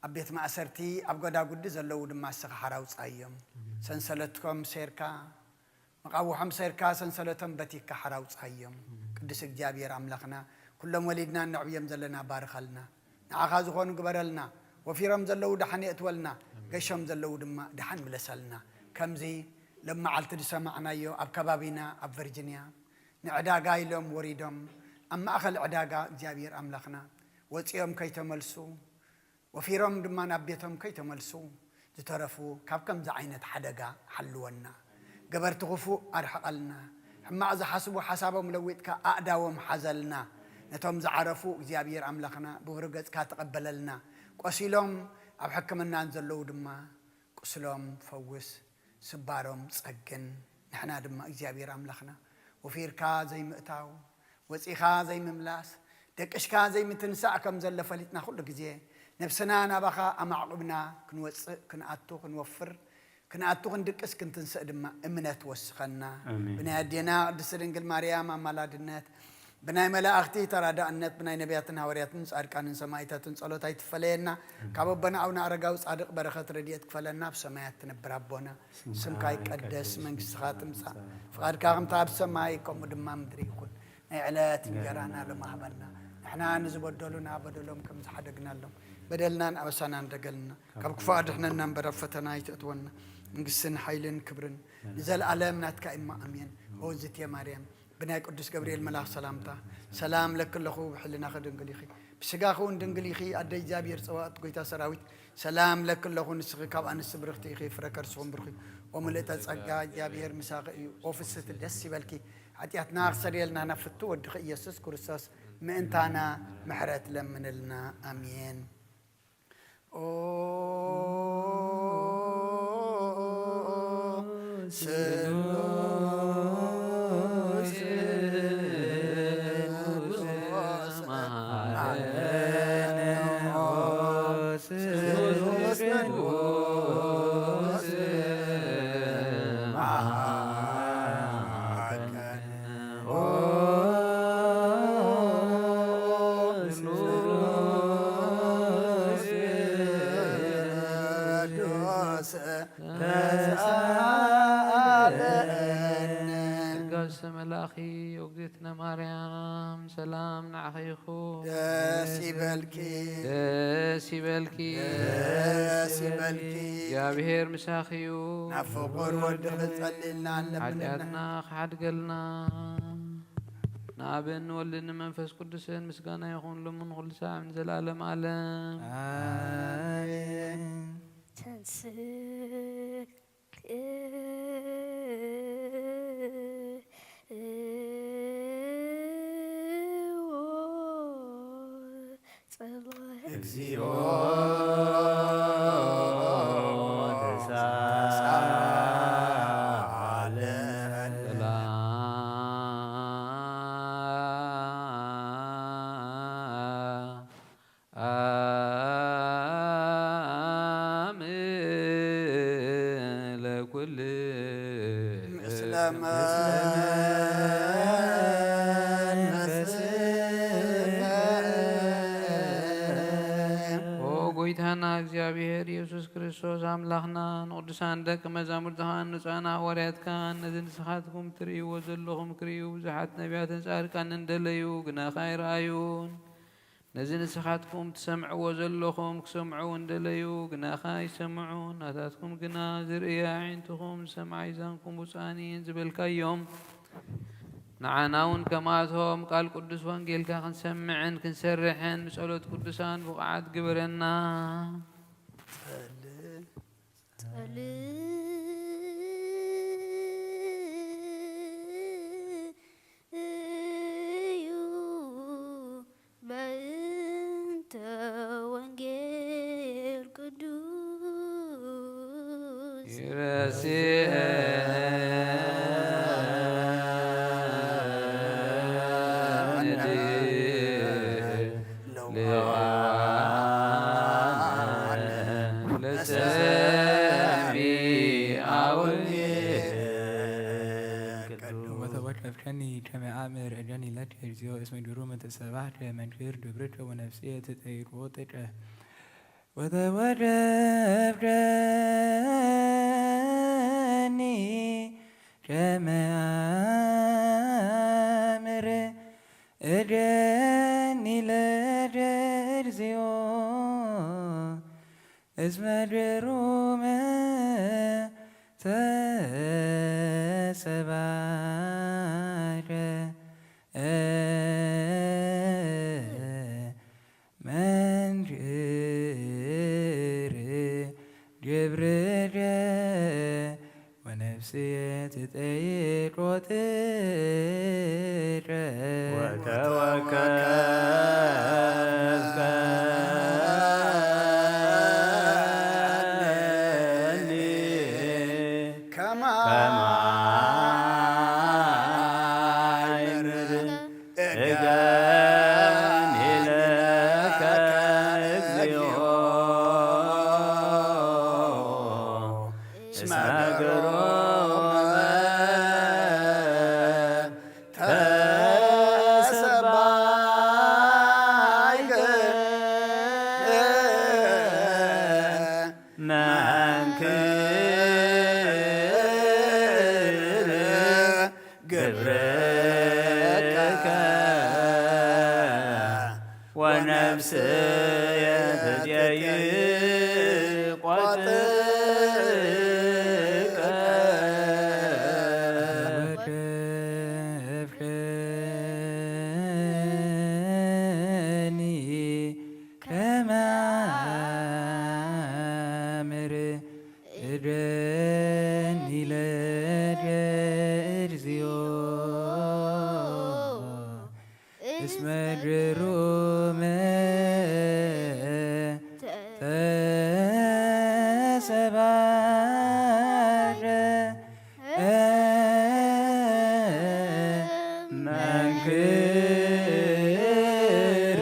ኣብ ቤት ማእሰርቲ፣ ኣብ ጎዳጉዲ ዘለዉ ድማ ንስኻ ሓራ ኣውጽኣዮም። ኣሜን። ሰንሰለትኮም ሴርካ፣ መቓውሖም ሰይርካ ሰንሰለቶም በቲካ ሓራ ኣውጽኣዮም። ቅዱስ እግዚኣብሔር ኣምላኽና፣ ኩሎም ወሊድና እነዕብዮም ዘለና ባርኸልና። ንዓኻ ዝኾኑ ግበረልና። ወፊሮም ዘለዉ ደሓን የእትወልና፣ ገሾም ዘለዉ ድማ ደሓን ምለሰልና። ከምዚ ሎም መዓልቲ ዝሰማዕናዮ ኣብ ከባቢና ኣብ ቨርጂንያ ንዕዳጋ ኢሎም ወሪዶም ኣብ ማእኸል ዕዳጋ እግዚኣብሔር ኣምላኽና ወጺኦም ከይተመልሱ ወፊሮም ድማ ናብ ቤቶም ከይተመልሱ ዝተረፉ ካብ ከምዚ ዓይነት ሓደጋ ሓልወና። ገበርቲ ክፉእ ኣርሕቐልና። ሕማቕ ዝሓስቡ ሓሳቦም ለዊጥካ ኣእዳዎም ሓዘልና። ነቶም ዝዓረፉ እግዚኣብሔር ኣምላኽና ብብሩህ ገጽካ ተቐበለልና። ቆሲሎም ኣብ ሕክምናን ዘለዉ ድማ ቁስሎም ፈውስ፣ ስባሮም ጸግን። ንሕና ድማ እግዚኣብሔር ኣምላኽና ወፊርካ ዘይምእታው፣ ወጺኻ ዘይምምላስ፣ ደቂስካ ዘይምትንሳእ ከም ዘሎ ፈሊጥና ኩሉ ግዜ ነብስና ናባኻ ኣማዕቑብና ክንወጽእ፣ ክንኣቱ፣ ክንወፍር፣ ክንኣቱ፣ ክንድቅስ፣ ክንትንስእ ድማ እምነት ወስኸና። ኣሜን። ብናይ ኣዴና ቅድስቲ ድንግል ማርያም ኣማላድነት፣ ብናይ መላእኽቲ ተራዳእነት፣ ብናይ ነቢያትን ሃዋርያትን ጻድቃንን ሰማዕታትን ጸሎት ኣይትፈለየና። ካብ ኣቦና ኣቡነ ኣረጋዊ ጻድቕ በረኸት ረድኤት ክፈለና። ኣብ ሰማያት ትነብር ኣቦና፣ ስምካ ይቀደስ፣ መንግስትኻ ትምጻእ፣ ፍቓድካ ከምታ ኣብ ሰማይ ከምኡ ድማ ምድሪ ይኹን። ናይ ዕለት እንጀራና ሎሚ ሃበና። ንሕና ንዝበደሉና በደሎም ከም ዝሓደግናሎም በደልናን ኣበሳናን ደገልና። ካብ ክፉእ ኣድሕነና እምበር ኣብ ፈተና ኣይተእትወና። መንግስትን ሓይልን ክብርን ንዘለኣለም ናትካ እማ ኣሜን። ኦ ዝቴ ማርያም፣ ብናይ ቅዱስ ገብርኤል መልኣኽ ሰላምታ ሰላም ለኪ ኣለኹ፣ ብሕልናኺ ድንግል ኢኺ፣ ብስጋኺ እውን ድንግል ኢኺ። ኣደ እግዚኣብሔር ጸባኦት፣ ጎይታ ሰራዊት፣ ሰላም ለኪ ኣለኹ፣ ንስኺ ካብ ኣንስቲ ብርኽቲ ኢኺ፣ ፍረ ከርስኹም ብሩኽ እዩ። ኦ ምልእተ ጸጋ፣ እግዚኣብሔር ምሳኺ እዩ። ኦ ፍስሕቲ ደስ ይበልኪ፣ ሓጢኣትና ክሰርየልና ናብ ፍቱ ወድኺ ኢየሱስ ክርስቶስ ምእንታና ምሕረት ለምንልና። ኣሜን። ኦ ስሉስ ቅዱስ መሐረነ፣ ኦ ስሉስ ቅዱስ መሐረነ፣ ኦ ስሉስ ቅዱስ ተሳለነ። ጸጋ ዝተመላእኺ ኦ እግዝእትነ ማርያም፣ ሰላም ንዓኺ ይኹን። ደስ ይበልኪ። ደስ ይበልኪ። ደስ ይበልኪ። እግዚኣብሔር ምሳኺ እዩ። ናብ ፍቑር ወድኺ ጸሊልና ኣለምንና። ሓጢኣትና ክሓድገልና። ንኣብን ንወልድን ንመንፈስ ቅዱስን ምስጋና ይኹን፣ ሎምን ኩሉ ሳዕ ንዘለዓለም ዓለም። ኣሜን። ተንስእ እግዚኦ ተሳለን። ሰላም ለኩል ምስለ መንፈስከ። ኦ ጎይታና እግዚኣብሔር ኢየሱስ ክርስቶስ ኣምላኽና፣ ንቅዱሳን ደቂ መዛሙርትኻን ንጹሓን ሃዋርያትካን ነዚ ንስኻትኩም ትርእይዎ ዘለኹም ክርእዩ ብዙሓት ነቢያትን ጻድቃንን ደለዩ፣ ግናኸ ኣይረኣዩን። ነዚ ንስኻትኩም ትሰምዕዎ ዘለኹም ክሰምዑ እንደለዩ፣ ግናኸ ኣይሰምዑን። ናታትኩም ግና ዝርእያ ኣዒንትኹም፣ ዝሰምዓ ኣእዛንኩም ብፁዓን እየን ዝበልካዮም፣ ንዓና እውን ከምኣቶም ቃል ቅዱስ ወንጌልካ ክንሰምዕን ክንሰርሕን ብጸሎት ቅዱሳን ብቑዓት ግበረና። ጸል- ጸልዩ በእንተ ወንጌል ቅዱስ። ይረስየኒ ለሰሚዐ ወንጌል። ወተወከፍከኒ ከመ አእምር እደኒ ለከ እግዚኦ እስመ ድሩ ምትሰባህ ከመንክር ድብርከ ወነፍስየ ትጠይቆ ጥቀ። ወተወከፍከኒ ከመ አእምር እደኒ ለከ እግዚኦ እስመ ድሩመ ተሰባከ መንክር ግብርከ ወነፍስየ ትጠይቅ ወትቀ። ወተወከ ነፍስየ ትጠይቆ ጥቀ ወከፍከኒ ከመ ኣምር እደኒ ለደ እግዚኦ እስመ ግሩም ተሰባረ መንክር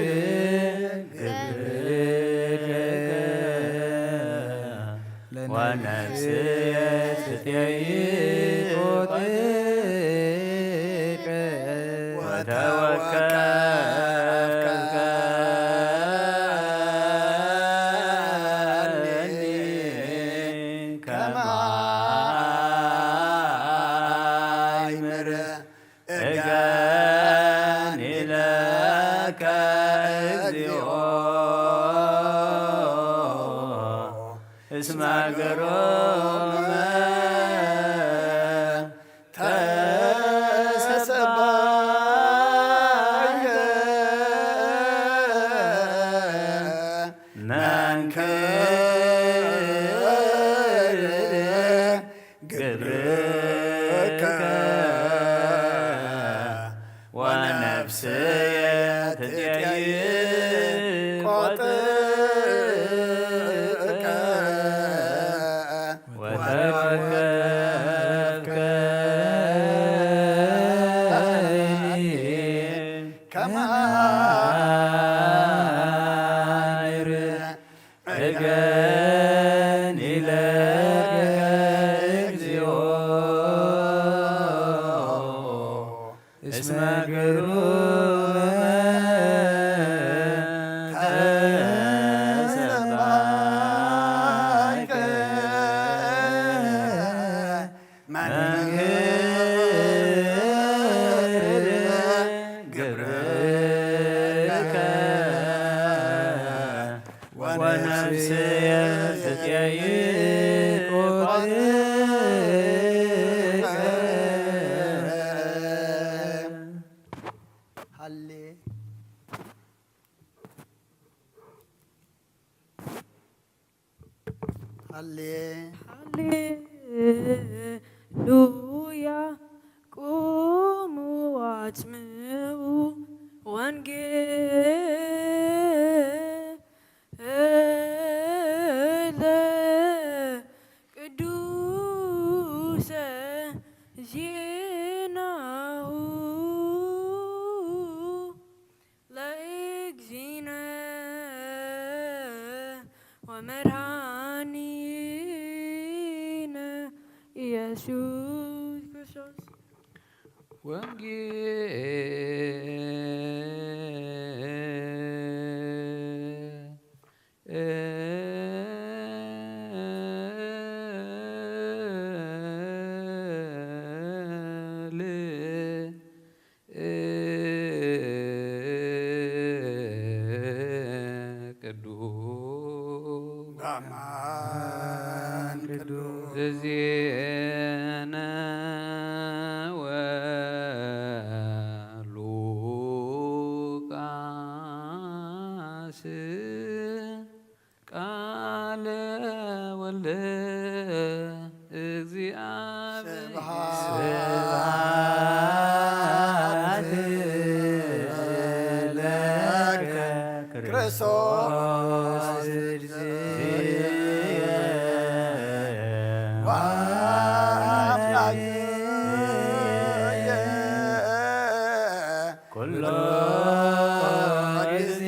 ግብርከ ወነፍስየ ትጠይቆ ጥቀ ወተወከፍከኒ ከመ ኣእምር እገኒ ለከ እግዚኦ እስመ ግሩም ተሰባይከ መንክር ግብርከ ወነፍስየ ትጠይቆ ጥቀ ወተወከፍከኒ ከመ ኣእምር እገኒ ለከ እግዚኦ እስመ ግሩም ተሰባይከ መንክር ግብርከ ወነፍስየ ትጠይቆ ጥቀ ሃሌ ሃሌ ሃሌሉያ። ቁሙ ወአጽምዑ ወንጌለ ቅዱሰ ዜናሁ ለእግዚእነ ወመድኃኒነ ኢየሱስ ክርስቶስ። ወንጌል ቅዱስ በአማን ቅዱስ። ዘዜነወ ሉቃስ ቃለ ወልደ እግዚአብሔር። ስብሐት ለከ ክርስቶስ እግዚእነ ወአምላክነ ኩሎ ጊዜ።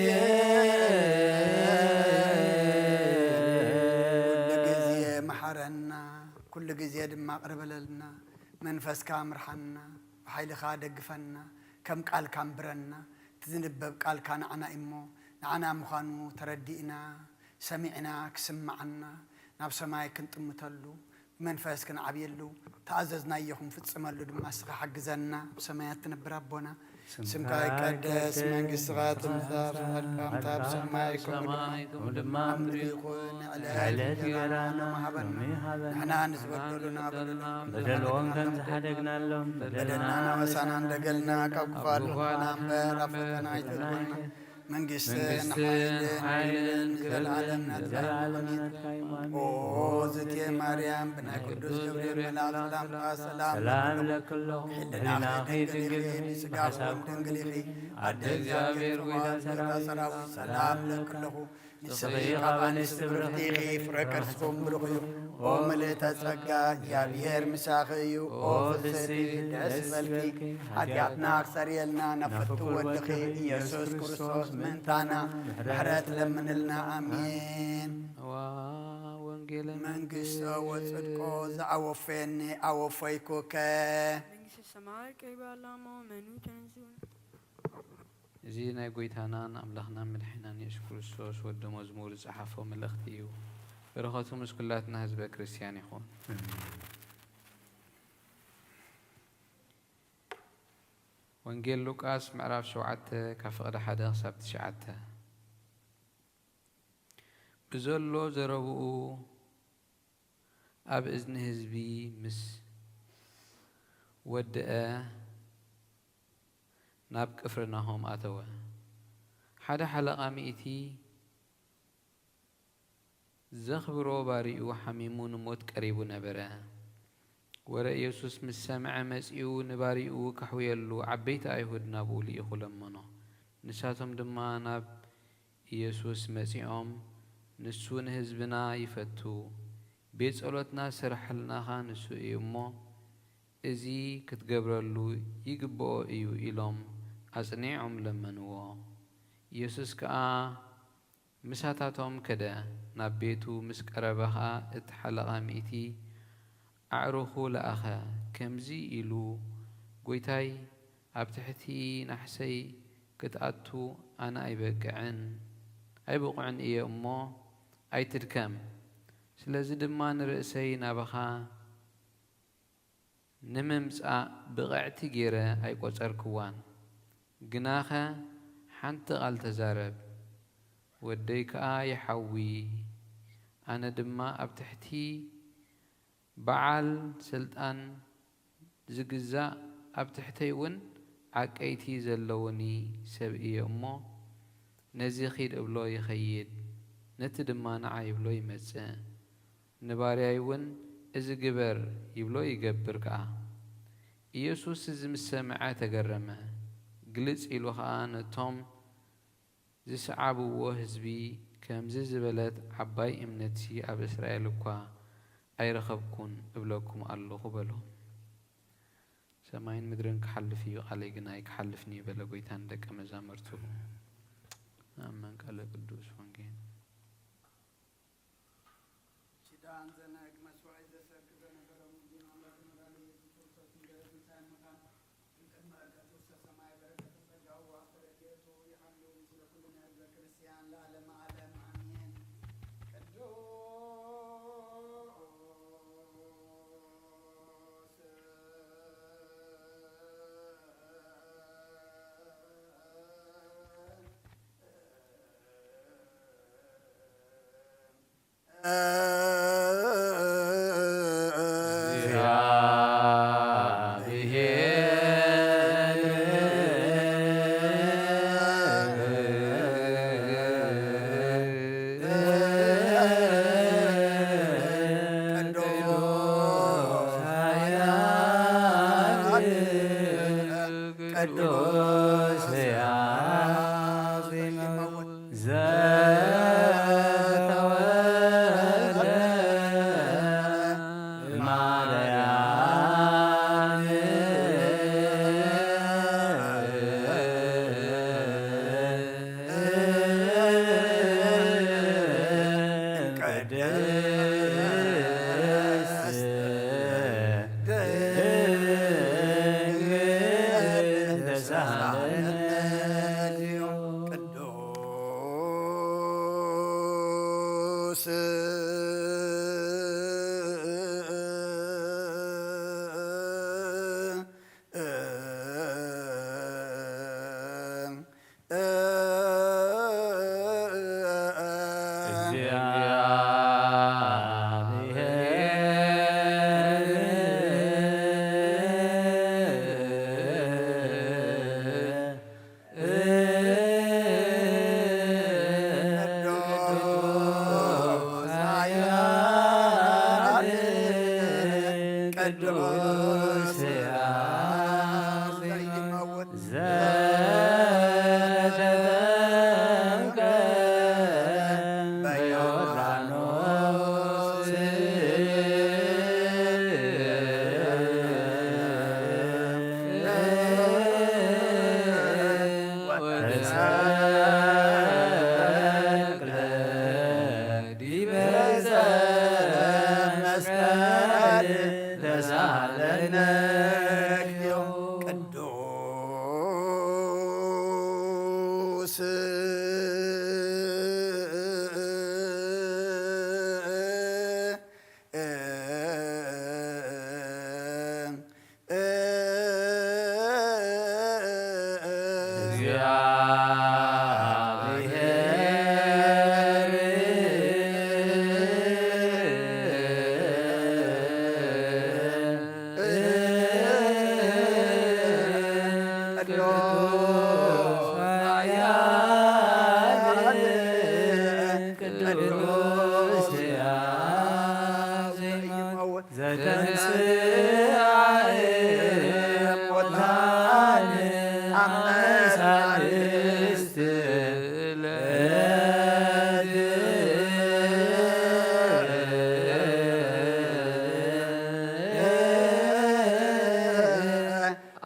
ኩሉ ግዜ መሓረና፣ ኩሉ ግዜ ድማ ቅር በለልና። መንፈስካ ምርሓና፣ ብሓይልኻ ደግፈና፣ ከም ቃልካ ኣንብረና። እቲ ዝንበብ ቃልካ ንዓና እዩ እሞ፣ ንዓና ምዃኑ ተረዲእና፣ ሰሚዕና፣ ክስምዓና፣ ናብ ሰማይ ክንጥምተሉ፣ ብመንፈስ ክንዓብየሉ፣ ተኣዘዝናዮ ክንፍጽመሉ ድማ እስኻ ሓግዘና። ኣብ ሰማያት ትነብር ኣቦና፣ ስምካ ይቀደስ፣ መንግስትኻ ትምጻእ፣ ፍቓድካ ከምቲ ኣብ ሰማይ ከምኡ ድማ ኣብ ምድሪ ይኹን። ዕለት ዕለት እንጀራና እንጀራና ሃበና። ሃበና። ንሕና ንዝበደሉና በደልና በደልዎም ከም ዝሓደግናሎም በደልና በደልና ኣበሳና እንደገልና ካብ ክፉ ኣድሕነና እምበር ኣብ ፈተና ኣይተእትወና። መንግስትን መንግስትን ሓይልን ሓይልን ንዘለዓለም ናትካ እዩ። ንዘለዓለም ኣሜን። ናትካ እዩ። ኣሜን። ኦ ዝቴ ማርያም፣ ብናይ ቅዱስ ገብርኤል መልኣክ ሰላምታ ሰላም ሰላም እብለኪ ኣለኹ። ህሊናኺ ህሊናኺ ድንግል ድንግል እዩ፣ እዩ፣ ብሓሳብኩም ብሓሳብኩም ድንግል ኢኺ። ኣደ ኣደ እግዚኣብሔር እግዚኣብሔር ጎይታ ጎይታ ሰራዊት ሰራዊት ሰላም ሰላም እብለኪ እብለኪ ኣለኹ። ኣለኹ። ንስኺ ካብ ኣንስቲ ብርኽቲ ኢኺ፣ ፍረ ከርስኩም ብሩኽ እዩ። ኦ ምልእተ ጸጋ፣ እግዚኣብሔር ምሳኺ እዩ። ኦ ፍስሕቲ ደስ ይበልኪ፣ ሓጢኣትና ክሰርየልና ናብ ፍቱው ወድኺ ኢየሱስ ክርስቶስ ምእንታና ምሕረት ለምንልና። ኣሜን። ዋ ወንጌለ መንግስቶ ወጽድቆ ዘኣወፈየኒ ኣወፈይኩከ። መንግስተ ሰማይ ቀሪባላሞ መኑ ተንሱ። እዚ ናይ ጐይታናን ኣምላኽናን መድሓኒናን የሱስ ክርስቶስ ወዲ መዝሙር ዝጸሓፎ መልእኽቲ እዩ። በረኸቱ ምስ ኩላትና ህዝበ ክርስትያን ይኹን። ወንጌል ሉቃስ ምዕራፍ ሸውዓተ ካብ ፍቕዲ ሓደ ክሳብ ትሽዓተ። ብዘሎ ዘረብኡ ኣብ እዝኒ ህዝቢ ምስ ወደአ ናብ ቅፍርናሆም ኣተወ። ሓደ ሓለቓ ሚእቲ ዘኽብሮ ባሪኡ ሓሚሙ ንሞት ቀሪቡ ነበረ። ወረ ኢየሱስ ምስ ሰምዐ መጺኡ ንባሪኡ ከሕውየሉ ዓበይቲ ኣይሁድ ናብኡ ልኢኹ ለመኖ። ንሳቶም ድማ ናብ ኢየሱስ መጺኦም፣ "ንሱ ንህዝብና ይፈቱ፣ ቤት ጸሎትና ዝሰርሓልናኻ ንሱ እዩ እሞ፣ እዚ ክትገብረሉ ይግብኦ እዩ" ኢሎም ኣጽኒዖም ለመንዎ። ኢየሱስ ከኣ ምሳታቶም ከደ፣ ናብ ቤቱ ምስ ቀረበ ኸኣ እቲ ሓለቓ ሚእቲ ኣዕሩኹ ለኣኸ፣ ከምዚ ኢሉ፣ "ጐይታይ፣ ኣብ ትሕቲ ናሕሰይ ክትኣቱ ኣነ ኣይበቅዕን፣ ኣይብቑዕን እየ እሞ ኣይትድከም። ስለዚ ድማ ንርእሰይ ናባኻ ንምምጻእ ብቕዕቲ ገይረ ኣይቈጸርክዋን። ግናኸ ሓንቲ ቃል ተዛረብ፣ ወደይ ከኣ ይሓዊ፣ ኣነ ድማ ኣብ ትሕቲ በዓል ስልጣን ዝግዛእ፣ ኣብ ትሕተይ እውን ዓቀይቲ ዘለውኒ ሰብ እየ እሞ፣ ነዚ ኺድ እብሎ ይኸይድ፣ ነቲ ድማ ንዓይ ይብሎ ይመጽእ፣ ንባርያይ እውን እዚ ግበር ይብሎ ይገብር ከኣ።" ኢየሱስ እዚ ምስ ሰምዐ ተገረመ። ግልጽ ኢሉ ኸኣ ነቶም ዝሰዓብዎ ህዝቢ፣ "ከምዚ ዝበለት ዓባይ እምነትሲ ኣብ እስራኤል እኳ ኣይረኸብኩን እብለኩም ኣለኹ" በሎም። "ሰማይን ምድርን ክሓልፍ እዩ፣ ቃለይ ግን ኣይክሓልፍን እዩ" በለ ጐይታ ንደቀ መዛሙርቱ። ኣመን። ቃለ ቅዱስ ወንጌል። ኪዳን ዘነግ መስዋዕት ዘሰክር ዘነበረ ሙሉእ ኣምላኽ መድኃኒት ኢየሱስ ክርስቶስ ንገለ ትንሳኤ ሙታን እምቅድመ ዕርገቱ ውስተ ሰማይ በረከቱ ጸጋኡ ወአስተርእየቱ ይሃሉ ምስለ ኩልነ ህዝበ ክርስቲያን ለዓለመ ዓለም አሜን። ቅዱስ ቅዱስ ያዜመ ዘተወልደ ማርያም ቅድስት ድንግል ተሳለነ። ተጠምቀ በዮርዳኖስ ወተሰቅለ ዲበ ዕፀ መስቀል ተሳለነ። ቅዱስ እግዚአብሔር ቅዱስ ኃያል ቅዱስ ሕያው ዘተንሥአ እሙታን አመ ሣልስት ዕለት።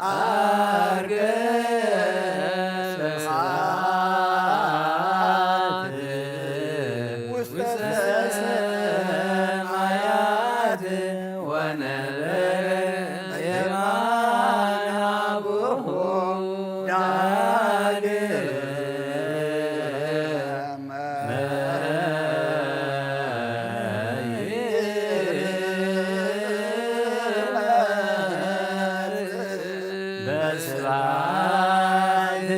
ዐርገ ስብሐት ውስተ ሰማያት ወነበረ በየማነ አቡሁ ዳግመ። በስብሐት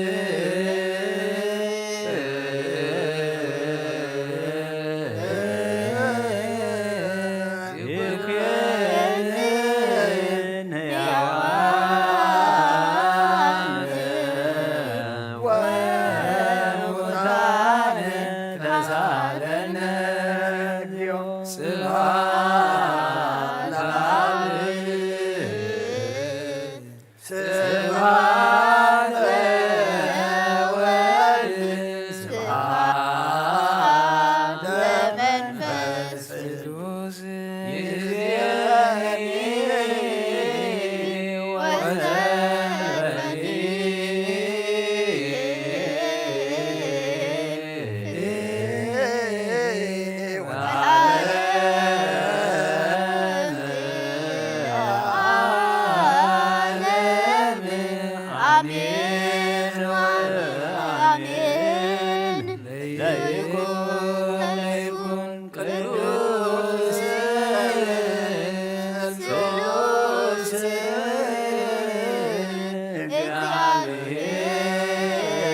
ይኩን ሕያዋን ወሙታን ተሳለነ። ስብሐት ለአብ። ስብሐት ለወልድ ስብሐት ለመንፈስ ቅዱስ። ይእዜኒ ወዘልፈኒ ወለዓለመ ዓለም። አሜን ወአሜን። ለይኩን ለይኩን ቅዱስ ስሉስ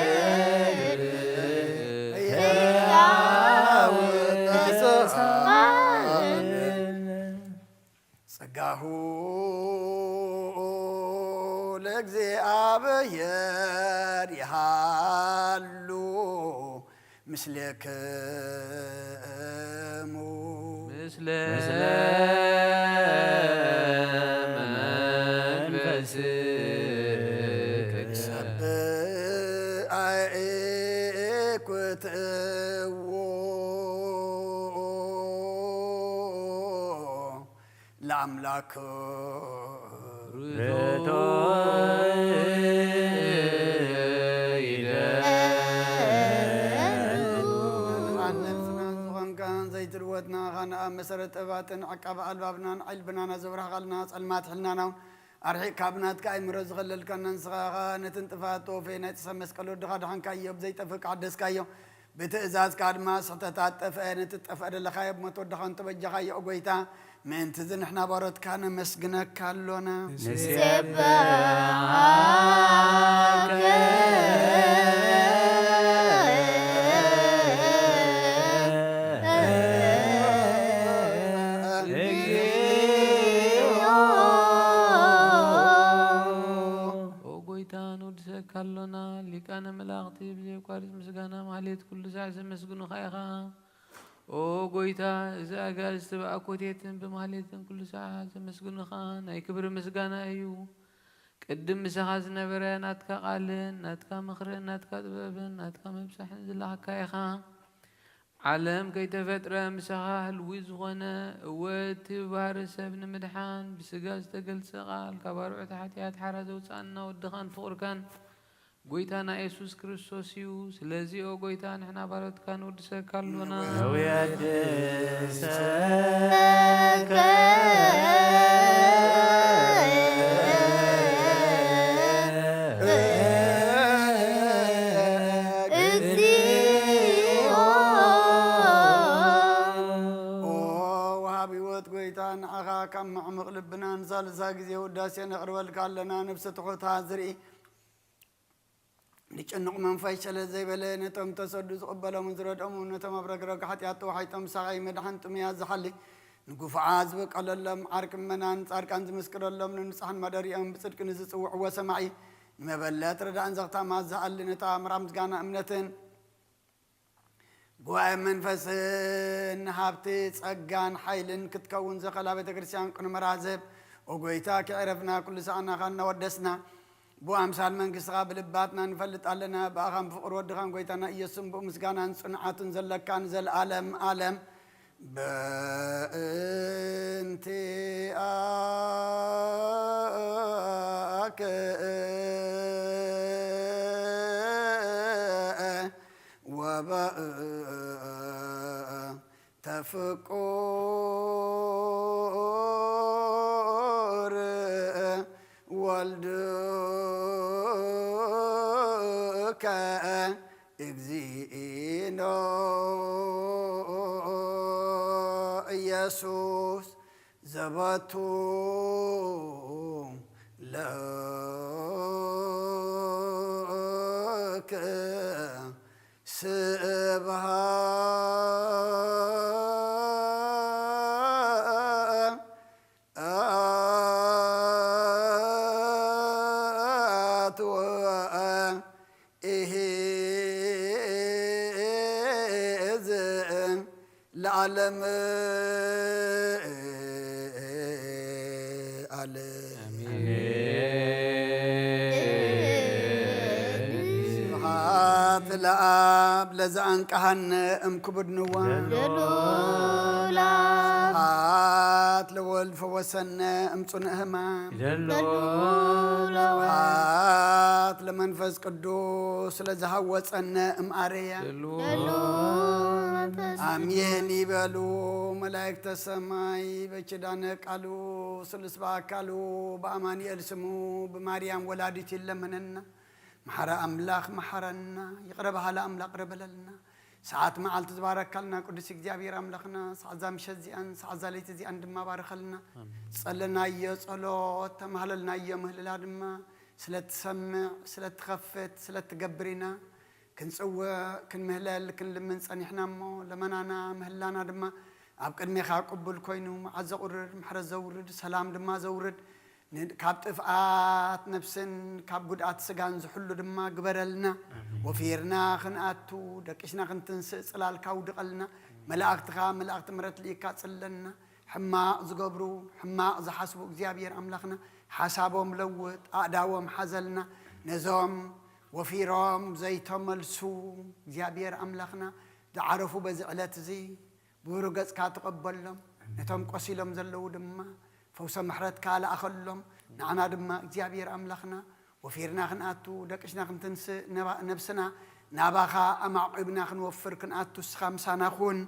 እግዚአብሔር ሕያው ቅዱስ። ጸጋሁ ለእግዚአብሔር ይሃሉ ምስሌክሙ። ምስለ መንፈስከ። ሰብእ አእኩትዎ ለአምላክ ርቶ ይደሉ። ኣነ ምስና ዝኾንካ ዘይትልወጥና ኻን ኣብ መሰረት ጥበባትን ዓቃቢ ኣልባብናን ዕልብናን ኣዘብራህኻልና ጸልማት ሕልናና እውን ኣርሒቕካ ብናትካ ኣእምሮ ዝኸለልካና ንስኻ ኸኣ ነቲ ንጥፋት ተወፈየ ናይ ጥሰ መስቀል ወድኻ ድሓንካዮ ብዘይጠፍእ ክሓደስካዮ። ብትእዛዝካ ድማ ስሕተታት ጠፍአ፣ ነቲ ጠፍአ ደለኻዮ ብሞት ወድኻ እንተበጃኻዮ፣ ኦ ጐይታ፣ ምእንትዚ ንሕና ባሮትካ ነመስግነካ ኣሎና። ንሴብሐከ። ኦ ጐይታ፣ ንውድሰካ ኣሎና። ሊቃነ መላእኽቲ ብዘየቋርጽ ምስጋና ማህሌት ኩሉ ሳዕ ዘመስግኑኻ ኢኻ። ኦ ጐይታ፣ እዚ ኣጋእዝቲ ብኣኮቴትን ብማህሌትን ኩሉ ሳዕ ዘመስግኑኻ ናይ ክብሪ ምስጋና እዩ። ቅድም ምሳኻ ዝነበረ ናትካ ቃልን ናትካ ምኽርን ናትካ ጥበብን ናትካ ምብጻሕን ዝለኣኽካ ኢኻ። ዓለም ከይተፈጥረ ምሳኻ ህልዊ ዝኾነ፣ እወ እቲ ባሪ ሰብ ንምድሓን ብስጋ ዝተገልጸ ቃል፣ ካብ ኣርዑት ሓጢኣት ሓራ ዘውጽኣና ወድኻን ፍቕርካን ጎይታና የሱስ ክርስቶስ እዩ። ስለዚ ኦ ጎይታ ንሕና ባሮትካ ንወድሰካ ኣሎና። ንውየድሰከ እግዚኦ። ኦ ወሃቢ ህይወት ጎይታ ንዓኻ ካብ መዕሙቕ ልብና ንሳልሳ ግዜ ውዳሴ ነቕርበልካ ኣለና። ነብሰ ትሑት ዝርኢ ንጭኑቕ መንፈስ ሸለል ዘይበለ ነቶም ተሰዱ ዝቕበሎምን ዝረድኦምን ነቶም ኣብ ረግረግ ሓጢኣት ተዋሒጦም ሳቓይ መድሓን ጥሙያት ዝሓሊ ንግፉዓት ዝበቀለሎም ዓርኪ ምእመናን ጻድቃን ዝምስክረሎም ንንጹሓን ማደሪኦም ብጽድቂ ንዝጽውዕዎ ሰማዒ ንመበለት ረዳእን ዘኽታማት ዝኣሊ ነታ ምርኣም ምስጋና እምነትን ጉባኤ መንፈስን ሃብቲ ጸጋን ሓይልን ክትከውን ዘኸላ ቤተ ክርስቲያን ቅኑመራ ዝህብ ኦ ጎይታ ክዕረፍና ኩሉ ሰኣናኻ እናወደስና ብኣምሳል መንግስትኻ ብልባትና ንፈልጥ ኣለና ብኣኻን ብፍቕሪ ወድኻን ጎይታና ኢየሱስን ብኡ ምስጋናን ጽንዓትን ዘለካ ንዘለኣለም ኣለም በእንቲኣከ ወበእንተ ፍቁር ወልድከ እግዚእነ ኢየሱስ ዘበቱ ለከ ስብሐት ወኢሂ ለዓለም ዓለም። ስብሐት ለአብ ለዘአንቀሐነ እምክቡድ ንዋ። ስብሐት ለወልድ ፈወሰነ እምጽኑዕ ህማም። ስብሐት ለመንፈስ ቅዱስ ለዝሃወጸነ እምኣርያ። አሜን ይበሉ መላእክተ ሰማይ። በኪዳነ ቃሉ ስሉስ በአካሉ በአማኑኤል ስሙ ብማርያም ወላዲት ይለመነና። መሓረ ኣምላኽ መሓረና። ይቕረ በሃሊ ኣምላኽ ይቕረ በለልና። ሰዓት መዓልቲ ዝባረካልና ቅዱስ እግዚኣብሔር ኣምላኽና ሰዓት እዛ ምሸት እዚኣን ሰዓት እዛ ለይቲ እዚኣን ድማ ባርኸልና። ጸለናዮ ጸሎት ተማህለልናዮ ምህልላ ድማ ስለ ትሰምዕ ስለ ትኸፍት ስለ ትገብር ኢና። ክንጽውዕ ክንምህለል ክንልምን ጸኒሕና እሞ ለመናና ምህላና ድማ ኣብ ቅድሜኻ ቅቡል ኮይኑ መዓት ዘቑርር ምሕረት ዘውርድ ሰላም ድማ ዘውርድ ካብ ጥፍኣት ነብስን ካብ ጉድኣት ስጋን ዝሕሉ ድማ ግበረልና። ወፊርና ክንኣቱ ደቂስና ክንትንስእ ጽላልካ ውድቐልና። መላእክትኻ መላእክቲ ምሕረት ልኢካ ጽለልና። ሕማቕ ዝገብሩ ሕማቕ ዝሓስቡ እግዚኣብሔር ኣምላኽና ሓሳቦም ለውጥ ኣእዳዎም ሓዘልና። ነዞም ወፊሮም ዘይተመልሱ እግዚኣብሔር ኣምላኽና ዝዓረፉ በዚ ዕለት እዚ ብብሩህ ገጽካ ተቐበሎም። ነቶም ቆሲሎም ዘለዉ ድማ ፈውሰ ምሕረትካ ለኣኸሎም። ንዓና ድማ እግዚኣብሔር ኣምላኽና ወፊርና ክንኣቱ ደቂስና ክንትንስእ ነብስና ናባኻ ኣማዕቂብና ክንወፍር ክንኣቱ እስኻ ምሳና ኩን።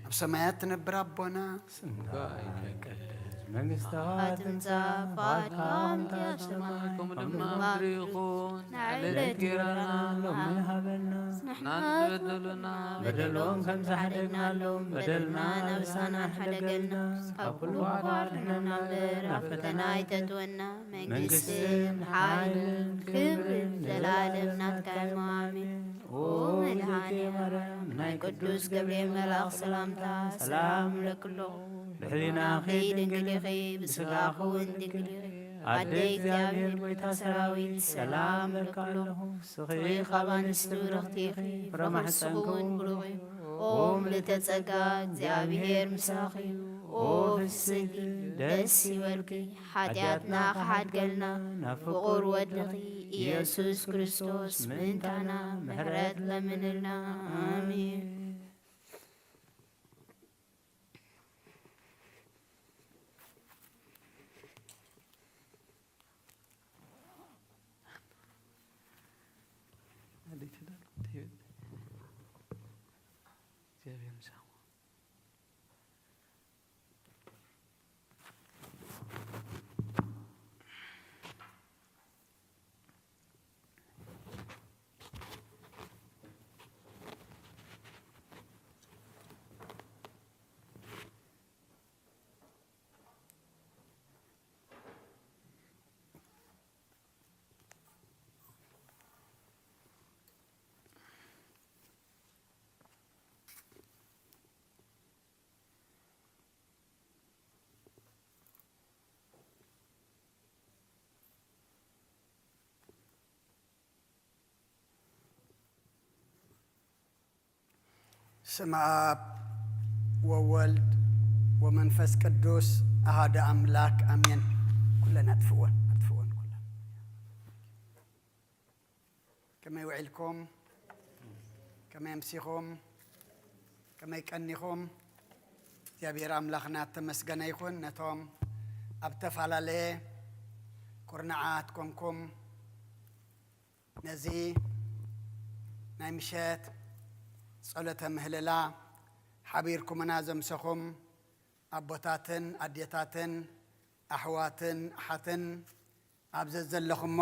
ኣብ ሰማያት ትነብር ኣቦና መንግስትኻ ትምጻእ ፍቓድካ ከምቲ ኣብ ሰማይ ከምኡ ድማ ኣብ ምድሪ ይኹን። ንዕለት ጌራና ሎሚ ሃበና። ንሕና ዝበደሉና በደሎም ከም ዝሓደግናሎም በደልና ናብ ንስኻና ሓደገልና። ካብ ኩሉ ክፉእ ኣድሕነና እምበር ናብ ፈተና ኣይተእትወና። መንግስትን ሓይልን ክብርን ዘላለም ናትካ እዩ። ኣሜን። ኦ ምልሃኔ ማርያም ናይ ቅዱስ ገብርኤል መልኣኽ ሰላምታ ሰላም እብለኪ ኣለኹ። ብሕሊናኺ ድንግል ኢኺ፣ ብስጋኺ እውን ድንግል ኢኺ። ኣደ እግዚኣብሔር ጐይታ ሰራዊት ሰላም እብለኪ ኣለኹ። ንስኺ ካብ ኣንስቲ ብርኽቲ ኢኺ፣ ፍረ ማሕፀንኪ እውን ብሩኽ እዩ። ኦ ምልእተ ጸጋ እግዚኣብሔር ምሳኺ እዩ። ኦ ፍስህኪ ደስ ይበልኪ፣ ሓጢኣትና ክሓድገልና ናብ ፍቑር ወድኺ ኢየሱስ ክርስቶስ ምእንታና ምሕረት ለምንልና። ኣሜን። እግዚኣብሔር ምሳኹም። ስም ኣብ ወወልድ ወመንፈስ ቅዱስ ኣሃደ ኣምላክ ኣሜን። ኩለን ኣጥፍወን ኣጥፍወን ኩለን። ከመይ ውዒልኩም? ከመይ ኣምሲኹም? ከመይ ቀኒኹም? እግዚኣብሔር ኣምላኽና እተመስገነ ይኹን። ነቶም ኣብ ዝተፈላለየ ኩርናዓት ኮንኩም ነዚ ናይ ምሸት ጸሎተ ምህልላ ሓቢርኩምና ዘምሰኹም ኣቦታትን ኣዴታትን ኣሕዋትን ኣሓትን ኣብ ዘዘለኹሞ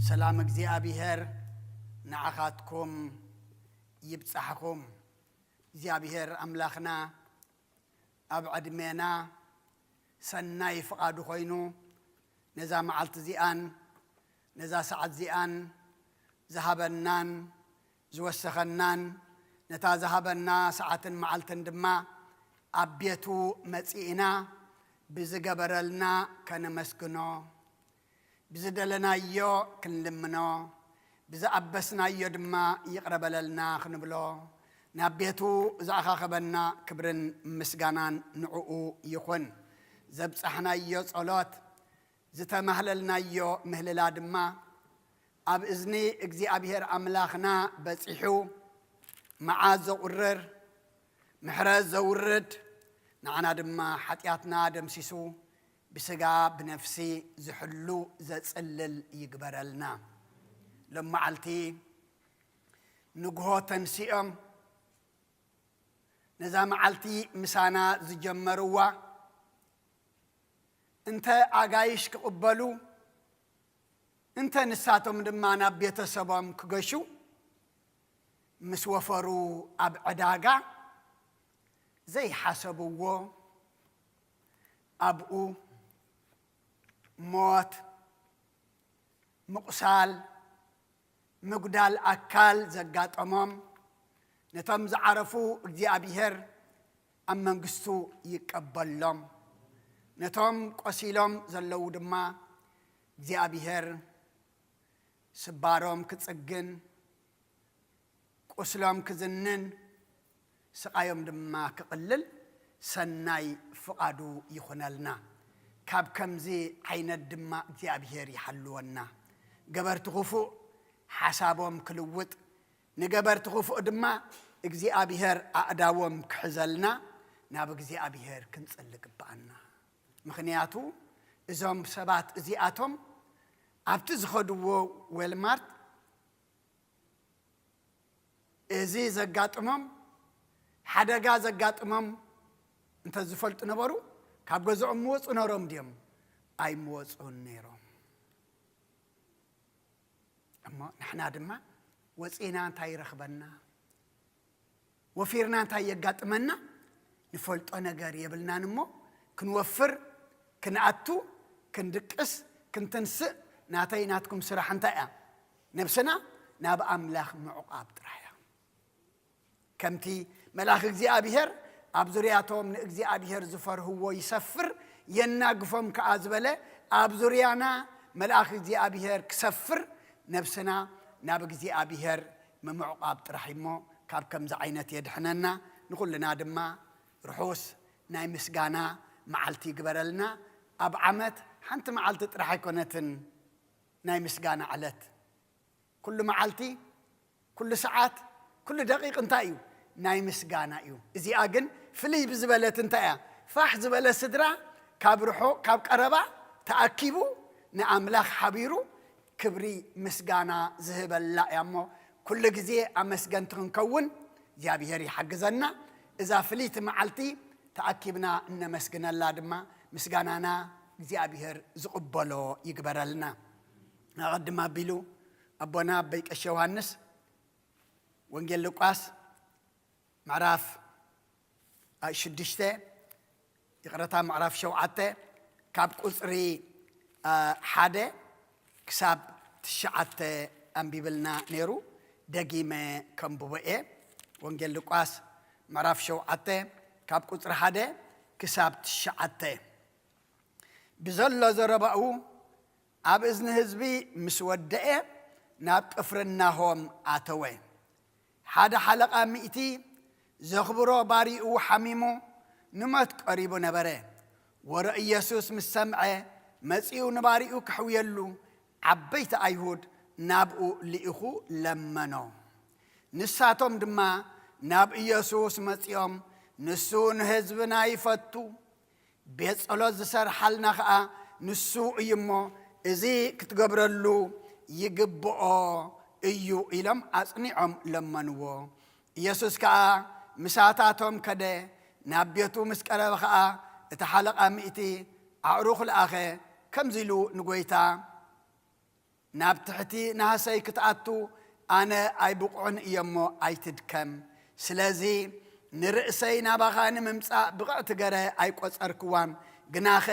ሰላም እግዚኣብሔር ንዓኻትኩም ይብጻሕኹም። እግዚኣብሔር ኣምላኽና ኣብ ዕድሜና ሰናይ ፍቓዱ ኮይኑ ነዛ መዓልቲ እዚኣን ነዛ ሰዓት እዚኣን ዝሃበናን ዝወሰኸናን ነታ ዝሃበና ሰዓትን መዓልትን ድማ ኣብ ቤቱ መጺእና ብዝገበረልና ከነመስግኖ ብዝደለናዮ ክንልምኖ ብዝኣበስናዮ ድማ ይቕረ በለልና ክንብሎ ናብ ቤቱ ዝኣኻኸበና ክብርን ምስጋናን ንዕኡ ይኹን። ዘብጻሕናዮ ጸሎት ዝተማህለልናዮ ምህልላ ድማ ኣብ እዝኒ እግዚኣብሔር ኣምላኽና በጺሑ መዓዝ ዘቑርር ምሕረት ዘውርድ ንዓና ድማ ሓጢኣትና ደምሲሱ ብስጋ ብነፍሲ ዝሕሉ ዘጽልል ይግበረልና። ሎም መዓልቲ ንግሆ ተንሲኦም ነዛ መዓልቲ ምሳና ዝጀመርዋ እንተ ኣጋይሽ ክቕበሉ እንተ ንሳቶም ድማ ናብ ቤተሰቦም ክገሹ ምስ ወፈሩ ኣብ ዕዳጋ ዘይሓሰብዎ ኣብኡ ሞት ምቑሳል ምጉዳል ኣካል ዘጋጠሞም ነቶም ዝዓረፉ እግዚኣብሔር ኣብ መንግስቱ ይቀበሎም። ነቶም ቆሲሎም ዘለዉ ድማ እግዚኣብሔር ስባሮም ክጽግን ቁስሎም ክዝንን ስቓዮም ድማ ክቕልል ሰናይ ፍቓዱ ይኹነልና። ካብ ከምዚ ዓይነት ድማ እግዚኣብሔር ይሓልወና። ገበርቲ ክፉእ ሓሳቦም ክልውጥ ንገበርቲ ክፉእ ድማ እግዚኣብሔር ኣእዳዎም ክሕዘልና ናብ እግዚኣብሔር ክንጽሊ ግብኣና። ምኽንያቱ እዞም ሰባት እዚኣቶም ኣብቲ ዝኸድዎ ዌልማርት እዚ ዘጋጥሞም ሓደጋ ዘጋጥሞም እንተ ዝፈልጡ ነበሩ ካብ ገዝኦም ምወፁ ነሮም ድዮም? ኣይምወፁን ነይሮም። እሞ ንሕና ድማ ወፂና እንታይ ይረኽበና? ወፊርና እንታይ የጋጥመና? ንፈልጦ ነገር የብልናን እሞ ክንወፍር ክንኣቱ ክንድቅስ ክንትንስእ ናተይ ናትኩም ስራሕ እንታይ እያ? ነብስና ናብ ኣምላኽ ምዕቋብ ጥራሕ እያ። ከምቲ መልኣኽ እግዚኣብሔር ኣብ ዙርያቶም ንእግዚኣብሔር ዝፈርህዎ ይሰፍር የናግፎም ከኣ ዝበለ ኣብ ዙርያና መልኣኽ እግዚኣብሔር ክሰፍር ነብስና ናብ እግዚኣብሔር ምምዕቋብ ጥራሕ እሞ ካብ ከምዚ ዓይነት የድሕነና። ንኹልና ድማ ርሑስ ናይ ምስጋና መዓልቲ ይግበረልና። ኣብ ዓመት ሓንቲ መዓልቲ ጥራሕ ኣይኮነትን ናይ ምስጋና ዕለት። ኩሉ መዓልቲ፣ ኩሉ ሰዓት፣ ኩሉ ደቂቕ እንታይ እዩ? ናይ ምስጋና እዩ። እዚኣ ግን ፍልይ ብዝበለት እንታይ እያ? ፋሕ ዝበለ ስድራ ካብ ርሑቕ ካብ ቀረባ ተኣኪቡ ንኣምላኽ ሓቢሩ ክብሪ ምስጋና ዝህበላ እያ። እሞ ኩሉ ግዜ ኣመስገንቲ ክንከውን እግዚኣብሔር ይሓግዘና። እዛ ፍልይቲ መዓልቲ ተኣኪብና እነመስግነላ ድማ ምስጋናና እግዚኣብሔር ዝቕበሎ ይግበረልና። ኣቐድም ኣቢሉ ኣቦና ኣቦይ ቀሺ ዮሃንስ ወንጌል ሉቃስ ምዕራፍ ሽዱሽተ፣ ይቕረታ፣ ምዕራፍ ሸውዓተ ካብ ቁፅሪ ሓደ ክሳብ ትሽዓተ ኣንቢብልና ነይሩ። ደጊመ ከንብቦ እየ። ወንጌል ሉቃስ ምዕራፍ ሸውዓተ ካብ ቁፅሪ ሓደ ክሳብ ትሽዓተ። ብዘሎ ዘረባኡ ኣብ እዝኒ ህዝቢ ምስ ወደአ ናብ ቅፍርናሆም ኣተወ። ሓደ ሓለቓ ሚእቲ ዘኽብሮ ባሪኡ ሓሚሙ ንሞት ቀሪቡ ነበረ። ወረ ኢየሱስ ምስ ሰምዐ መጺኡ ንባሪኡ ክሕውየሉ ዓበይቲ ኣይሁድ ናብኡ ልኢኹ ለመኖ። ንሳቶም ድማ ናብ ኢየሱስ መጺኦም ንሱ ንህዝብና ይፈቱ፣ ቤት ጸሎት ዝሰርሓልና ኸኣ ንሱ እዩ እሞ እዚ ክትገብረሉ ይግብኦ እዩ ኢሎም ኣጽኒዖም ለመንዎ። ኢየሱስ ከኣ ምሳታቶም ከደ፣ ናብ ቤቱ ምስ ቀረበ ኸኣ እቲ ሓለቓ ሚእቲ ኣዕሩኽ ለኣኸ፣ ከምዚ ኢሉ ንጎይታ ናብ ትሕቲ ናህሰይ ክትኣቱ ኣነ ኣይብቑዕን እየ እሞ ኣይትድከም። ስለዚ ንርእሰይ ናባኻ ንምምጻእ ብቕዕቲ ገረ ኣይቆጸርክዋን። ግናኸ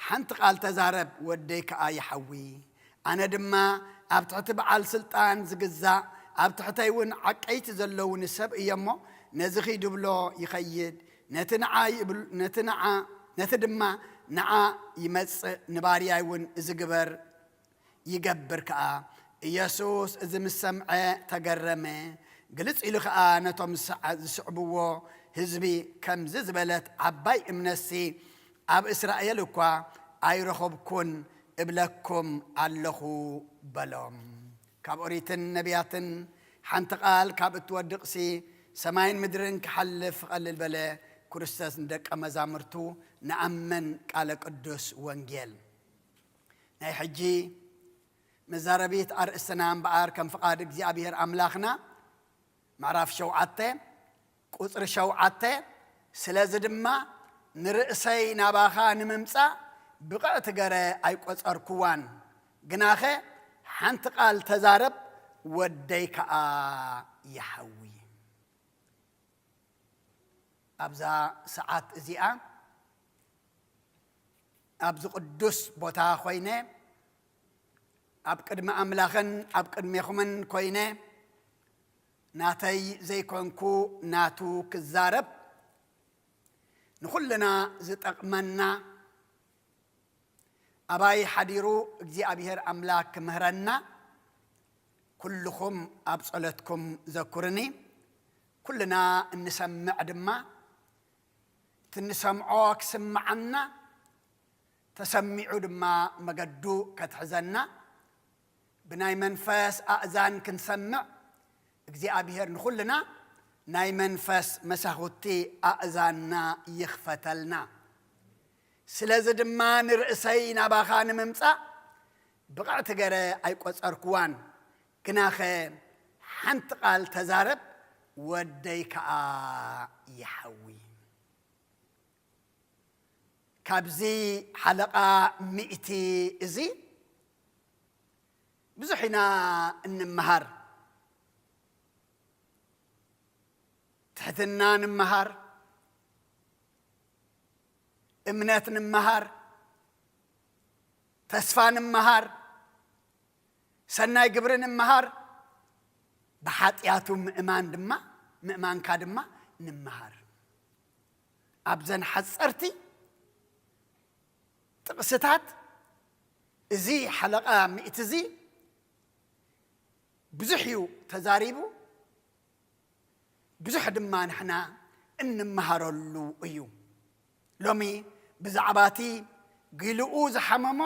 ሓንቲ ቃል ተዛረብ፣ ወደይ ከኣ ይሓዊ። ኣነ ድማ ኣብ ትሕቲ በዓል ስልጣን ዝግዛእ፣ ኣብ ትሕተይ እውን ዓቀይቲ ዘለውኒ ሰብ እየ እሞ ነዚ ኺድ ብሎ ይኸይድ። ነቲ ንዓ ይብል-፣ ነቲ ንዓ፣ ነቲ ድማ ንዓ ይመጽእ፣ ንባርያይ እውን እዚ ግበር ይገብር ከኣ። ኢየሱስ እዚ ምስ ሰምዐ ተገረመ። ግልጽ ኢሉ ከኣ ነቶም ዝሰዓ-፣ ዝስዕብዎ ህዝቢ፣ ከምዚ ዝበለት ዓባይ እምነትሲ ኣብ እስራኤል እኳ ኣይረኸብኩን እብለኩም ኣለኹ በሎም። ካብ ኦሪትን ነቢያትን ሓንቲ ቃል ካብ እትወድቕሲ ሰማይን ምድርን ክሓልፍ ቐልል በለ። ክርስቶስ ንደቀ መዛሙርቱ ንኣመን ቃለ ቅዱስ ወንጌል። ናይ ሕጂ መዛረቢት ኣርእስትና እምበኣር ከም ፍቓድ እግዚኣብሔር ኣምላኽና ምዕራፍ ሸውዓተ ቁጽሪ ሸውዓተ፣ ስለዚ ድማ ንርእሰይ ናባኻ ንምምጻእ ብቕዕቲ ገረ ኣይቆጸርኩዋን፣ ግናኸ ሓንቲ ቃል ተዛረብ ወደይ ከኣ ይሓዊ። ኣብዛ ሰዓት እዚኣ ኣብዚ ቅዱስ ቦታ ኮይነ ኣብ ቅድሚ ኣምላኽን ኣብ ቅድሜኹምን ኮይነ ናተይ ዘይኮንኩ ናቱ ክዛረብ ንኹልና ዝጠቕመና ኣባይ ሓዲሩ እግዚኣብሔር ኣምላክ ክምህረና ኩልኹም ኣብ ጸሎትኩም ዘኩርኒ። ኩልና እንሰምዕ ድማ እቲ እንሰምዖ ክስምዓና ተሰሚዑ ድማ መገዱ ከትሕዘና ብናይ መንፈስ ኣእዛን ክንሰምዕ እግዚኣብሔር ንኹልና ናይ መንፈስ መሳኹቲ ኣእዛንና ይኽፈተልና። ስለዚ ድማ ንርእሰይ ናባኻ ንምምጻእ ብቕዕቲ ገረ ኣይቆጸርክዋን፣ ግናኸ ሓንቲ ቃል ተዛረብ፣ ወደይ ከኣ ይሓዊ። ካብዚ ሓለቓ ሚእቲ እዚ ብዙሕ ኢና እንመሃር። ትሕትና ንምሃር፣ እምነት ንምሃር፣ ተስፋ ንምሃር፣ ሰናይ ግብሪ ንምሃር፣ ብሓጢኣቱ ምእማን ድማ፣ ምእማንካ ድማ ንምሃር። ኣብዘን ሓጸርቲ ጥቕስታት እዚ ሓለቓ ሚእቲ እዚ ብዙሕ እዩ ተዛሪቡ፣ ብዙሕ ድማ ንሕና እንመሃረሉ እዩ። ሎሚ ብዛዕባ እቲ ጊልኡ ዝሓመሞ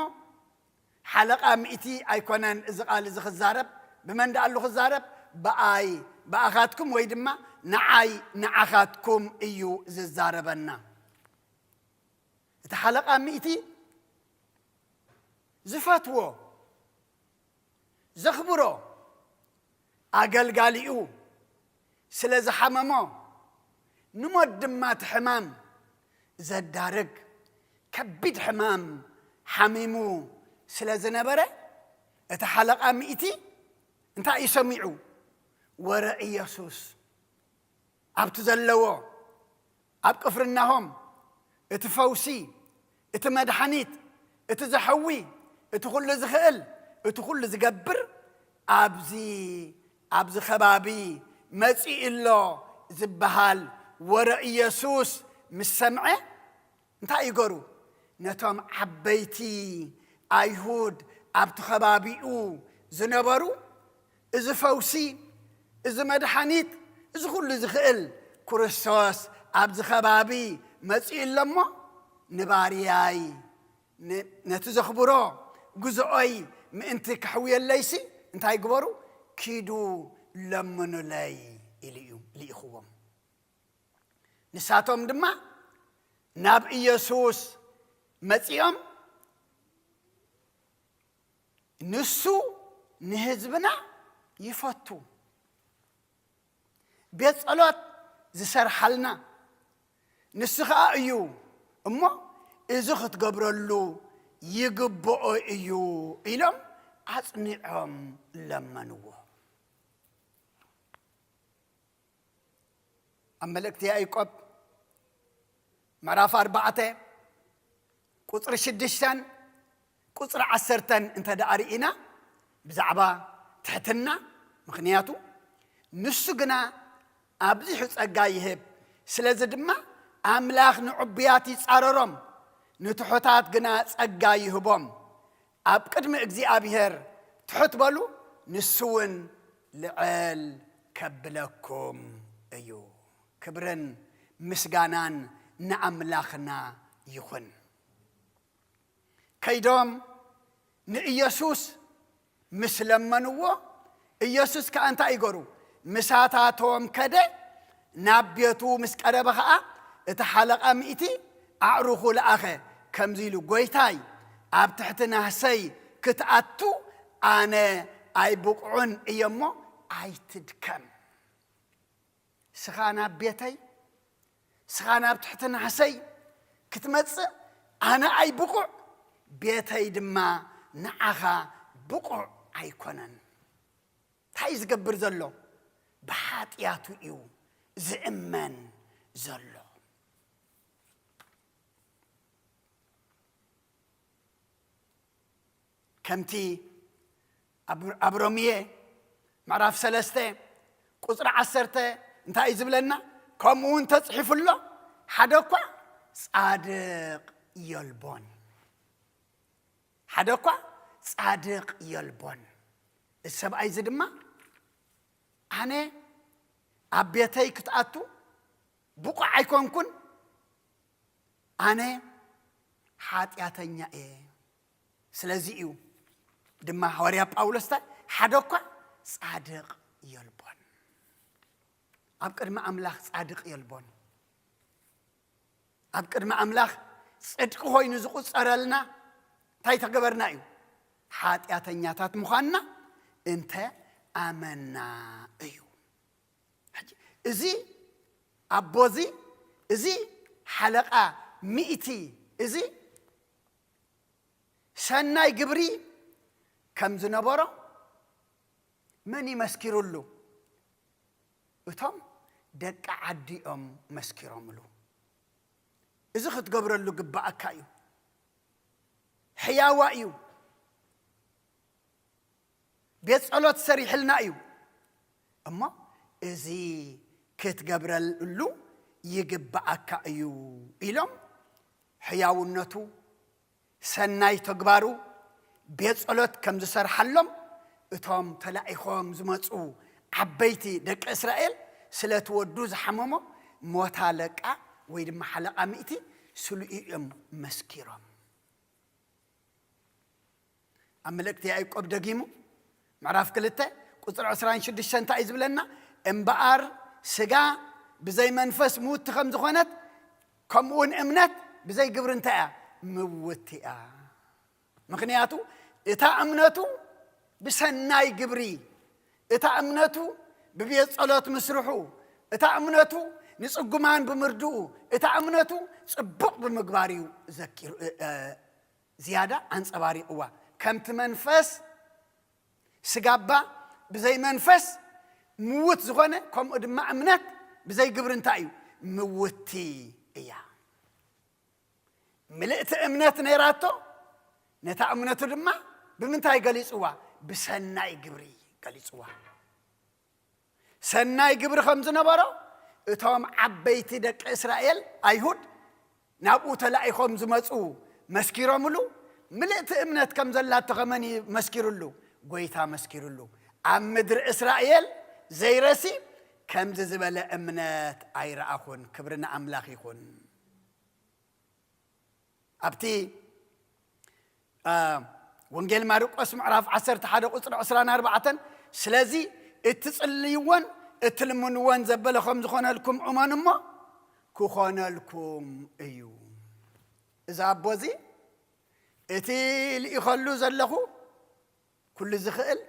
ሓለቓ ሚእቲ ኣይኮነን እዚ ቃል እዚ ክዛረብ። ብመን ደኣሉ ክዛረብ? ብኣይ፣ ብኣኻትኩም ወይ ድማ ንዓይ፣ ንዓኻትኩም እዩ ዝዛረበና። እቲ ሓለቓ ሚእቲ ዝፈትዎ፣ ዘኽብሮ ኣገልጋሊኡ ስለ ዝሓመሞ፣ ንሞት ድማ እቲ ሕማም ዘዳርግ ከቢድ ሕማም ሓሚሙ ስለ ዝነበረ፣ እቲ ሓለቓ ሚእቲ እንታይ እዩ ሰሚዑ? ወረ ኢየሱስ ኣብቲ ዘለዎ፣ ኣብ ቅፍርናሆም፣ እቲ ፈውሲ፣ እቲ መድሓኒት፣ እቲ ዘሐዊ፣ እቲ ኩሉ ዝኽእል፣ እቲ ኩሉ ዝገብር ኣብዚ፣ ኣብዚ ከባቢ መጺኡ ኣሎ ዝበሃል ወረ ኢየሱስ ምስ ሰምዐ፣ እንታይ ይገሩ? ነቶም ዓበይቲ ኣይሁድ ኣብቲ ከባቢኡ ዝነበሩ፣ እዚ ፈውሲ፣ እዚ መድሓኒት፣ እዚ ኩሉ ዝኽእል ክርስቶስ ኣብዚ ከባቢ መጺኡ ኣሎ እሞ፣ ንባርያይ፣ ን-፣ ነቲ ዘኽብሮ ግዝኦይ ምእንቲ ከሕውየለይሲ እንታይ ግበሩ? ኪዱ ለምኑለይ ኢሉ እዩ ልኢኽዎም። ንሳቶም ድማ ናብ ኢየሱስ መጺኦም፣ "ንሱ ንህዝብና ይፈቱ፣ ቤት ጸሎት ዝሰርሓልና ንሱ ኸኣ እዩ እሞ፣ እዚ ክትገብረሉ ይግብኦ እዩ" ኢሎም ኣጽኒዖም ለመንዎ። ኣብ መልእክቲ ያዕቆብ ምዕራፍ ኣርባዕተ ቁጽሪ ሽዱሽተን ቁጽሪ ዓሰርተን እንተ ደኣ ርኢና፣ ብዛዕባ ትሕትና፣ ምኽንያቱ ንሱ ግና ኣብዚሑ ጸጋ ይህብ፣ ስለዚ ድማ ኣምላኽ ንዕቡያት ይጻረሮም፣ ንትሑታት ግና ጸጋ ይህቦም። ኣብ ቅድሚ እግዚኣብሔር ትሑት በሉ፣ ንሱ እውን ልዕል ከብለኩም እዩ። ክብርን ምስጋናን ንኣምላኽና ይኹን። ከይዶም ንኢየሱስ ምስ ለመንዎ፣ ኢየሱስ ከኣ እንታይ ይገሩ? ምሳታቶም ከደ፣ ናብ ቤቱ ምስ ቀረበ ኸኣ፣ እቲ ሓለቓ ሚእቲ ኣዕሩኹ ለኣኸ፣ ከምዚ ኢሉ፣ "ጐይታይ፣ ኣብ ትሕቲ ናህሰይ ክትኣቱ ኣነ ኣይብቑዕን እየ እሞ፣ ኣይትድከም። ስኻ ናብ ቤተይ፣ ስኻ ናብ ትሕቲ ናህሰይ ክትመጽእ ኣነ ኣይብቑዕ፣ ቤተይ ድማ ንዓኻ ብቑዕ ኣይኮነን።" እንታይ እዩ ዝገብር ዘሎ? ብሓጢኣቱ እዩ ዝእመን ዘሎ። ከምቲ ኣብ፣ ኣብ ሮምየ ምዕራፍ ሰለስተ ቁጽሪ ዓሰርተ እንታይ እዩ ዝብለና? "ከምኡ እውን ተጽሒፉ ኣሎ፣ ሓደ እኳ ጻድቕ የልቦን፣ ሓደ እኳ ጻድቕ የልቦን።" እዚ ሰብኣይ እዚ ድማ፣ "ኣነ ኣብ ቤተይ ክትኣቱ ብቑዕ ኣይኮንኩን፣ ኣነ ሓጢኣተኛ እየ።" ስለዚ እዩ ድማ ሃዋርያ ጳውሎስ እንታይ፣ "ሓደ እኳ ጻድቕ የልቦን፣ ኣብ ቅድሚ ኣምላኽ ጻድቕ የልቦን።" ኣብ ቅድሚ ኣምላኽ ጽድቂ ኮይኑ ዝቑጸረልና እንታይ ተገበርና እዩ? ሓጢኣተኛታት ምዃንና እንተ ኣመንና እዩ። ሕጂ እዚ ኣቦ እዚ፣ እዚ ሓለቓ ሚእቲ እዚ ሰናይ ግብሪ ከም ዝነበሮ መን እዩ መስኪሩሉ? እቶም ደቂ ዓዲ እዮም መስኪሮምሉ። "እዚ ክትገብረሉ ግባኣካ እዩ፣ ሕያዋ እዩ፣ ቤት ጸሎት ሰሪሕልና እዩ፣ እሞ እዚ ክትገብረሉ ይግባኣካ እዩ" ኢሎም ሕያውነቱ፣ ሰናይ ተግባሩ፣ ቤት ጸሎት ከም ዝሰርሓሎም እቶም ተላኢኾም ዝመጹ ዓበይቲ ደቂ እስራኤል፣ ስለቲ ወዱ ዝሓመሞ ሞት ኣለቃ ወይ ድማ ሓለቓ ሚእቲ ስሉኡ እዮም መስኪሮም። ኣብ መልእክቲ ያዕቆብ ደጊሙ ምዕራፍ ክልተ ቁፅሪ ዕስራን ሽዱሽተን እንታይ እዩ ዝብለና? እምበኣር ስጋ ብዘይ መንፈስ ምውቲ ከም ዝኾነት፣ ከምኡ እውን እምነት ብዘይ ግብሪ እንታይ እያ? ምውቲ እያ። ምኽንያቱ እታ እምነቱ ብሰናይ ግብሪ፣ እታ እምነቱ ብቤት ጸሎት ምስርሑ፣ እታ እምነቱ ንጽጉማን ብምርድኡ፣ እታ እምነቱ ጽቡቕ ብምግባር እዩ ዘኪሩ፣ እ፣ እ፣ ዝያዳ ኣንጸባሪቕዋ። ከምቲ መንፈስ ስጋባ ብዘይ መንፈስ ምውት ዝኾነ፣ ከምኡ ድማ እምነት ብዘይ ግብሪ እንታይ እዩ? ምውቲ እያ። ምልእቲ እምነት ነይራቶ፣ ነታ እምነቱ ድማ ብምንታይ ገሊጽዋ? ብሰናይ ግብሪ ገሊጽዋ። ሰናይ ግብሪ ከም ዝነበሮ እቶም ዓበይቲ ደቂ እስራኤል ኣይሁድ ናብኡ ተላኢኾም ዝመጹ መስኪሮምሉ። ምልእቲ እምነት ከም ዘላቶ ከመን እዩ መስኪሩሉ? ጎይታ መስኪሩሉ። ኣብ ምድሪ እስራኤል ዘይረሲ ከምዚ ዝበለ እምነት ኣይረኣኹን። ክብሪ ንኣምላኽ ይኹን። ኣብቲ፣ አ፣ ወንጌል ማርቆስ ምዕራፍ ዓሰርተ ሓደ ቁጽሪ ዕስራን ኣርባዕተን፣ ስለዚ እትጽልይዎን እትልምንዎን ዘበለ ከም ዝኾነልኩም እመኑ እሞ ክኾነልኩም እዩ። እዚ ኣቦ እዚ እቲ ልኢኸሉ ዘለኹ ኩሉ ዝኽእል፣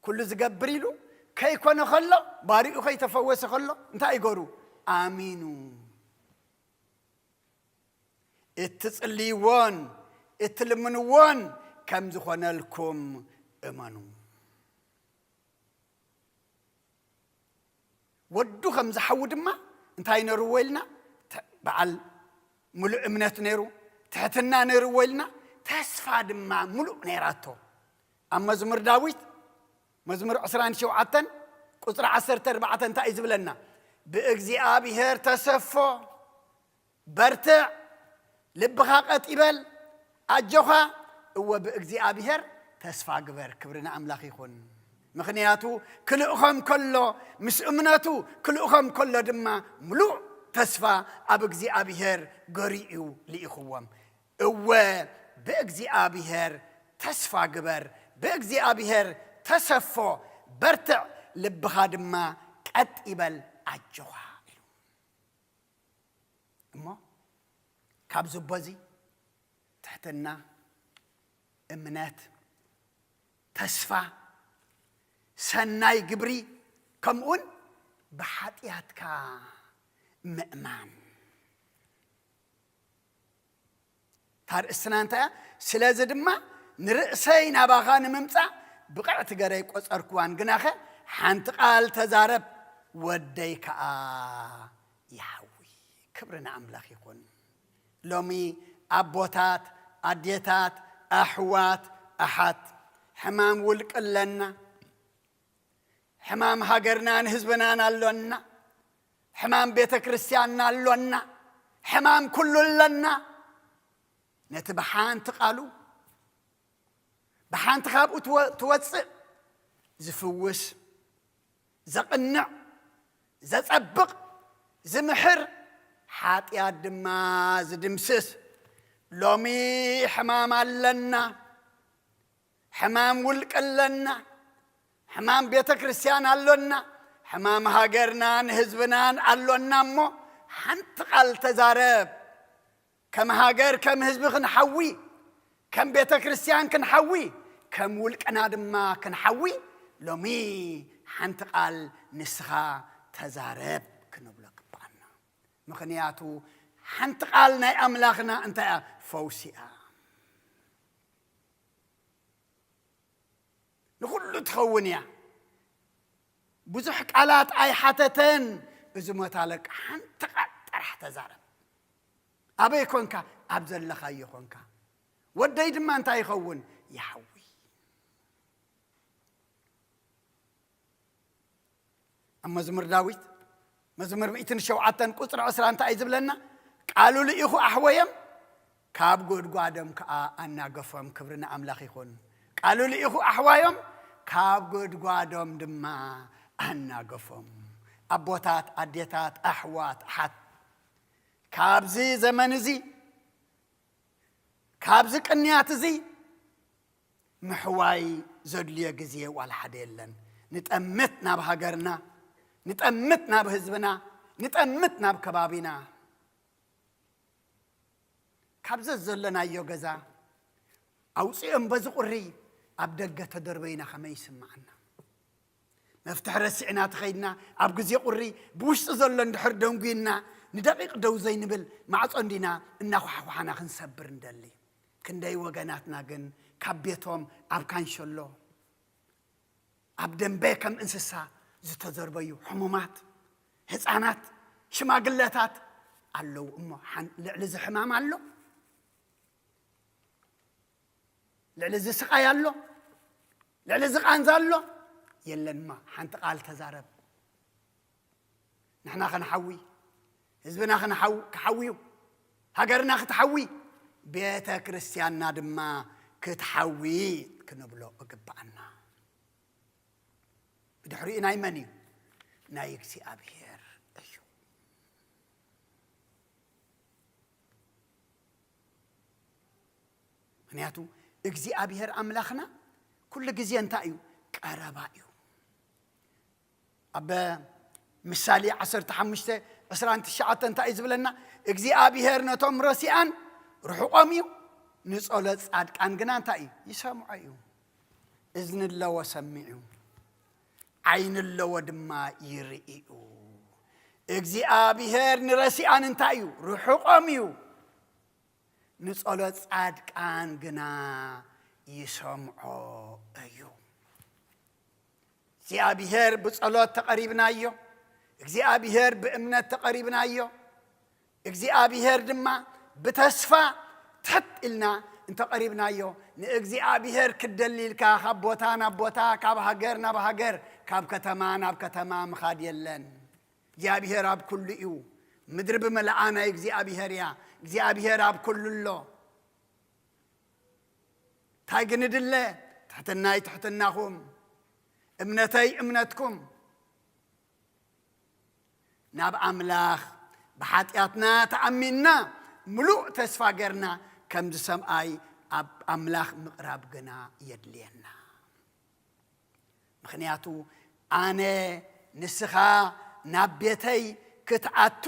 ኩሉ ዝገብር ኢሉ ከይኮነ ከሎ፣ ባሪኡ ከይተፈወሰ ከሎ እንታይ ይገሩ? ኣሚኑ። እትጽልይዎን እትልምንዎን ከም ዝኾነልኩም እመኑ። ወዱ ከም ዝሓዊ ድማ እንታይ ነርዎ ኢልና? ተ-፣ በዓል ምሉእ እምነት ነይሩ፣ ትሕትና ነርዎ ኢልና፣ ተስፋ ድማ ምሉእ ነይራቶ። ኣብ መዝሙር ዳዊት መዝሙር ዕስራን ሸውዓተን ቁጽሪ ዓሰርተ ኣርባዕተ እንታይ እዩ ዝብለና? "ብእግዚኣብሔር ተሰፎ፣ በርትዕ፣ ልብኻ ቀጥ ይበል፣ ኣጆኻ፣ እወ ብእግዚኣብሔር ተስፋ ግበር።" ክብሪ ንኣምላኽ ይኹን። ምኽንያቱ ክልእኾም ከሎ፣ ምስ እምነቱ ክልእኾም ከሎ ድማ ምሉእ ተስፋ ኣብ እግዚኣብሔር ገሪኡ ልኢኽዎም። "እወ ብእግዚኣብሔር ተስፋ ግበር፣ ብእግዚኣብሔር ተሰፎ፣ በርትዕ፣ ልብኻ ድማ ቀጥ ይበል፣ ኣጆኻ" ኢሉ። እሞ ካብዚ ኣቦ እዚ ትሕትና፣ እምነት፣ ተስፋ፣ ሰናይ ግብሪ፣ ከምኡውን ብሓጢኣትካ ምእማን። እታ ርእስና እንታይ እያ? ስለዚ ድማ ንርእሰይ ናባኻ ንምምጻእ ብቕዕቲ ገረይ ቆጸርክዋን፣ ግናኸ ሓንቲ ቃል ተዛረብ፣ ወደይ ከኣ ይሓዊ። ክብሪ ንኣምላኽ ይኹን። ሎሚ ኣቦታት፣ ኣዴታት፣ ኣሕዋት፣ ኣሓት፣ ሕማም ውልቂ ኣለና፣ ሕማም ሃገርናን ህዝብናን ኣሎና፣ ሕማም ቤተ ክርስቲያንና ኣሎና፣ ሕማም ኩሉ ኣለና። ነቲ ብሓንቲ ቃሉ፣ ብሓንቲ ካብኡ ትወ-፣ ትወጽእ ዝፍውስ፣ ዘቕንዕ፣ ዘጸብቕ፣ ዝምሕር፣ ሓጢኣት ድማ ዝድምስስ። ሎሚ ሕማም ኣለና፣ ሕማም ውልቂ ኣለና፣ ሕማም ቤተ ክርስቲያን ኣሎና፣ ሕማም ሃገርናን ህዝብናን ኣሎና። እሞ ሓንቲ ቃል ተዛረብ። ከም ሃገር፣ ከም ህዝቢ ክንሓዊ፣ ከም ቤተ ክርስቲያን ክንሓዊ፣ ከም ውልቅና ድማ ክንሓዊ፣ ሎሚ ሓንቲ ቃል ንስኻ ተዛረብ ክንብሎ ግባኣና። ምኽንያቱ ሓንቲ ቃል ናይ ኣምላኽና እንታይ እያ? ፈውሲ እያ። ንኹሉ ትኸውን እያ። ብዙሕ ቃላት ኣይሓተተን። እዚ ሞት ኣለቃ ሓንቲ ቃል ጥራሕ ተዛረብ። ኣበይ ኮንካ? ኣብ ዘለኻዮ ኮንካ። ወደይ ድማ እንታይ ይኸውን? ይሓዊ። ኣብ መዝሙር ዳዊት መዝሙር ሚእትን ሸውዓተን ቁጽሪ ዕስራ እንታይ እዩ ዝብለና? "ቃሉ ልኢኹ ኣሕወዮም፣ ካብ ጎድጓዶም ከኣ ኣናገፎም።" ክብሪ ንኣምላኽ ይኹን። "ቃሉ ልኢኹ ኣሕዋዮም፣ ካብ ጎድጓዶም ድማ ኣናገፎም።" ኣቦታት፣ ኣዴታት፣ ኣሕዋት፣ ኣሓት፣ ካብዚ ዘመን እዚ፣ ካብዚ ቅንያት እዚ ምሕዋይ ዘድልዮ ግዜ ዋላ ሓደ የለን። ንጠምት ናብ ሃገርና፣ ንጠምት ናብ ህዝብና፣ ንጠምት ናብ ከባቢና። ካብ ዘዘለናዮ ገዛ ኣውፂኦም በዚ ቁሪ ኣብ ደገ ተደርበይና ከመይ ይስምዓና? መፍትሒ ረሲዕና ተኸይድና፣ ኣብ ግዜ ቁሪ ብውሽጢ ዘሎ እንድሕር ደንጉይና፣ ንደቂቕ ደው ዘይንብል ማዕጾ እንዲና እናኳሕኳሕና ክንሰብር እንደሊ። ክንደይ ወገናትና ግን ካብ ቤቶም ኣብ ካንሸሎ፣ ኣብ ደንበ ከም እንስሳ ዝተዘርበዩ ሕሙማት፣ ህፃናት፣ ሽማግለታት ኣለዉ። እሞ ሓን-፣ ልዕሊ እዚ ሕማም ኣሎ? ልዕሊ እዚ ስቓይ ኣሎ? ልዕሊ እዚ ቃንዛ ኣሎ? የለንማ። ሓንቲ ቃል ተዛረብ። ንሕና ክንሓዊ፣ ህዝብና ክንሓው-፣ ክሓዊ እዩ። ሃገርና ክትሓዊ፣ ቤተ ክርስቲያንና ድማ ክትሓዊ ክንብሎ እግብኣና። ብድሕሪኡ ናይ መን እዩ? ናይ እግዚኣብሔር እዩ። ምኽንያቱ እግዚኣብሔር ኣምላኽና ኩሉ ግዜ እንታይ እዩ? ቀረባ እዩ። ኣብ ምሳሌ ዓሰርተ ሓሙሽተ ዕስራን ትሽዓተን እንታይ እዩ ዝብለና? እግዚኣብሔር ነቶም ረሲኣን ርሑቖም እዩ፣ ንጸሎት ጻድቃን ግና እንታይ እዩ? ይሰምዖ እዩ። እዝኒ ኣለዎ ሰሚዑ፣ ዓይኒ ኣለዎ ድማ ይርእዩ። እግዚኣብሔር ንረሲኣን እንታይ እዩ? ርሑቖም እዩ። ንጸሎት ጻድቃን ግና ይሰምዖ እዩ። እግዚኣብሔር ብጸሎት ተቐሪብናዮ። እግዚኣብሔር ብእምነት ተቐሪብናዮ። እግዚኣብሔር ድማ ብተስፋ ትሕት ኢልና እንተቐሪብናዮ፣ ንእግዚኣብሔር ክትደሊ ኢልካ ካብ ቦታ ናብ ቦታ፣ ካብ ሃገር ናብ ሃገር፣ ካብ ከተማ ናብ ከተማ ምኻድ የለን። እግዚኣብሔር ኣብ ኩሉ እዩ። ምድሪ ብምልኣ ናይ እግዚኣብሔር እያ። እግዚኣብሔር ኣብ ኩሉ ኣሎ። እንታይ ግን ድለ? ትሕትናይ ትሕትናኹም፣ እምነተይ እምነትኩም። ናብ ኣምላኽ ብሓጢኣትና ተኣሚንና፣ ምሉእ ተስፋ ገርና፣ ከምዚ ሰብኣይ ኣብ ኣምላኽ ምቕራብ ግና የድልየና። ምኽንያቱ ኣነ ንስኻ ናብ ቤተይ ክትኣቱ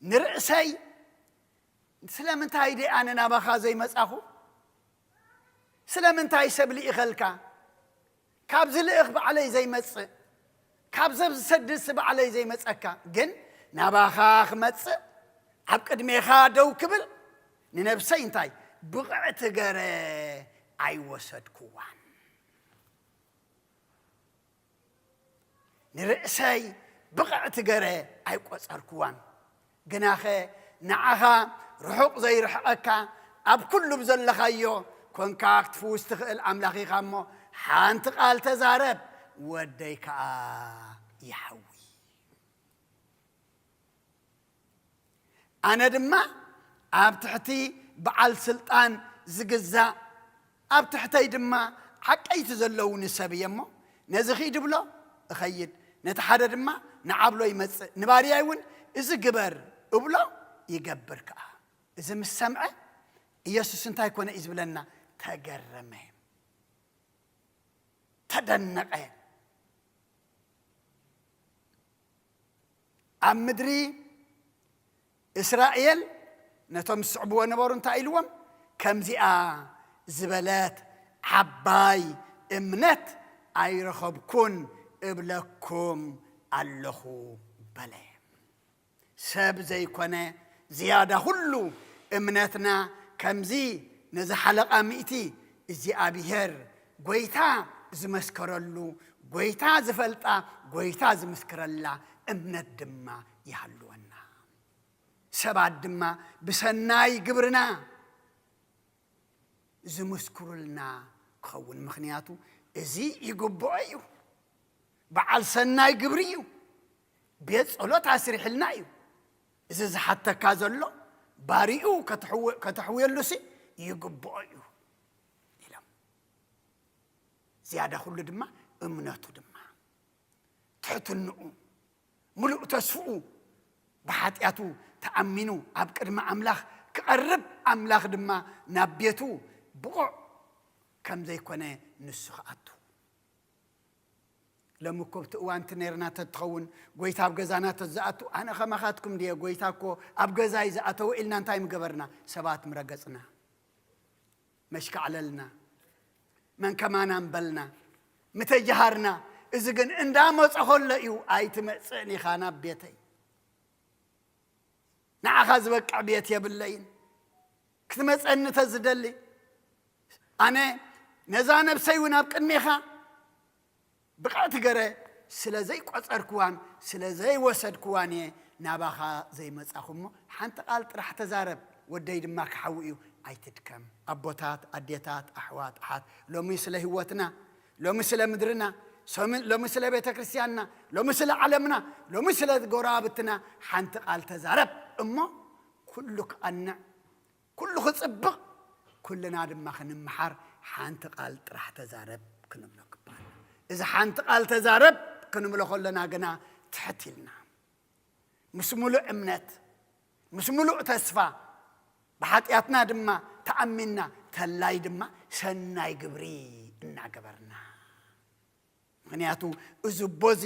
ንርእሰይ፣ ስለምንታይ ደይ ኣነ ናባኻ ዘይመጻኹ? ስለምንታይ ሰብ ልኢኸልካ? ካብ ዝልእኽ ባዕለይ ዘይመጽእ፣ ካብ ሰብ ዝሰድስ ባዕለይ ዘይመጸካ፣ ግን ናባኻ ክመጽእ፣ ኣብ ቅድሜኻ ደው ክብል፣ ንነብሰይ እንታይ ብቕዕቲ ገረ ኣይወሰድኩዋን። ንርእሰይ ብቕዕቲ ገረ ኣይቆጸርኩዋን። ግናኸ ንዓኻ ርሑቕ ዘይርሕቐካ፣ ኣብ ኩሉ ብዘለኻዮ ኮንካ ክትፍውስ ትኽእል ኣምላኽ ኢኻ እሞ፣ ሓንቲ ቃል ተዛረብ፣ ወደይ ከኣ ይሓዊ። ኣነ ድማ ኣብ ትሕቲ በዓል ስልጣን ዝግዛእ፣ ኣብ ትሕተይ ድማ ዓቀይቲ ዘለዉኒ ሰብ እየ እሞ፣ ነዚ ኺድ እብሎ እኸይድ፣ ነቲ ሓደ ድማ ንዓብሎ ይመጽእ፣ ንባርያይ እውን እዚ ግበር እብሎ ይገብር ከኣ። እዚ ምስ ሰምዐ፣ ኢየሱስ እንታይ ኮነ እዩ ዝብለና? ተገረመ። ተደነቐ። ኣብ ምድሪ እስራኤል ነቶም ዝስዕብዎ ነበሩ እንታይ ኢልዎም? ከምዚኣ ዝበለት ዓባይ እምነት ኣይረኸብኩን እብለኩም ኣለኹ በለ። ሰብ ዘይኮነ ዝያዳ ኩሉ እምነትና ከምዚ ነዚ ሓለቓ ሚእቲ እግዚኣብሔር ጐይታ ዝመስከረሉ፣ ጐይታ ዝፈልጣ፣ ጐይታ ዝምስክረላ እምነት ድማ ይሃልወና። ሰባት ድማ ብሰናይ ግብርና ዝምስክሩልና ክኸውን። ምኽንያቱ እዚ ይግብኦ እዩ። በዓል ሰናይ ግብሪ እዩ። ቤት ጸሎት ኣስሪሕልና እዩ። እዚ ዝሓተካ ዘሎ ባሪኡ ከተሕው-፣ ከተሕውየሉሲ ይግብኦ እዩ ኢሎም። ዝያዳ ኩሉ ድማ እምነቱ ድማ ትሕትንኡ፣ ምሉእ ተስፍኡ፣ ብሓጢኣቱ ተኣሚኑ ኣብ ቅድሚ ኣምላኽ ክቐርብ፣ ኣምላኽ ድማ ናብ ቤቱ ብቑዕ ከም ዘይኮነ ንሱ ክኣቱ። ሎሚ እኮ ኣብቲ እዋን እቲ ነርና ተትኸውን፣ ጎይታ ኣብ ገዛና ተዝኣቱ፣ ኣነ ከማኻትኩም ድየ? ጎይታ እኮ ኣብ ገዛይ ዝኣተወ ኢልና እንታይ ምገበርና? ሰባት ምረገጽና፣ መሽካዕለልና፣ መን ከማና እምበልና፣ ምተጀሃርና። እዚ ግን እንዳመጸ ከሎ እዩ፣ ኣይትመጽእን ኢኻ ናብ ቤተይ። ንዓኻ ዝበቅዕ ቤት የብለይን። ክትመጸኒ ተዝደሊ፣ ኣነ ነዛ ነብሰይ እውን ኣብ ቅድሜኻ ብቕዕቲ ገረ ስለ ዘይቆጸርክዋን ስለ ዘይወሰድክዋን እየ ናባኻ ዘይመጻኹ። እሞ ሓንቲ ቃል ጥራሕ ተዛረብ፣ ወደይ ድማ ክሓዊ እዩ። ኣይትድከም። ኣቦታት፣ ኣዴታት፣ ኣሕዋት፣ ኣሓት፣ ሎሚ ስለ ህይወትና፣ ሎሚ ስለ ምድርና፣ ሶሚ-፣ ሎሚ ስለ ቤተ ክርስቲያንና፣ ሎሚ ስለ ዓለምና፣ ሎሚ ስለ ጎረባብትና ሓንቲ ቃል ተዛረብ። እሞ ኩሉ ክቐንዕ፣ ኩሉ ክጽብቕ፣ ኩልና ድማ ክንመሓር ሓንቲ ቃል ጥራሕ ተዛረብ ክንብሎ ክበሃል። እዚ ሓንቲ ቃል ተዛረብ ክንብሎ ከለና ግና ትሕት ኢልና፣ ምስ ሙሉእ እምነት፣ ምስ ሙሉእ ተስፋ፣ ብሓጢኣትና ድማ ተኣሚንና፣ ተላይ ድማ ሰናይ ግብሪ እናገበርና። ምኽንያቱ እዚ ኣቦ እዚ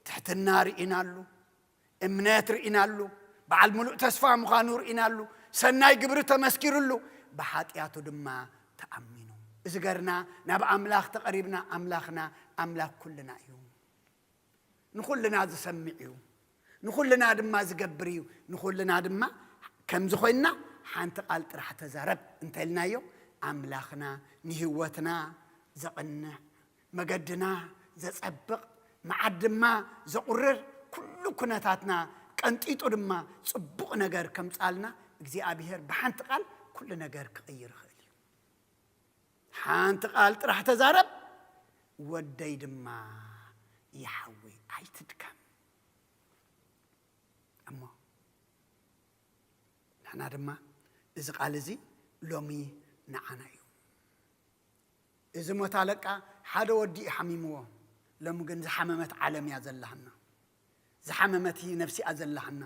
ትሕትና ርኢናሉ፣ እምነት ርኢናሉ፣ በዓል ሙሉእ ተስፋ ምዃኑ ርኢናሉ፣ ሰናይ ግብሪ ተመስኪሩሉ፣ ብሓጢኣቱ ድማ ተኣሚኑ። እዚ ገርና ናብ ኣምላኽ ተቐሪብና፣ ኣምላኽና ኣምላኽ ኩልና እዩ። ንኹልና ዝሰምዕ እዩ፣ ንኹልና ድማ ዝገብር እዩ። ንኹልና ድማ ከምዚ ኮይንና ሓንቲ ቃል ጥራሕ ተዛረብ እንተልናዮ፣ ኣምላኽና ንህይወትና ዘቕንዕ፣ መገድና ዘጸብቕ፣ መዓት ድማ ዘቑርር፣ ኩሉ ኩነታትና ቀንጢጡ ድማ ጽቡቕ ነገር ከምጻልና እግዚኣብሔር ብሓንቲ ቃል ኩሉ ነገር ክቕይር ይኽእል እዩ። ሓንቲ ቃል ጥራሕ ተዛረብ፣ ወደይ ድማ ይሓዊ፣ ኣይትድከም። እሞ ንሕና ድማ እዚ ቃል እዚ ሎሚ ንዓና እዩ። እዚ ሞት ኣለቃ ሓደ ወዲ እዩ ሓሚምዎ። ሎሚ ግን ዝሓመመት ዓለም እያ ዘላህና። ዝሓመመት ነፍሲ እያ ዘላህና።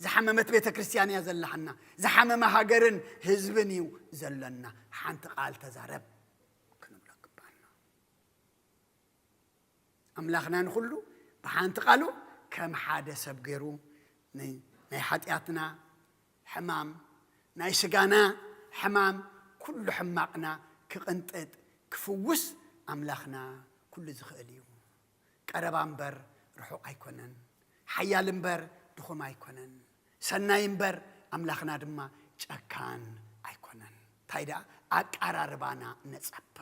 ዝሓመመት ቤተ ክርስቲያን እያ ዘላህና። ዝሓመመ ሃገርን ህዝብን እዩ ዘለና። ሓንቲ ቃል ተዛረብ ክንብሎ ግባና። ኣምላኽና ንኹሉ ብሓንቲ ቃሉ ከም ሓደ ሰብ ገይሩ ን-፣ ናይ ሓጢኣትና ሕማም፣ ናይ ስጋና ሕማም፣ ኩሉ ሕማቕና ክቕንጥጥ፣ ክፍውስ ኣምላኽና ኩሉ ዝኽእል እዩ። ቀረባ እምበር ርሑቕ ኣይኮነን፣ ሓያል እምበር ድኹም ኣይኮነን፣ ሰናይ እምበር ኣምላኽና ድማ ጨካን ኣይኮነን። እንታይ ደኣ ኣቀራርባና ነጸብቕ።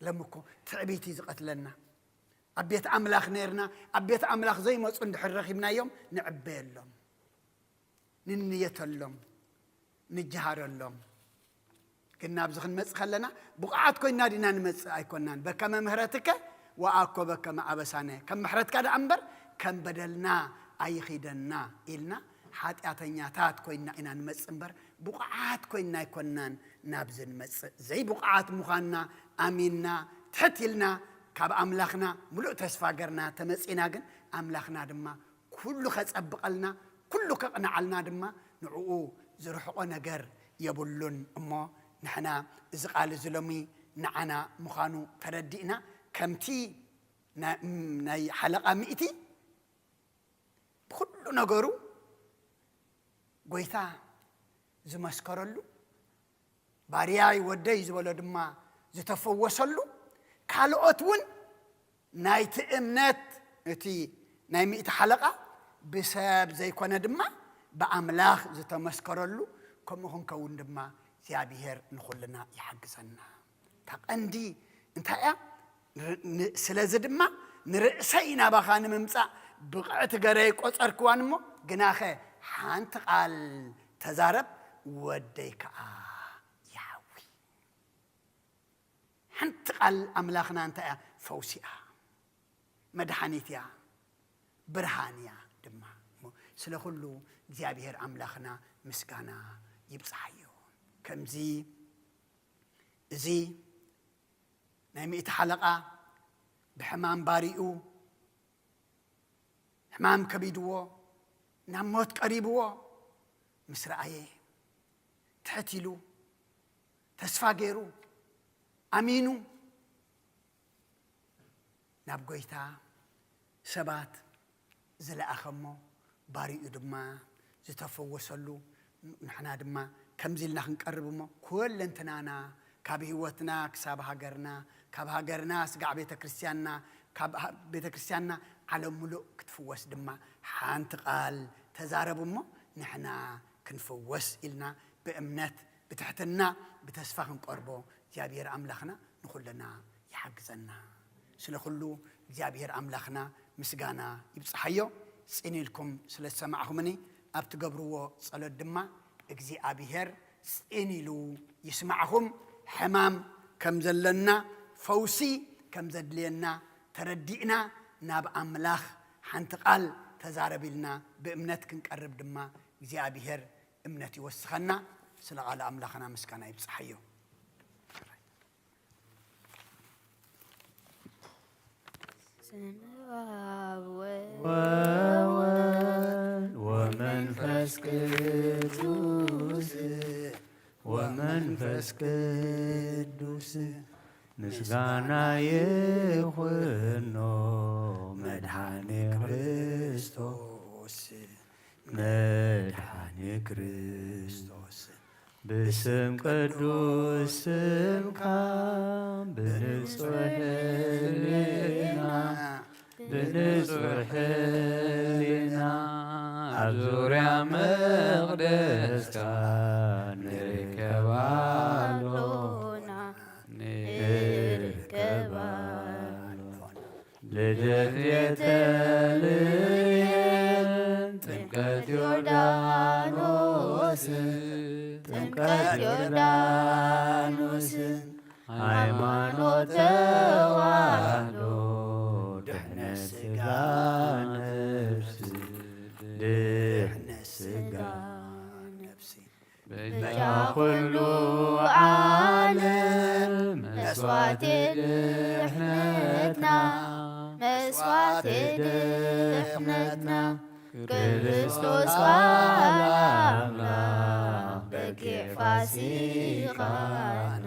ሎሚ እኮ ትዕቢት እዩ ዝቐትለና። ኣብ ቤት ኣምላኽ ነርና፣ ኣብ ቤት ኣምላኽ ዘይመጹ እንድሕር ረኺብናዮም ንዕበየሎም፣ ንንየተሎም፣ ንጀሃረሎም። ግን ናብዚ ክንመጽእ ከለና ብቑዓት ኮይና ዲና ንመጽእ ኣይኮናን። በከመ ምህረትከ ወአኮ በከመ አበሳነ፣ ከም ምሕረትካ ደኣ እምበር ከም በደልና ኣይኺደና ኢልና ሓጢኣተኛታት ኮይና ኢና ንመጽእ እምበር ብቑዓት ኮይና ኣይኮናን ናብዚ ንመጽእ። ዘይብቑዓት ምዃንና ኣሚንና ትሕት ኢልና ካብ ኣምላኽና ምሉእ ተስፋ ገርና ተመጺእና ግን ኣምላኽና ድማ ኩሉ ከጸብቐልና፣ ኩሉ ከቕንዓልና ድማ ንዕኡ ዝርሕቖ ነገር የብሉን። እሞ ንሕና እዚ ቃል እዚ ሎሚ ንዓና ምዃኑ ተረዲእና፣ ከምቲ ናይ፣ ናይ ሓለቓ ሚእቲ ብኹሉ ነገሩ ጎይታ ዝመስከረሉ፣ ባርያይ ወደይ ዝበሎ ድማ ዝተፈወሰሉ፣ ካልኦት እውን ናይቲ እምነት እቲ ናይ ሚእቲ ሓለቓ ብሰብ ዘይኮነ ድማ ብኣምላኽ ዝተመስከረሉ ከምኡ ክንከውን ድማ እግዚኣብሔር ንኹልና ይሓግዘና። እታ ቀንዲ እንታይ እያ? ን-፣ ን-፣ ስለዚ ድማ ንርእሰይ ናባኻ ንምምጻእ ብቕዕቲ ገረይ ቆጸርክዋን እሞ፣ ግናኸ ሓንቲ ቃል ተዛረብ፣ ወደይ ከኣ ይሓዊ። ሓንቲ ቃል ኣምላኽና እንታይ እያ? ፈውሲ እያ፣ መድሓኒት እያ፣ ብርሃን እያ ድማ። እሞ ስለ ኩሉ እግዚኣብሔር ኣምላኽና ምስጋና ይብጽሓዮ። ከምዚ እዚ ናይ ሚእቲ ሓለቓ ብሕማም ባሪኡ ሕማም ከቢድዎ፣ ናብ ሞት ቀሪብዎ ምስ ረኣየ፣ ትሕት ኢሉ፣ ተስፋ ገይሩ፣ ኣሚኑ፣ ናብ ጐይታ ሰባት ዝለኣኸ እሞ፣ ባሪኡ ድማ ዝተፈወሰሉ፣ ንሕና ድማ ከምዚ ኢልና ክንቀርብ እሞ፣ ኩለንትናና፣ ካብ ህይወትና ክሳብ ሃገርና፣ ካብ ሃገርና ስጋዕ ቤተ ክርስቲያንና፣ ካብ ሃ-፣ ቤተ ክርስቲያንና ዓለም ምሉእ ክትፍወስ ድማ ሓንቲ ቃል ተዛረቡ እሞ፣ ንሕና ክንፍወስ ኢልና ብእምነት፣ ብትሕትና፣ ብተስፋ ክንቀርቦ እግዚኣብሔር ኣምላኽና ንኹልና ይሓግዘና። ስለ ኩሉ እግዚኣብሔር ኣምላኽና ምስጋና ይብጽሓዮ። ጽን ኢልኩም ስለ ዝሰማዕኹምኒ፣ ኣብ ትገብርዎ ጸሎት ድማ እግዚኣብሔር ጽን ኢሉ ይስማዕኹም። ሕማም ከም ዘለና፣ ፈውሲ ከም ዘድልየና ተረዲእና፣ ናብ ኣምላኽ ሓንቲ ቃል ተዛረብ ኢልና ብእምነት ክንቀርብ ድማ እግዚኣብሔር እምነት ይወስኸና። ስለ ቃል ኣምላኽና ምስጋና ይብጽሓዮ። ስም ኣብ ወወልድ ወመንፈስ ቅዱስ፣ ወመንፈስ ቅዱስ ምስጋና ይኹኖ መድኃኔ ክርስቶስ፣ መድኃኔ ክርስቶስ። ብስም ቅዱስ ስምካ ብንጹሕ ሕሊና፣ ብንጹሕ ሕሊና ኣብ ዙርያ መቕደስካ ንርከብ ኣሎና፣ ንርከብ ኣሎና። ልደት ቤተልሔም፣ ጥምቀት ዮርዳኖስ፣ ጥምቀት ዮርዳኖስ፣ ሃይማኖት ተዋህዶ፣ ድሕነት ሥጋ ነፍስ፣ ድሕነት ሥጋ ነፍስ። በጃ ኩሉ ዓለም መስዋዕቲ ድሕነትና፣ መስዋዕቲ ድሕነትና፣ ክርስቶስ ቃል ኣምላኽ በጊዕ ፋሲካና፣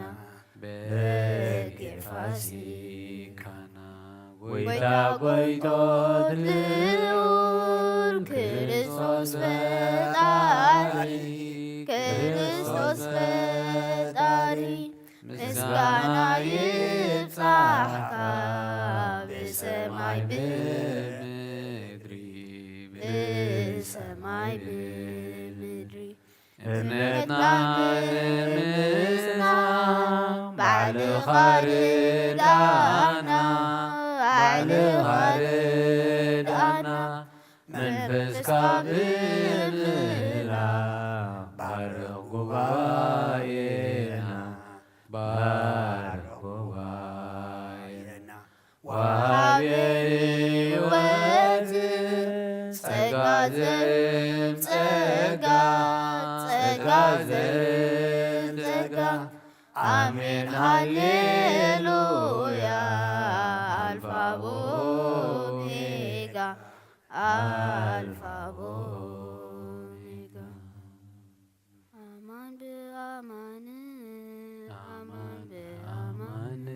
በጊዕ ፋሲካና። ጐይታ ጐይቶት ልዑል ክርስቶስ ፈጣሪ፣ ክርስቶስ ፈጣሪ፣ ምስጋና ይብጻሕካ ብሰማይ ብምድሪ፣ ብሰማይ ብምድሪ። እምነትና ንምጽናዕ ባዕልኻ ርድኣና፣ ባዕልኻ ርድኣና፣ መንፈስካ ብምህላ ባርኽ ጉባኤና፣ ባርኽ ጉባኤና። ወሃቤ ሕይወት ጸጋ ዘእም ጸጋ፣ ጸጋ ዘእም ጸጋ። ኣሜን ሃሌሉያ፣ ኣልፋ ኦሜጋ፣ ኣልፋ ኦሜጋ። ኣማን ብኣማን፣ ኣማን ብኣማን፣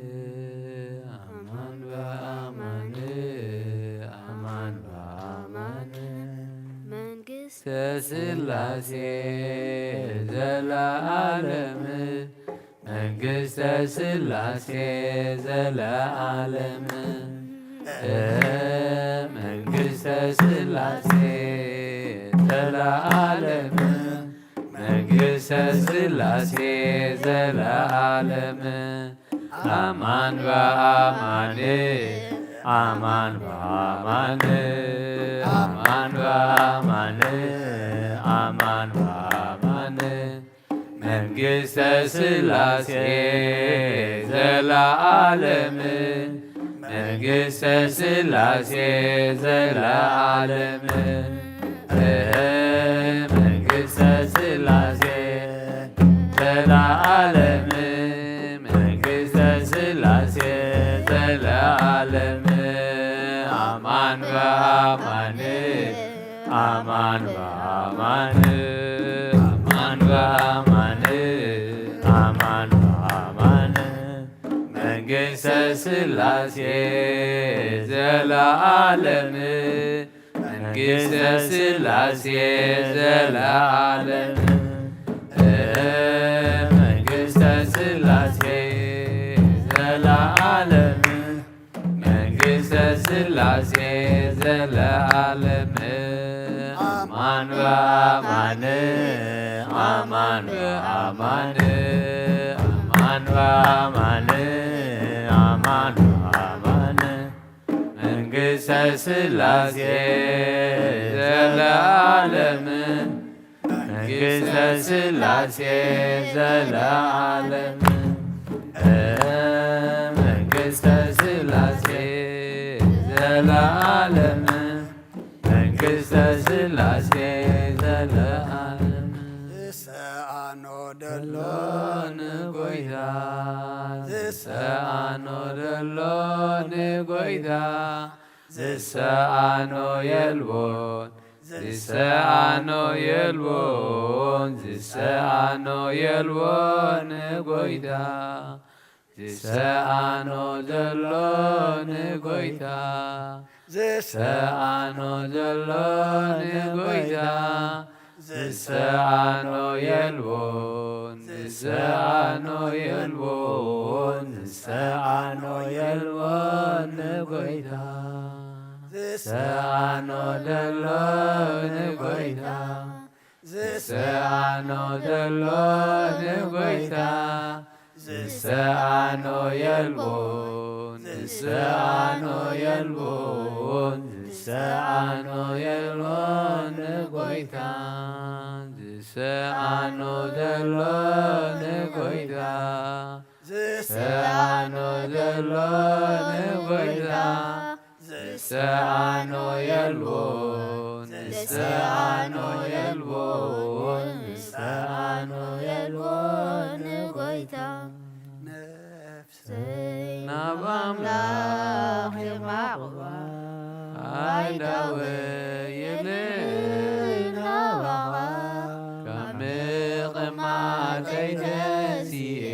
ኣማን ብኣማን፣ ኣማን ብኣማን። መንግስተ ስላሴ ዘለዓለም፣ መንግስተ ስላሴ ዘለዓለም። መንግስተ ስላሴ ዘለዓለም፣ መንግስተ ስላሴ ዘለዓለም። ኣማን በኣማን፣ ኣማን በኣማን፣ ኣማን በኣማን፣ ኣማን በኣማን። መንግስተ ስላሴ ዘለዓለም፣ መንግስተ ስላሴ ዘለዓለም። መንግስተ ስላሴ ዘለዓለም፣ መንግስተ ስላሴ ዘለዓለም። ኣማን በአማን፣ አማን በአማን፣ አማን በአማን፣ አማን በአማን። መንግሥተ ሥላሴ ዘለዓለም፣ መንግሥተ ሥላሴ ዘለዓለም፣ መንግሥተ ሥላሴ ዘለዓለም፣ መንግሥተ ሥላሴ ዘለዓለም። አማን በአማን፣ አማን በአማን፣ አማን በአማን፣ አማን በአማን። መንግሥተ ሥላሴ ዘለዓለም፣ መንግሥተ ሥላሴ ዘለዓለም፣ መንግሥተ ሥላሴ ዘለዓለም፣ መንግሥተ ሥላሴ ዘለዓለም። ዝሰኣኖ ደሎ ንጎይታ፣ ዝሰኣኖ ደሎ ንጎይታ፣ ዝሰኣኖ የልቦን፣ ዝሰኣኖ የልቦን፣ ዝሰኣኖ የልቦን ንጎይታ። ዝሰኣኖ ዘሎ ንጎይታ፣ ዝሰኣኖ ዘሎ ንጎይታ፣ ዝሰኣኖ የልቦን፣ ዝሰኣኖ የልቦን፣ ዝሰኣኖ የልቦን ንጎይታ። ዝሰኣኖ ዘሎ ንጎይታ፣ ዝሰኣኖ ዘሎ ንጎይታ፣ ዝሰኣኖ የልቦን፣ ዝሰኣኖ የልቦን፣ ዝሰኣኖ የልቦን ንጎይታ። ዝሰኣኖ ዘሎ ንጎይታ፣ ዝሰኣኖ ዘሎ ንጎይታ፣ ዝሰኣኖ የልቦን፣ ዝሰኣኖ የልቦን፣ ዝሰኣኖ የልቦን ንጎይታ። ነፍሰይ ናብ ኣምላኽ የማቕባ፣ ኣእዳወይ የልዕል ናባኻ፣ ካብ ምቕማጠይ ተንሲኤ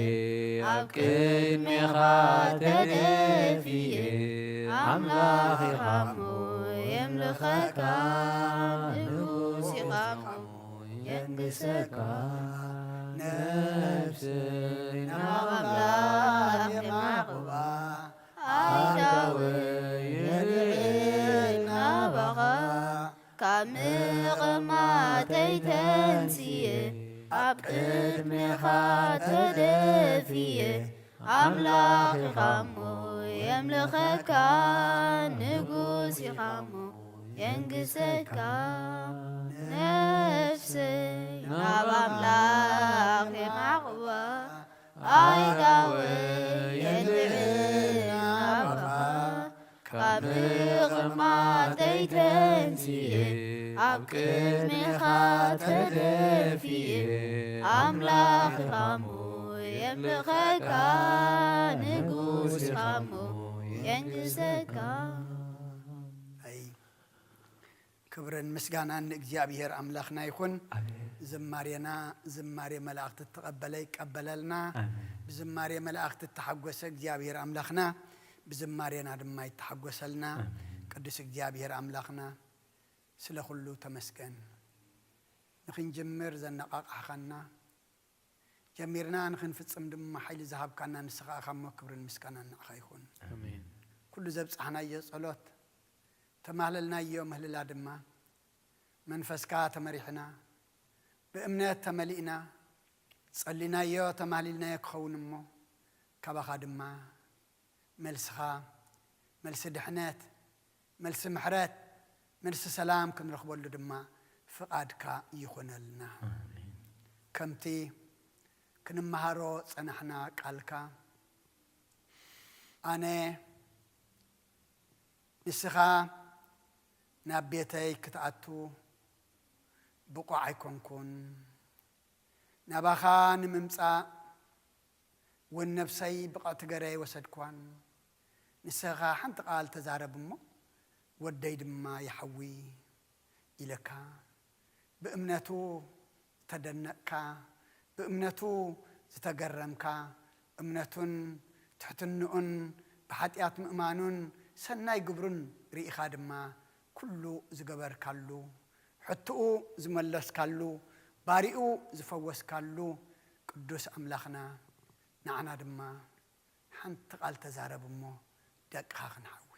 ኣብ ቅድሜኻ ተደፊኤ። ኣምላኽ ኢኻ እሞ የምልኸካ፣ ንጉስ ኢኻ እሞ የንግሰካ። ነፍሰይ ናብ ኣምላኽ የማቕባ፣ ኣእዳወይ የልዕል ናባኻ፣ ካብ ምቕማጠይ ተንስየ፣ ኣብ ቅድሜኻ ተደፍየ፣ ኣምላኽ ኢኻ እሞ የምልኸካ፣ ንጉስ ኢኻ እሞ የንግሰካ። ነፍሰይ ናብ ኣምላኽ የማቕባ፣ ኣእዳወይ የልዕል ናባኻ፣ ካብ ምቕማጠይ ተንስየ፣ ኣብ ቅድሜኻ ተደፍየ፣ ኣምላኽ ኢኻ እሞ የምልኸካ፣ ንጉስ ኢኻ እሞ የንግሰካ። ኣይ፣ ክብርን ምስጋናን ንእግዚኣብሔር ኣምላኽና ይኹን። ኣሜን። ዝማሬና ዝማሬ መላእኽቲ እተቐበለ ይቀበለልና። ኣሜን። ብዝማሬ መላእኽቲ እተሓጎሰ እግዚኣብሔር ኣምላኽና ብዝማሬና ድማ ይተሓጎሰልና። ኣሜን። ቅዱስ እግዚኣብሔር ኣምላኽና ስለ ኩሉ ተመስገን። ንኽንጅምር ዘነቓቓሕኻና፣ ጀሚርና ንኽንፍጽም ድማ ሓይሊ ዝሃብካና ንስኻ ኢኻ እሞ ክብርን ምስጋናን ንዓኻ ይኹን። ኣሜን። ኩሉ ዘብጻሕናዮ ጸሎት፣ ተማህለልናዮ ምህልላ ድማ መንፈስካ ተመሪሕና፣ ብእምነት ተመሊእና፣ ጸሊናዮ ተማህሊልናዮ ክኸውን እሞ፣ ካባኻ ድማ መልስኻ፣ መልሲ ድሕነት፣ መልሲ ምሕረት፣ መልሲ ሰላም ክንረኽበሉ ድማ ፍቓድካ ይኹነልና። ኣሜን። ከምቲ ክንመሃሮ ጸናሕና ቃልካ፣ ኣነ ንስኻ ናብ ቤተይ ክትኣቱ ብቑዕ ኣይኮንኩን፣ ናባኻ ንምምጻእ እውን ነብሰይ ብቕዕቲ ገረ ኣይወሰድኳን። ንስኻ ሓንቲ ቃል ተዛረብ እሞ፣ ወደይ ድማ ይሓዊ ኢለካ፣ ብእምነቱ ዝተደነቕካ፣ ብእምነቱ ዝተገረምካ፣ እምነቱን ትሕትንኡን ብሓጢኣት ምእማኑን ሰናይ ግብሩን ርኢኻ ድማ ኩሉ ዝገበርካሉ፣ ሕትኡ ዝመለስካሉ፣ ባሪኡ ዝፈወስካሉ ቅዱስ ኣምላኽና፣ ንዓና ድማ ሓንቲ ቃል ተዛረብ እሞ ደቅኻ ክንሓዊ።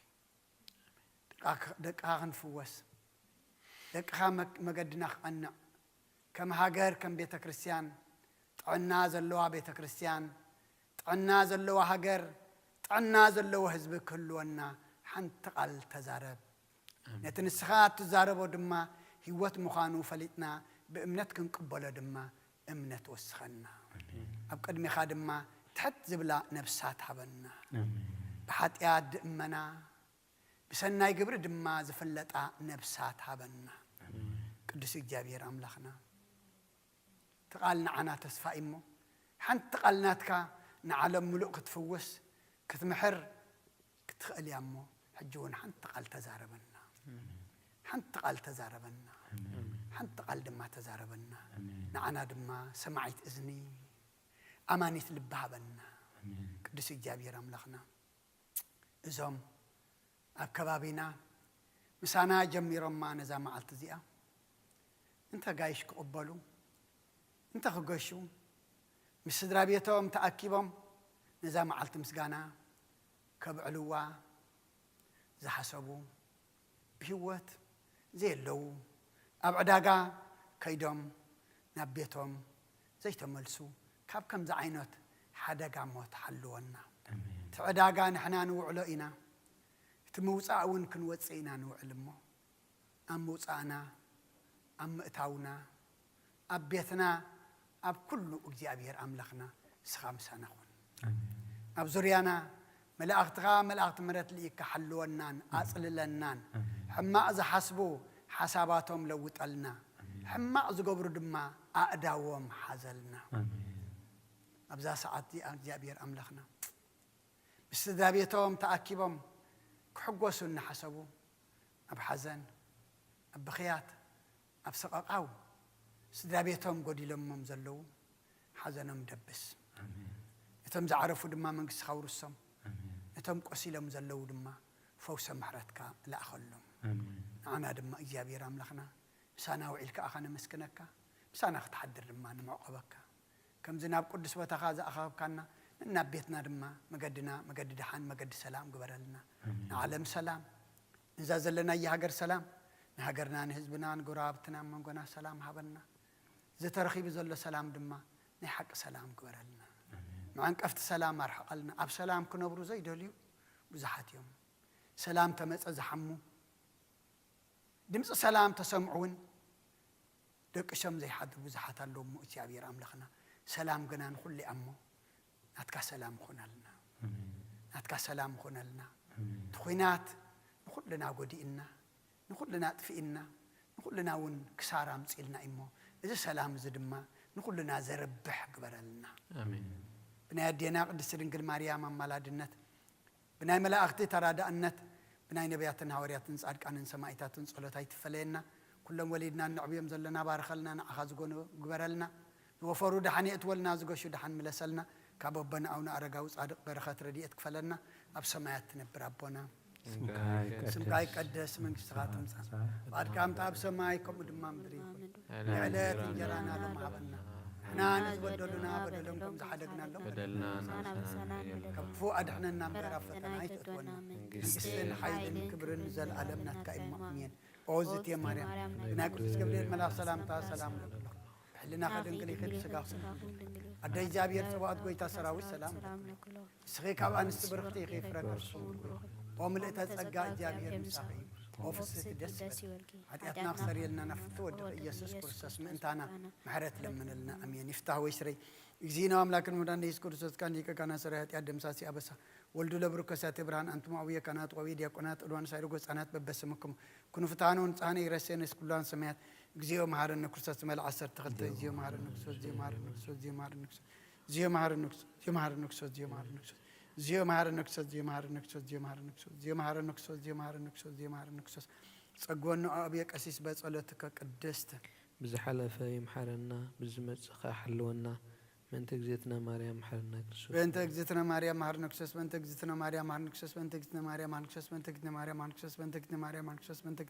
ደቃ-፣ ደቅኻ ክንፍወስ፣ ደቅኻ መ-፣ መገድና ክቐንዕ፣ ከም ሃገር፣ ከም ቤተ ክርስቲያን፣ ጥዕና ዘለዋ ቤተ ክርስቲያን፣ ጥዕና ዘለዋ ሃገር፣ ጥዕና ዘለዎ ህዝቢ ክህልወና ሓንቲ ቃል ተዛረብ። ኣሜን። ነቲ ንስኻ እትዛረቦ ድማ ህይወት ምዃኑ ፈሊጥና ብእምነት ክንቅበሎ ድማ እምነት ወስኸና። ኣሜን። ኣብ ቅድሚኻ ድማ ትሕት ዝብላ ነብሳት ሃበና። ኣሜን። ብሓጢኣት ድእመና፣ ብሰናይ ግብሪ ድማ ዝፍለጣ ነብሳት ሃበና። ኣሜን። ቅዱስ እግዚኣብሔር ኣምላኽና፣ እቲ ቃል ንዓና ተስፋ እዩ እሞ፣ ሓንቲ ቃል ናትካ ንዓለም ምሉእ ክትፍውስ፣ ክትምሕር ክትኽእል እያ እሞ፣ ሕጂ እውን ሓንቲ ቃል ተዛረበና። ኣሜን። ሓንቲ ቃል ተዛረበና። ኣሜን። ሓንቲ ቃል ድማ ተዛረበና። ኣሜን። ንዓና ድማ ሰማዒት እዝኒ፣ ኣማኒት ልቢ ሃበና። ኣሜን። ቅዱስ እግዚኣብሔር ኣምላኽና፣ እዞም ኣብ ከባቢና ምሳና ጀሚሮማ ነዛ መዓልቲ እዚኣ እንተ ጋይሽ ክቕበሉ፣ እንተ ክገሹ፣ ምስ ስድራ ቤቶም ተኣኪቦም ነዛ መዓልቲ ምስጋና ከብዕልዋ ዝሓሰቡ፣ ብህይወት ዘየለዉ፣ ኣብ ዕዳጋ ከይዶም ናብ ቤቶም ዘይተመልሱ፣ ካብ ከምዚ ዓይነት ሓደጋ ሞት ሓልወና። ኣሜን። እቲ ዕዳጋ ንሕና ንውዕሎ ኢና፣ እቲ ምውጻእ እውን ክንወጽእ ኢና ንውዕል እሞ፣ ኣብ ምውጻእና፣ ኣብ ምእታውና፣ ኣብ ቤትና፣ ኣብ ኩሉ እግዚኣብሔር ኣምላኽና ንስኻ ምሳና ኩን። ኣሜን። ኣብ ዙርያና መላእኽትኻ መላእኽቲ ምሕረት ልኢካ ሓልወናን ኣጽልለናን። ኣሜን። ሕማቕ ዝሓስቡ ሓሳባቶም ለውጠልና። ኣሜን። ሕማቕ ዝገብሩ ድማ ኣእዳዎም ሓዘልና። ኣሜን። ኣብዛ ሰዓት እዚኣ እግዚኣብሔር ኣምላኽና ምስ ስድራ ቤቶም ተኣኪቦም ክሕጎሱ እናሓሰቡ፣ ኣብ ሓዘን፣ ኣብ ብኽያት፣ ኣብ ሰቐቓው ስድራ ቤቶም ጎዲሎሞም ዘለዉ ሓዘኖም ደብስ። ኣሜን። ነቶም ዝዓረፉ ድማ መንግስትኻ ውርሶም። ኣሜን። ነቶም ቆሲሎም ዘለዉ ድማ ፈውሰ ምሕረትካ ለኣኸሎም። ኣሜን። ንዓና ድማ እግዚኣብሔር ኣምላኽና ምሳና ውዒልካ ኣኻ ነመስግነካ፣ ምሳና ክትሓድር ድማ ንምዕቆበካ። ከምዚ ናብ ቅዱስ ቦታኻ ዝኣኸብካና፣ ንናብ ቤትና ድማ መገድና መገዲ ደሓን፣ መገዲ ሰላም ግበረልና። ኣሜን። ንዓለም ሰላም፣ ንዛ ዘለናያ ሃገር ሰላም፣ ንሃገርና፣ ንህዝብና፣ ንጎረባብትና፣ መንጎና ሰላም ሃበና። ዝተረኺቡ ዘሎ ሰላም ድማ ናይ ሓቂ ሰላም ግበረልና። ኣሜን። መዐንቀፍቲ ሰላም ኣርሕቐልና። ኣብ ሰላም ክነብሩ ዘይደልዩ ብዙሓት እዮም። ሰላም ተመጸ ዝሓሙ፣ ድምፂ ሰላም ተሰምዑ እውን ደቂሶም ዘይሓድሩ ብዙሓት ኣለዉ እሞ እግዚኣብሔር ኣምላኽና ሰላም ግና ንኹሉ እያ እሞ ናትካ ሰላም ይኹነልና። ኣሜን። ናትካ ሰላም ይኹነልና። ኣሜን። እቲ ኹናት ንኹልና ጎዲእና፣ ንኹልና ኣጥፊእና፣ ንኹልና እውን ክሳራ ኣምፂእልና እዩ እሞ እዚ ሰላም እዚ ድማ ንኹልና ዘርብሕ ግበረልና። ኣሜን። ብናይ ኣዴና ቅድስቲ ድንግል ማርያም ኣማላድነት ብናይ መላእኽቲ ተራዳእነት፣ ብናይ ነቢያትን ሃዋርያትን ጻድቃንን ሰማኢታትን ጸሎት ኣይትፈለየና። ኩሎም ወሊድና እነዕብዮም ዘለና ባርኸልና፣ ንዓኻ ዝጎኑ ግበረልና። ዝወፈሩ ደሓን የእትወልና፣ ዝገሹ ደሓን ምለሰልና። ካብ ኣቦና ኣቡነ ኣረጋዊ ጻድቕ በረኸት ረድኤት ክፈለና። ኣብ ሰማያት ትነብር ኣቦና፣ ስምካ ስምካ ይቀደስ፣ ይቀደስ፣ መንግስትኻ ትምጻእ፣ ትምጻእ፣ ፍቓድካ ኣብ ሰማይ ከምኡ ድማ ምድሪ ይኹን። የዕለት እንጀራና ሎሚ ሃበና። ንሕና ንዝበደሉና በደሎም ከም ዝሓደግናሎም በደልና ንስሓ በደልና። ካብ ክፉእ ኣድሕነና እምበር ኣብ ፈተና ኣይተእትወና። መንግስትን መንግስትን ሓይልን ሓይልን ክብርን ክብርን ንዘለኣለም ናትካ እዩ። ኣሜን። ኦ ዝእቲ ማርያም፣ ብናይ ቅዱስ ገብርኤል መልኣኽ ሰላምታ ሰላም ንብሎ። ብሕልናኺ ድንግል ኢኺ፣ ብስጋኺ ድንግል ኢኺ። ኣደ እግዚኣብሔር ጸባኦት ጎይታ ሰራዊት ሰላም ንብሎ። ንስኺ ካብ ኣንስቲ ብርኽቲ ኢኺ፣ ፍረ ከርስኺ እውን ብሩኽ። ኦ ምልእተ ጸጋ፣ እግዚኣብሔር ምሳኺ እዩ። ኦ ፍስሕቲ ደስ ይበልኪ። ሓጢኣትና ክሰርየልና ናብ ፍትው ወድኺ ኢየሱስ ክርስቶስ ምእንታና ምሕረት ለምንልና። ኣሜን። ይፍታህ ወይ ስረይ። እግዚእነ ኣምላክን መድኃኒነ ኢየሱስ ክርስቶስ፣ ካን ሊቀ ካህናት ሠራይ ኃጢአት ደምሳሲ አበሳ፣ ወልዱ ለብሩክ ከሳቴ ብርሃን፣ አንትሙ አቡየ ካህናት ወአቡየ ዲያቆናት፣ ዕሉዋን ሳይርጎ ሕፃናት በበስምኩም ኩኑ ፍትሐነ ወንጽሐነ ይረሴነ እስኩላን ሰማያት። እግዚኦ መሐረነ ክርስቶስ። ዝመልአ ዓሰርተ ክልተ። እግዚኦ መሐረነ ክርስቶስ፣ እግዚኦ መሐረነ ክርስቶስ፣ እግዚኦ መሐረነ ክርስቶስ፣ እግዚኦ መሐረነ ክርስቶስ፣ እግዚኦ መሐረነ ክርስቶስ፣ እግዚኦ መሐረነ ክርስቶስ። ዚዮ መሐረነ ክርስቶስ፣ ዚዮ መሐረነ ክርስቶስ፣ ዚዮ መሐረነ ክርስቶስ፣ ዚዮ መሐረነ ክርስቶስ፣ ዚዮ መሐረነ ክርስቶስ፣ ዚዮ መሐረነ ክርስቶስ። ጸግወኖ አብየ ቀሲስ በጸሎትከ ቅድስት። ብዝሓለፈ ይምሓረና፣ ብዝመጽእ ኸኣ ሓልወና። ምእንቲ እግዝእትነ ማርያም መሓረና ክርስቶስ። በእንተ እግዝእትነ ማርያም መሓረነ ክርስቶስ፣ በእንተ እግዝእትነ ማርያም መሓረነ ክርስቶስ፣ በእንተ እግዝእትነ ማርያም መሓረነ ክርስቶስ፣ በእንተ እግዝእትነ ማርያም መሓረነ ክርስቶስ፣ በእንተ እግዝእትነ ማርያም መሓረነ ክርስቶስ፣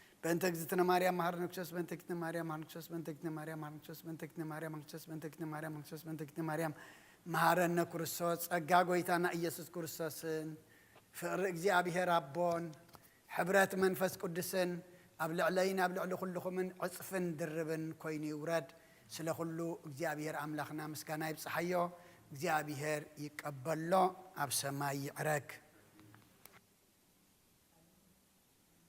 በእንተ እግዝእትነ ማርያም መሓረነ ክርስቶስ፣ በእንተ እግዝእትነ ማርያም መሓረነ ክርስቶስ፣ በእንተ እግዝእትነ ማርያም መሓረነ ክርስቶስ፣ በእንተ እግዝእትነ ማርያም መሓረነ ክርስቶስ፣ በእንተ እግዝእትነ ማርያም መሓረነ ክርስቶስ፣ በእንተ እግዝእትነ ማርያም መሓረነ ክርስቶስ። ጸጋ ጎይታና ኢየሱስ ክርስቶስን ፍቕሪ እግዚኣብሔር ኣቦን ሕብረት መንፈስ ቅዱስን ኣብ ልዕለይን ኣብ ልዕሊ ኩልኹምን ዕጽፍን ድርብን ኮይኑ ይውረድ። ስለ ኩሉ እግዚኣብሔር ኣምላኽና ምስጋና ይብጽሓዮ። እግዚኣብሔር ይቀበሎ፣ ኣብ ሰማይ ይዕረግ።